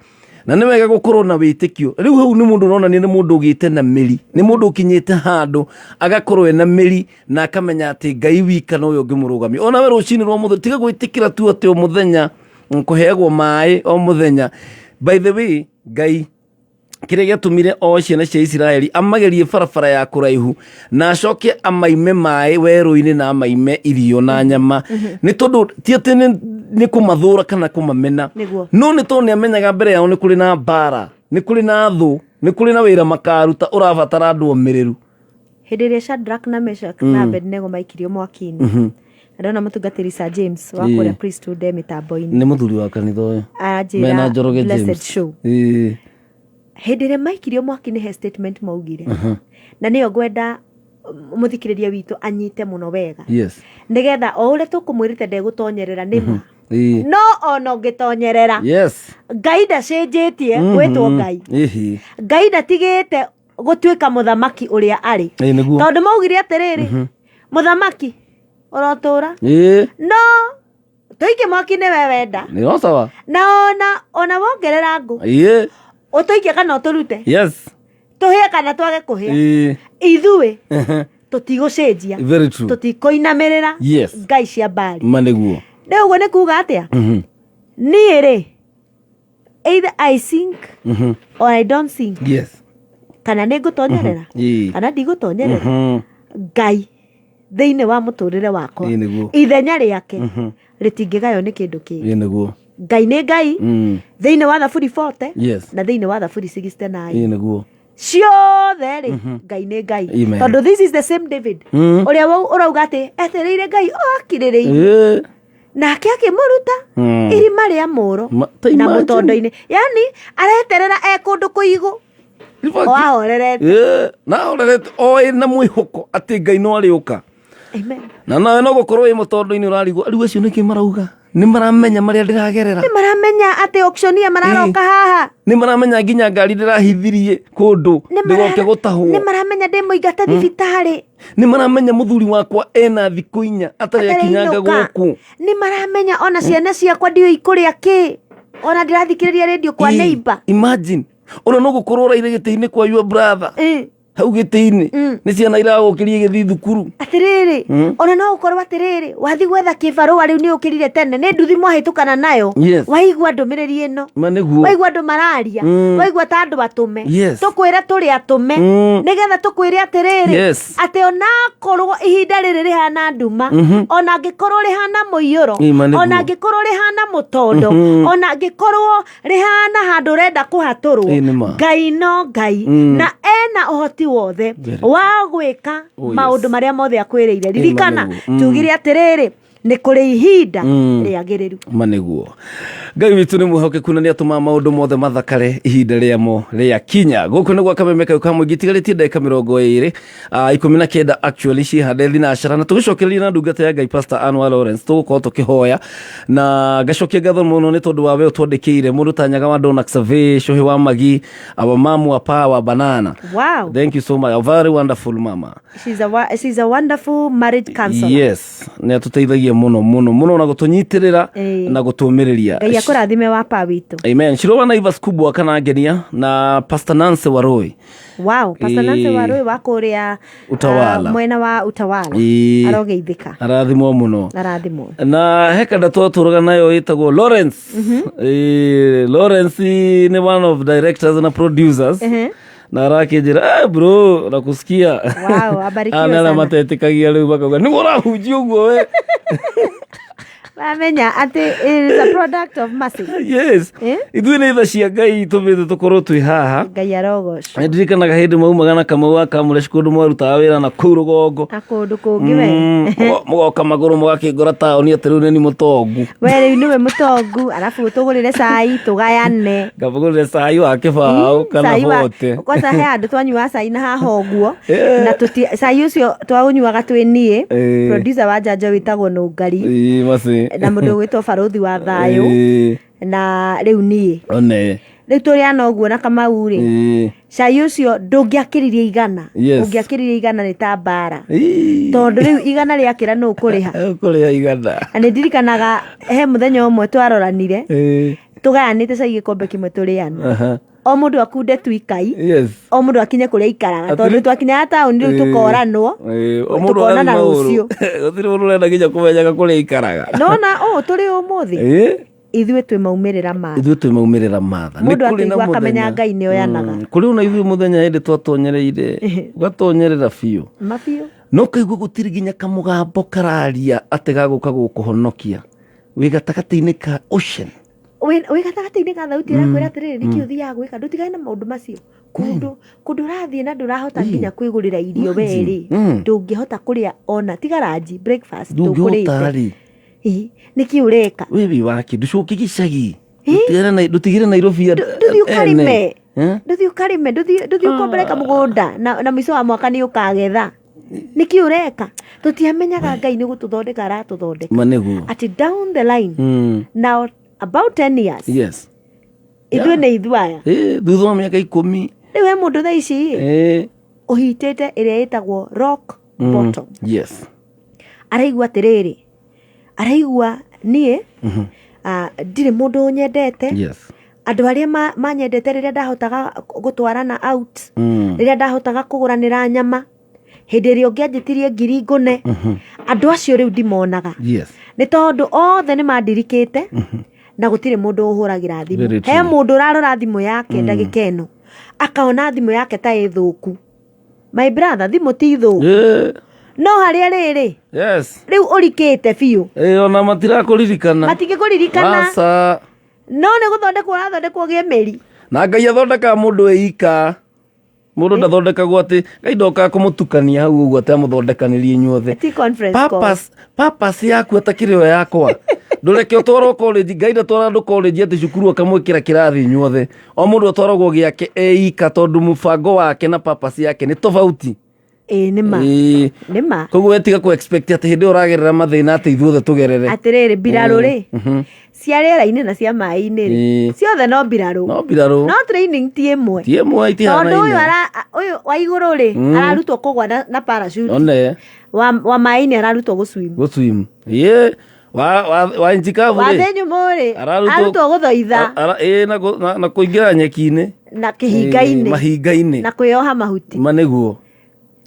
Na nĩ wega gũkorwo na wĩtĩkio. Rĩu hau nĩ mũndũ ũronania nĩ mũndũ ũgĩte na mĩri, nĩ mũndũ ũkinyĩte handũ agakorwo ena mĩri na akamenya atĩ Ngai wika nowe ũngĩmũrũgamia. Ona we rũcinĩ rwa mũthenya, tiga gwĩtĩkĩra tu atĩ o mũthenya kũheagwo maĩ o mũthenya. By the way, Ngai kĩrĩa gĩatũmire o ciana cia Isiraeli amagerie barabara ya kũraihu na acoke amaime maĩ werũ-inĩ na amaime irio na nyama, nĩ tondũ ti atĩ nĩ kũmathũra kana kũmamena, no nĩ tondũ nĩ amenyaga mbere yao nĩ kũrĩ na mbara, nĩ kũrĩ na thũ, nĩ kũrĩ na wĩra makaruta ũrabatara andũ omĩrĩru. Hĩndĩ ĩrĩa Shadrach na Meshach na Abednego maikirio mwaki-inĩ, na ndona mũtungatĩri Sir James wa kũrĩa Priesthood e mĩtambo-inĩ. Nĩ mũthuri wa kanitha ũyũ Aranjĩra mena Njoroge blessed James. show. Hĩndĩ ĩrĩa maikirio mwaki-inĩ, he statement maugire, na nĩyo ngwenda mũthikĩrĩria witũ anyite mũno wega, nĩgetha o ũrĩa tũkũmwĩrĩte ndegũtonyerera nĩ ma. No ona ũngĩtonyerera, Ngai ndacenjetie gwĩtwo Ngai. Ngai ndatigĩte gũtuĩka mũthamaki ũrĩa arĩ. Ĩĩ nĩguo. Tondũ maugire atĩrĩrĩ, mũthamaki ũrotũra, no tũikie mwaki nĩ we wenda. Nĩ no sawa. Na ona wongerera ngũ, ũtũikie kana ũtũrute, tũhĩe kana twage kũhĩa, ithuĩ tũtigũcenjia. Very true. Tũtikũinamĩrĩra ngai cia mbari. Ma nĩguo. Rĩu ũguo nĩ kuga atĩa? Niĩ rĩ, either I sink or I don't sink. Kana nĩ ngũtonyerera kana ndigũtonyerera, Ngai thĩinĩ wa mũtũrĩre wakwa, Ĩĩ nĩguo. ithenya rĩake rĩtingĩgaywo nĩ kĩndũ kĩngĩ. Ĩĩ nĩguo. Ngai nĩ Ngai thĩinĩ wa Thaburi 40 na thĩinĩ wa Thaburi 69. Ĩĩ nĩguo. Ciothe rĩ, Ngai nĩ Ngai. Amen. Tondũ this is the same David ũrĩa ũrauga atĩ etereire Ngai o akirĩrĩirie, nake akĩmũruta irima rĩa mũro Ta na imagine. mũtondo-inĩ, yani areterera e kũndũ kũigũ In fact, o ahorerete. Na ahorerete o ĩ na mwĩhoko atĩ Ngai no arĩũka. Amen. Na nawe no gũkorwo wĩ mũtondo-inĩ, ũrarigwo rĩu acio nĩkĩ marauga, nĩ maramenya marĩa ndĩragerera? Nĩ maramenya atĩ auctioneer mararoka haha? Nĩ maramenya nginya ngari ndĩrahithirie kũndũ ndĩgoke gũtahwo? Nĩ maramenya ndĩ mũingate thibitarĩ? Nĩ maramenya mũthuri wakwa ena thikũ 4 atarĩ akinyanga Atarĩ gũkũ? Nĩ maramenya ona ciana ciakwa ndiũĩ ikũrĩa kĩ, ona ndĩrathikĩrĩria rĩndio kwa neighbor? Imagine, ona no gũkorwo ũraire gĩtĩ-inĩ kwa your brother, hau gĩtĩ-inĩ nĩ ciana iragũkĩria igĩthiĩ thukuru. Atĩrĩrĩ, ona no ũkorwo atĩrĩrĩ, wathi gwetha kĩbarũa rĩu nĩ ũkĩrire tene nĩ nduthi mwahĩtũkana nayo. Waigua ndũmĩrĩri ĩno, Ma nĩguo. waigua andũ mararia, waigua ta andũ atũme, tũkwĩre tũrĩ atũme nĩgetha tũkwĩre atĩrĩrĩ, atĩ onakorwo ihinda rĩrĩ rĩhana nduma, ona angĩkorwo rĩhana mũiyũro, Ĩ, ma nĩguo. ona angĩkorwo rĩhana mũtondo, ona angĩkorwo rĩhana handũ ũrenda kũhatũrwo, Ĩ, nĩ ma. Ngai no Ngai na ena ũhoti wothe wa gwĩka maũndũ marĩa mothe akwĩrĩire. Ririkana, nĩguo. Tugire atĩrĩrĩ, nĩ kũrĩ ihinda rĩagĩrĩru. Ma nĩguo, Ngai witũ nĩ mwĩhokeku na nĩ atũmaga maũndũ mothe mathakare ihinda rĩamo rĩa kinya. Gũkũ nĩ gwa Kameme kau ka mũingĩ. Tigarĩtie ndagĩka 20, 19 actually, ciĩhande thinacara na tũgĩcokereria na ndungata ya Ngai Pastor Anwar Lawrence. Tũgũkorwo tũkĩhoya na ngacokia ngatho mũno nĩ tondũ wa we ũtwandĩkĩire mũndũ ta Nyaga wa Donax Survey, Cũhĩ wa Magi, our mamu wa power banana. Thank you so much, a very wonderful mama. She's a wonderful marriage counselor. Yes, nĩ atũteithagia mũno mũno mũno na gũtũnyitĩrĩra na gũtũmĩrĩria. Ngai akũrathime wa pa witũ. Amen. Shirova Naivas Kubwa kana Ngenia na Pastor Nancy Waroi. Wow, Pastor Nancy Waroi wa kũrĩa Utawala. Mwena wa Utawala. Arogeithĩka. Arathimwo mũno. Arathimwo. Na he kanda twatũraga nayo ĩtagwo Lawrence. Lawrence nĩ one of directors na producers na arakĩnjĩra, "Eh, bro, nakusikia." Wow, abarikiwe Aya nĩ arĩa sana. matetĩkagia rĩu makauga nĩguo ũrahunjia ũguo we. Mamenya atĩ it is a product of mercy. Yes. Ithuĩ nĩ tha cia Ngai tũmĩte tũkorwo twĩ haha. Ngai arogocwo. Nĩ ndirikanaga hĩndĩ maumaga na Kamau wa Kamũreci kũndũ mwarutaga wĩra na kũu rũgongo. Na kũndũ kũngĩ we. Mũgoka magũrũ mũgakĩngora taũni atĩ rĩu nĩ mũtongu. We rĩu nĩwe mũtongu, arabu tũgũrĩre cai tũgayane. Ngamũgũrĩre cai wa kĩbaũ kana Cai wa- bote. Kwanza he handũ twanyuaga cai na haha ũguo, na cai ũcio twaũnyuaga twĩ niĩ, producer wa njanjo wĩtagwo Nũngari, Ĩĩ, maci. na mũndũ ũgwĩtwo Barũthi wa Thayũ, na rĩu niĩ One. Rĩu tũrĩ ana ũguo na Kamau rĩ, cai ũcio ndũngĩakĩririe 100. Ũngĩakĩririe 100 nĩ ta mbara, tondũ rĩu 100 rĩakĩra nũ ũkũrĩha? Ũkũrĩha 100. Na nĩ ndirikanaga he mũthenya ũmwe twaroranire, tũgayanĩte cai gĩkombe kĩmwe tũrĩ ana, o mũndũ akunde tu ikai, o mũndũ akinye kũrĩa aikaraga, tondũ twakinyaga taũni rĩu tũkoranwo. O mũndũ Tũkonana agathiĩ magũrũ. rũciũ. Gũtirĩ mũndũ ũrenda nginya kũmenyaga kũrĩa aikaraga. Nona ũũ tũrĩ ũmũthĩ, ithuĩ twĩ maumĩrĩra ma Ithuĩ twĩ maumĩrĩra matha. Nĩ Mũndũ kũrĩ na akĩigua akamenya mũthenya. Ngai nĩ oyanaga. Kũrĩ ona ithuĩ mũthenya hĩndĩ twatonyereire, ũgatonyerera biũ, mabiũ, no kaigua gũtirĩ nginya kamũgambo kararia atĩ gagũka gũkũhonokia wĩ gatagatĩ-inĩ ka ocean. Wĩ gatagatĩ-inĩ ka thauti ĩrakwĩra atĩrĩrĩ, nĩkĩ ũthiaga gwĩka, ndũtigane na maũndũ macio, kũndũ ũrathiĩ na ndũrahota nginya kwĩgũrĩra irio werĩ, ndũngĩhota kũrĩa ona tiga ranji, breakfast ndũngĩhota ndũkũrĩte. Rĩ. Ĩ, nĩkĩ ũreka? Wĩ wĩ wake, ndũcoke gĩcagi. Ndũtigĩre Nairobi Ndũthiĩ ũkarĩme. ene. Ndũthiĩ ũkarĩme, ndũthiĩ ũkomboreka mũgũnda na mũico wa mwaka nĩ ũkagetha. Nĩkĩ ũreka? Tũtiamenyaga Ngai nĩ gũtũthondeka aratũthondeka. Ma nĩguo. Atĩ down the line, now about 10 years, ithuĩ nĩ ithuĩ aya. Thutha wa mĩaka 10. Rĩu he mũndũ thaa ici ũhitĩte ĩrĩa ĩtagwo rock bottom. Araigua atĩrĩrĩ, araigua niĩ ndirĩ mũndũ ũnyendete. Andũ arĩa manyendete rĩrĩa ndahotaga gũtwarana out, rĩrĩa ndahotaga kũgũranĩra nyama, hĩndĩ ĩrĩa ũngĩanjĩtirie ngiri ngũne, andũ acio rĩu ndimonaga. Nĩ tondũ othe nĩ mandirikĩte na gũtirĩ mũndũ ũhũragĩra thimũ. Very He true. mũndũ ũrarora thimũ yake ndagĩka ĩno akaona thimũ yake ta ĩ thũku. My brother, thimũ ti thũku. No harĩa rĩrĩ, rĩu ũrikĩte biũ. Ona matirakũririkana. Matingĩkũririkana. Aca. No nĩ gũthondekwo ũrathondekwo gĩe mĩri. Na Ngai athondekaga mũndũ eika. Mũndũ ndathondekagwo atĩ Ngai ndokaga kũmũtukania hau ũguo atĩ amũthondekanĩrie inyuothe. Ti conference call. Purpose yaku atakĩrĩ yo yakwa. Ndũreke ũtwarwo college, Ngai ndatwara andũ college atĩ cukuru akamwĩkĩra kĩrathi inyuothe. O mũndũ atwaragwo gĩake eika tondũ mũbango wake na purpose yake nĩ tofauti. Ĩĩ nĩ ma. Nĩ ma. Koguo we tiga kũ expect atĩ hĩndĩ ĩyo ũragerera mathĩna atĩ ithuothe tũgerere. Atĩrĩrĩ, mbirarũ rĩ, cia rĩera-inĩ na cia maĩ-inĩ rĩ, ciothe no mbirarũ. No mbirarũ. No training ti ĩmwe. Ti ĩmwe, itihanaine. Tondũ ũyũ wa igũrũ rĩ, ararutwo kũgwa na parachute. One. Wa maĩ-inĩ ararutwo gũswim. Gũswim. Ĩĩ. Wa nchi kavu Wa rĩ. thĩ nyũmũ rĩ, ararutwo gũthoitha. Ĩĩ, na kũingĩra nyeki-inĩ. Na kĩhinga-inĩ. Mahinga-inĩ. Na kwĩyoha mahuti. Ma nĩguo.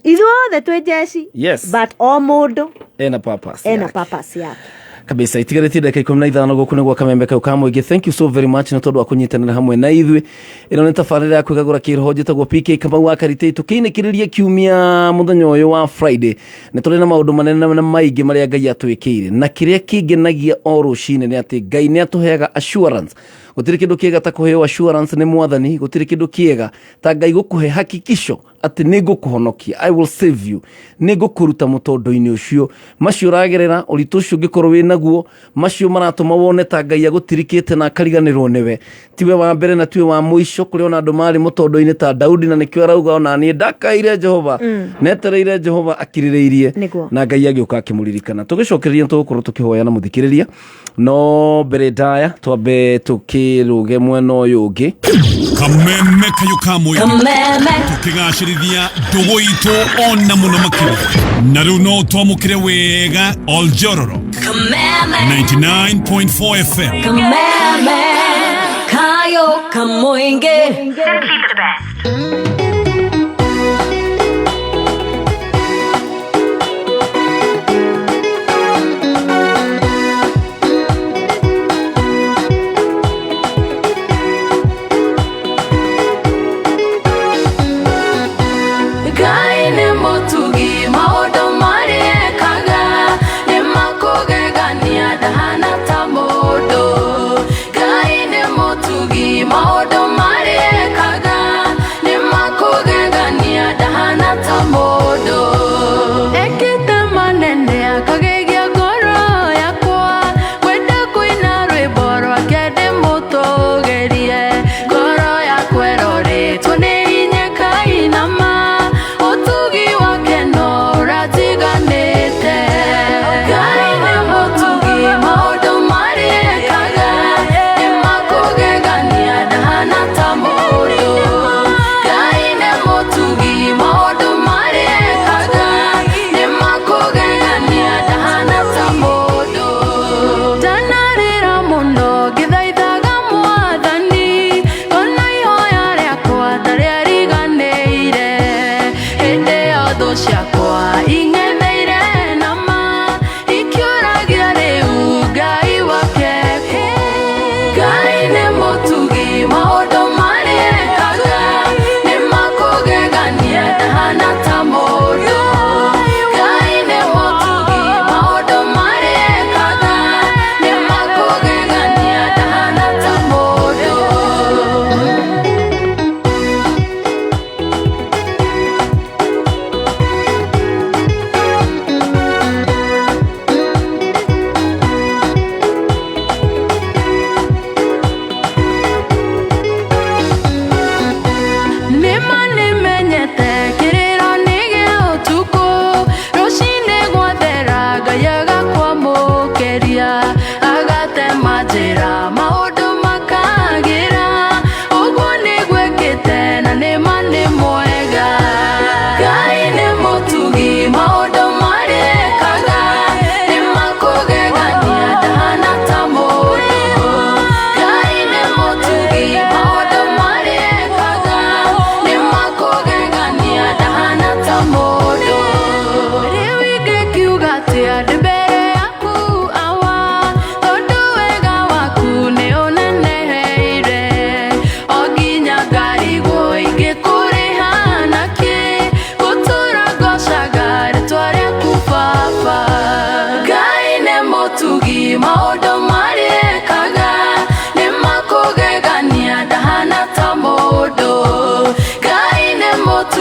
Ithuothe twĩ jeshi. But o mũndũ ena purpose ena yake. purpose yake. Kabisa, itigarĩtie ndagĩka 15 gũkũ nĩ gwa kamembe kau ka mũingĩ. Thank you so very much nĩ tondũ wa kũnyitanĩra hamwe na ithuĩ. Ĩno nĩ tabarĩra ya kwĩgagũra kĩroho, njĩtagwo PK Kamau wa Karitĩ. Tũkĩinĩkĩrĩria kiumia mũthenya ũyũ wa Friday, nĩ tũrĩ na maũndũ manene na maingĩ marĩa Ngai atwĩkĩire, na kĩrĩa kĩngenagia o rũcinĩ nĩ atĩ Ngai nĩ atũheaga assurance. Gũtirĩ kĩndũ kĩega ta kũheo assurance nĩ Mwathani, gũtirĩ kĩndũ kĩega ta Ngai gũkũhe hakikisho atĩ nĩ ngũkũhonokia, I will save you, nĩ ngũkũruta mũtondo-inĩ ũcio, macio ũragerera, ũritũ ũcio ũngĩkorwo wĩ naguo, macio maratũma wone ta Ngai agũtirikĩte na akariganĩrwo nĩwe. Tiwe wa mbere na tiwe wa mũico, kũrĩ ona andũ marĩ mũtondo-inĩ ta Daudi, na nĩkĩo arauga ona niĩ ndakaire Jehova, netereire Jehova akirĩrĩirie, na Ngai agĩũka akĩmũririkana. Tũgĩcokereria tũgũkorwo tũkĩhoya na mũthikĩrĩria, no mbere ndaya twambe tũkĩrũge mwena ũyũ ũngĩ. Kameme kayũ ka mũingĩ. Kameme. Tũkĩgacĩrithia ndũgũ itũ ona mũno makĩria. Na rĩu no twamũkĩre wega Oljororok. Kameme. 99.4 FM. Kameme. Kayo kamũingĩ. Simply the best. Ngai nĩ mũtugi, maũndũ marĩa ekaga nĩ makũgegania, ndahana ta mũndũ. Ngai nĩ mũtugi, maũndũ marĩa ekaga nĩ makũgegania.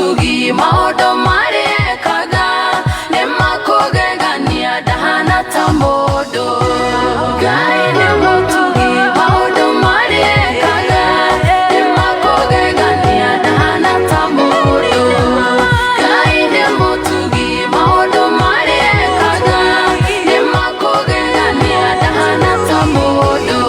mũtugi, maũndũ marĩa ekaga nĩ makũgegania, ndahana ta mũndũ. Ngai nĩ mũtugi, maũndũ marĩa ekaga nĩ makũgegania, ndahana ta mũndũ. Ngai nĩ mũtugi, maũndũ marĩa ekaga nĩ makũgegania, ndahana ta mũndũ.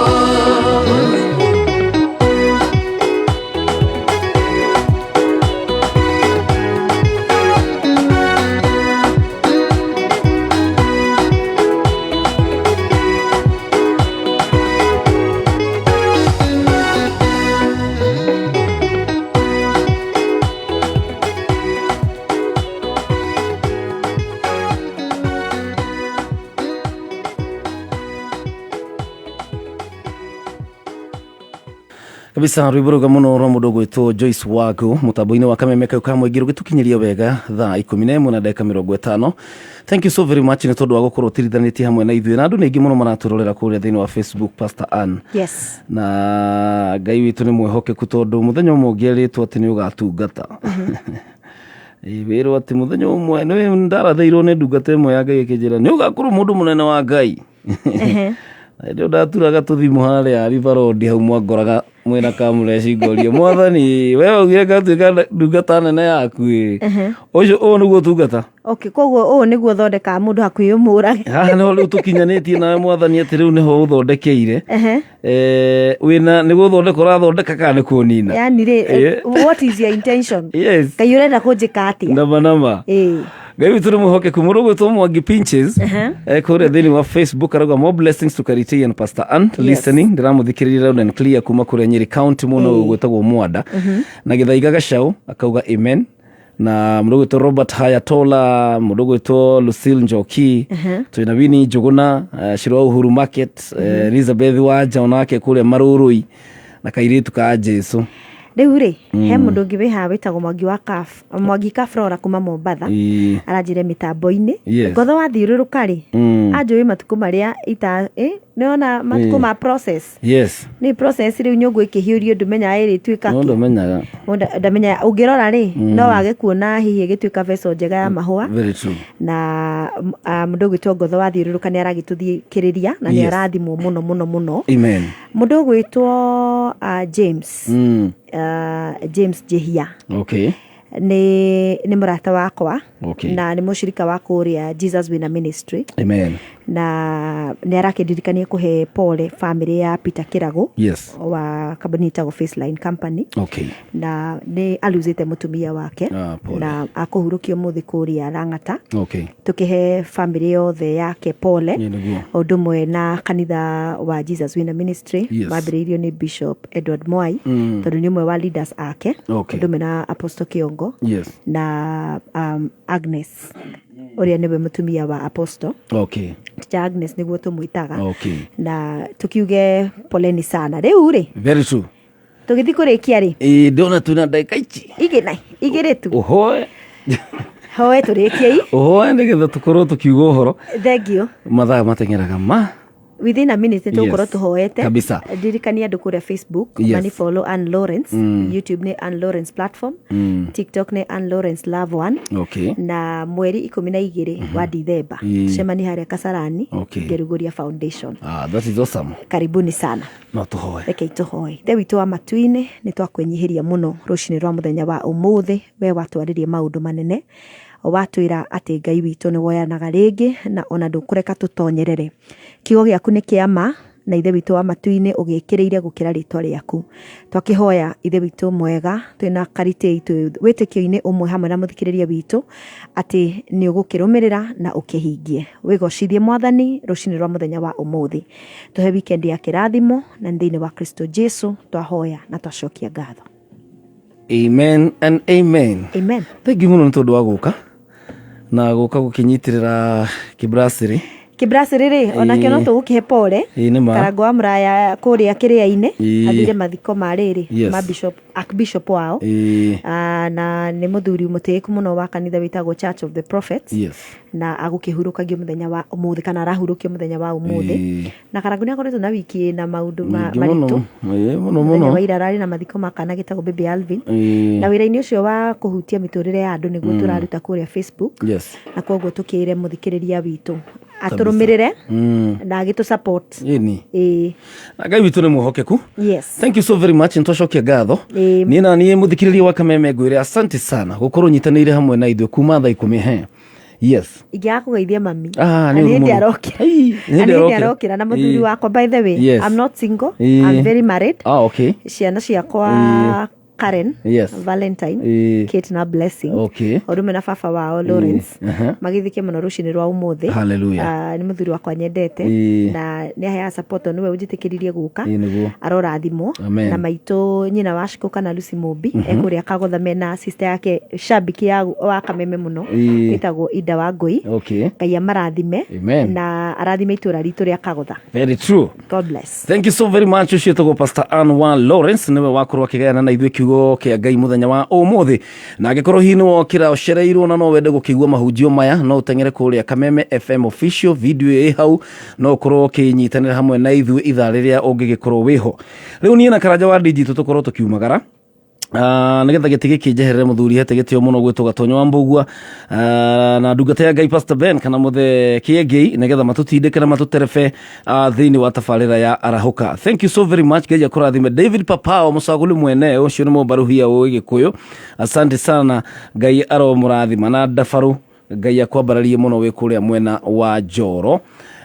Kabisa, rwimbo rũga mũno rwa mũndũ ũgwĩtwo Joyce Wagu mũtambo-inĩ wa kameme kau ka mũingĩ rũgĩtũkinyĩria wega thaa 11:50. Thank you so very much nĩ tondũ wa gũkorwo ũtirithanĩtie hamwe na ithuĩ, na andũ nĩ aingĩ mũno maratũrorera kũrĩa thĩinĩ wa Facebook, Pastor Ann. Yes. Na Ngai witũ nĩ mwĩhokeku, tondũ mũthenya ũmwe ũngĩerĩtwo atĩ nĩ ũgatungata. Ĩ, wĩrwo atĩ mũthenya ũmwe nĩ ndarathĩirwo nĩ ndungata ĩmwe ya Ngai ĩkĩnjĩra nĩ ũgakorwo mũndũ mũnene wa Ngai. Hĩndĩ ĩyo ndaturaga tũthimũ harĩa River Road hau, mwangoraga mwĩna kamũreci, ngoria Mwathani, we waugire ngatuĩka ndungata nene yaku ĩ, ũcio ũyũ nĩguo ũtungata? Okay, koguo ũũ nĩguo thondekaga mũndũ hakuhĩ ũmũrage. Haha nĩho rĩu tũkinyanĩtie nawe Mwathani, atĩ rĩu nĩho ũthondekeire. Wĩna nĩ gũthondeka ũrathondeka kana nĩ kũnina? Yani rĩ, what is your intention? Yes. Ngai, ũrenda kũnjĩka atĩa? Nama nama. Ngai witũ nĩ mwĩhokeku. Mũndũ ũgwĩtwo Mwangi Pinches kũrĩa thĩinĩ wa Facebook arauga, "More blessings to Karitei and Pastor Ann." Listening, ndĩramũthikĩrĩria loud and clear kuma kũrĩa Nyeri County, mũno ũgwĩtagwo Mwanda na Gĩthaiga Gacau, akauga amen. Na mũndũ ũgwĩtwo Robert Hayatola, mũndũ ũgwĩtwo Lucille Njoki, twĩna Winnie Njũgũna, Shiro wa Uhuru Market, Elizabeth Wanja onake kũrĩa Marũrũi, na kairĩtu ka Jesu. Rĩu rĩ, he mũndũ ũngĩ wĩ haha wĩtagwo Mwangi wa Kaf, Mwangi Kafrora kuma Mombatha. Aranjĩre mĩtambo-inĩ. Ngotho wathiũrũrũka rĩ, anjũĩ matukũ marĩa ita nĩona matukũ ma process. Nĩ process rĩu, nyũngũ ĩkĩhiũrio ndũmenyaga ĩrĩtuĩka No kĩ. Ndũmenyaga. Mũndũ ndamenya, ũngĩrora rĩ, no wage kuona hihi ĩgĩtuĩka vessel njega ya mahũa. Very true. Na mũndũ ũgwĩtwo Ngotho wathiũrũrũka nĩ aragĩtũthikĩrĩria na nĩ arathimwo mũno mũno mũno. Amen. Mũndũ ũgwĩtwo James, James Jehia, nĩ mũrata wakwa na nĩ mũcirika wa kũrĩa Jesus Winner Ministry. Amen. Na nĩ arakĩndirikania kũhe pole family ya Peter Kĩragũ wa kambuni ĩtagwo Faceline Company. Na nĩ aluzĩte mũtumia wake. Ah, pole. Na akũhurũkio mũthĩ kũrĩa Lang'ata. Tũkĩhe family yothe yake pole. Ĩ, nĩguo. O ũndũ ũmwe na kanitha wa Jesus Winner Ministry, mambĩrĩirio nĩ Bishop Edward Mwai, tondũ nĩ ũmwe wa leaders ake. Ũndũ ũmwe na Apostle Kĩongo na Agnes ũrĩa nĩwe mũtumia wa Apostle. Teacher Agnes nĩguo tũmwĩtaga. Na tukiuge poleni sana. Rĩu rĩ, Very true. Tũgĩthiĩ kũrĩkia rĩ, Ĩ, ndĩrona twĩna ndagĩka ici igĩ na igĩrĩ tu. Ũhoe. Hoe tũrĩkie. Ũhoe nĩgetha tũkorwo tũkiuga ũhoro. Thank you. Mathaa mateng'eraga ma. Within a minute nĩ tũgũkorwo tũhoete. Ndirikania andũ kũrĩa Facebook mani follow Ann Lawrence, YouTube nĩ Ann Lawrence platform, TikTok nĩ Ann Lawrence Love One. Na mweri 12 wa Dithemba, cemani harĩa Kasarani, Ngeruguria Foundation. Ah, that is awesome. Karibuni sana. No tũhoe. Reke itũhoe. Ithe witũ wa matu-inĩ, nĩ twakwĩnyihĩria mũno rũcinĩ rwa mũthenya wa ũmũthĩ. We watwarĩrie maũndũ manene, watwĩra atĩ Ngai witũ nĩ woyanaga rĩngĩ na ona ndũkũreka tũtonyerere. Kiugo gĩaku nĩ kĩa ma, na Ithe witũ wa matu-inĩ ũgĩkĩrĩire gũkĩra rĩtwa rĩaku. Twakĩhoya, Ithe witũ mwega, twĩna Karitĩ twĩ wĩtĩkio-inĩ ũmwe hamwe na mũthikĩrĩria witũ, atĩ nĩ ũgũkĩrũmĩrĩra na ũkĩhingie. Wĩgocithie Mwathani rũcinĩ rwa mũthenya wa ũmũthĩ. Tũhe weekend ya kĩrathimo, na nĩ thĩinĩ wa Kristo Jesu twahoya na twacokia ngatho. Amen and amen. Amen. Thank you mũno nĩ tondũ wa gũka na gũka gũkĩnyitĩrĩra kĩbrasĩrĩ. Kĩbracĩrĩ rĩ, onakĩo no Ĩĩ. tũgũkĩhe pole. Ĩĩ, nĩ ma. Karango wa Mũraya kũrĩa kĩrĩa-inĩ. Ĩĩ. Athire mathiko ma rĩrĩ Yes. ma bishop, archbishop wao. Ĩĩ. Ah, na nĩ mũthuri mũtĩĩku mũno wa kanitha wĩtagwo Church of the Prophets. Yes. Na agũkĩhurũkagio mũthenya wa ũmũthĩ kana arahurũkio mũthenya wa ũmũthĩ. Ĩĩ. Na Karango nĩ akoretwo na wiki na maũndũ Maingĩ mũno. maritũ. Ĩĩ, mũno Mũthenya mũno. wa ira ararĩ na mathiko ma kana gĩtagwo Baby Alvin. Ĩĩ. Na wĩra-inĩ ũcio wa kũhutia mĩtũrĩre ya andũ nĩguo tũraruta kũrĩa Facebook. Yes. Na koguo tũkĩre mũthikĩrĩria witũ atũrũmĩrĩre na agĩtũ support. Ĩni. Ĩĩ. Na Ngai witũ nĩ mwĩhokeku. Yes. Thank you so very much nĩtwacokia ngatho. Ĩĩ. Niĩ na niĩ mũthikĩrĩria wa Kameme ngwĩre asante sana gũkorwo ũnyitanĩire hamwe na ithuĩ kuma thaa 10 he. Yes. Ingĩaga kũgeithia mami. Ah, Na nĩ nĩ ũru hĩndĩ mũno. arokĩra. Ai, nĩ Na hĩndĩ nĩ hĩndĩ arokĩra. arokĩra na mũthuri Ĩĩ. wakwa by the way. Yes. I'm not single. Ĩĩ. I'm very married. Ah, okay. Ciana ciakwa Karen, Yes. Valentine, Ĩĩ. Kate na Blessing. Okay. O rĩmwe na baba wao Lawrence. Aha. Magĩthikie mũno rũcinĩ rwa ũmũthĩ. Hallelujah. Ah, nĩ mũthuri wakwa nyendete Ĩĩ. na nĩ aheaga support tondũ nĩwe ũnjĩtĩkĩririe gũka. Ĩĩ, nĩguo. Arorathimwo. Amen. Na maitũ nyina wa Shiko kana Lucy Mũmbi ekũrĩa Kagotha mena sister yake shabiki ya wa Kameme mũno Ĩĩ. ĩtagwo Ida wa Ngũi. Okay. Ngai amarathime Amen. na arathime itũra ritũ rĩa Kagotha. Very true. God bless. Thank you so very much ũcio ĩtagwo Pastor Ann wa Lawrence nĩwe wakorwo akĩgayana na ithuĩ kiugo kĩa Ngai mũthenya wa ũmũthĩ. Na angĩkorwo hihi nĩ wokĩra ũcereirwo na no wende gũkĩigua mahunjio maya, no ũteng'ere kũrĩa Kameme FM official video ĩ hau, no ũkorwo ũkĩnyitanĩra hamwe na ithuĩ ithaa rĩrĩa ũngĩgĩkorwo wĩho. Rĩu niĩ na Karanja wa Ndinjitũ tũkorwo tũkiumagara. Nĩgetha gĩtĩ gĩkĩ njeherere mũthuri hete gĩtĩo mũno gwĩtwo Gatonyo wa Mbugua, na ndungata ya Ngai Pastor Ben kana mũthe Kĩengei, nĩgetha matũtindĩke na matũterebe, thĩinĩ wa tabarĩra ya Arahũka. Thank you so very much. Ngai akũrathime. David Papao mũcagũri mwene ũcio nĩ mũmbaruhia ũĩ Gĩkũyũ, asante sana. Ngai aromũrathima na ndabarũ. Ngai akwambararie mũno wĩ kũrĩa mwena wa Njoro.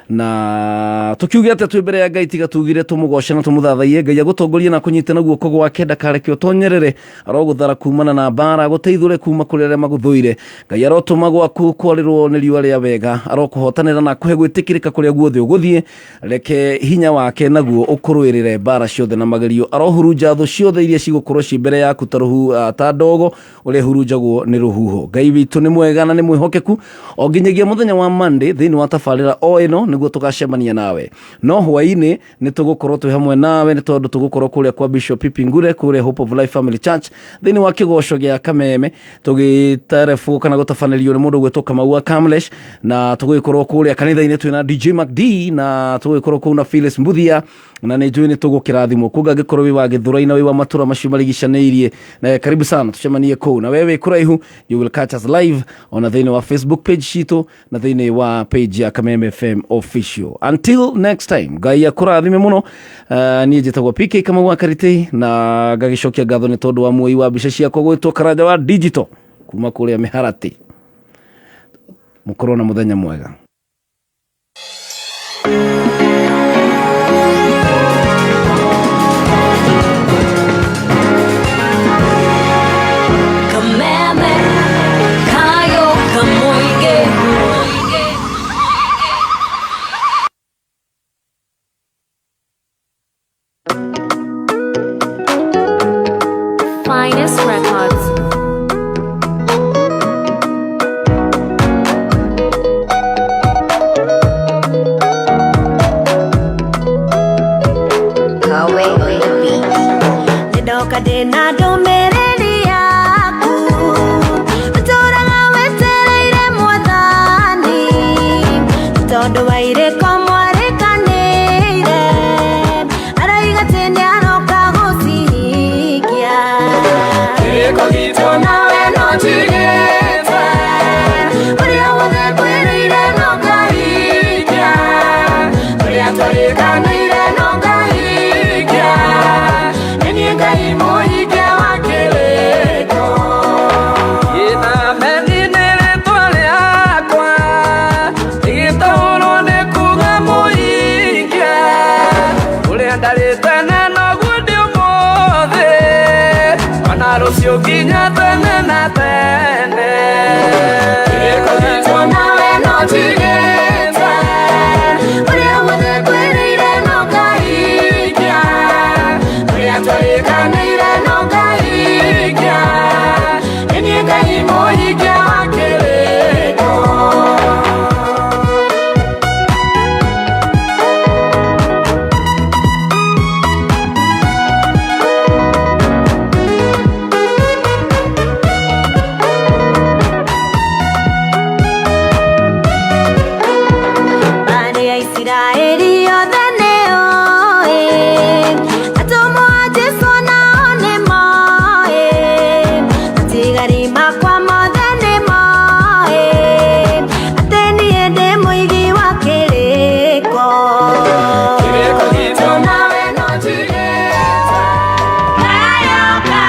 Na tukiuge atĩa twĩ mbere ya Ngai, tiga tugire tũmũgoce na tũmũthathaiye. Ngai agũtongorie na kũnyite na guoko gwake, ndakareke ũtonyerere, arogũthara kumana na mbara, agũteithũre kuma kũrĩ arĩa magũthũire. Ngai arotũma gwaku kwarĩrwo nĩ riũa rĩa wega, arokũhotanĩra na akũhe gwĩtĩkĩrĩka kũrĩa guothe ũgũthiĩ. Reke hinya wake naguo ũkũrũĩrĩre mbara ciothe na magerio, arohurunja thũ ciothe iria cigũkorwo ci mbere yaku ta rũhu, ta ndogo ũrĩa hurunjagwo nĩ rũhuho. Ngai witũ nĩ mwega na nĩ mwĩhokeku o nginyagia mũthenya wa Monday thĩinĩ wa tabarĩra o ĩno nĩguo tũgacemania nawe. No hwaĩ-inĩ nĩ tũgũkorwo twĩ hamwe nawe, nĩ tondũ tũgũkorwo kũrĩa kwa Bishop Pipi Ngure kũrĩa Hope of Life Family Church thĩinĩ wa kĩgoco gĩa Kameme, tũgĩterebwo kana gũtabanĩrio nĩ mũndũ gwĩtwo Kamau wa Kamlesh, na tũgũgĩkorwo kũrĩa kanitha-inĩ twĩna DJ MacD, na tũgũgĩkorwo kũu na Phyllis Mbuthia, na nĩ njũĩ nĩ tũgũkĩrathimwo. Koguo angĩkorwo wĩ wa Gĩthũrai na wĩ wa matũra macio marigicanĩirie, na karibu sana tũcemanie kũu. Na we wĩ kũraihu, you will catch us live ona thĩinĩ wa Facebook page citũ na thĩinĩ wa page ya Kameme FM official. Until next time, Ngai akũrathime mũno. Niĩ njĩtagwo PK Kamau wa Karĩtĩ, na ngagĩcokia ngatho nĩ tondũ wa muoi wa mbica ciakwa gwĩtwo Karanja wa Digital kuma kũrĩa Mĩharatĩ. Mũkorwo na mũthenya mwega.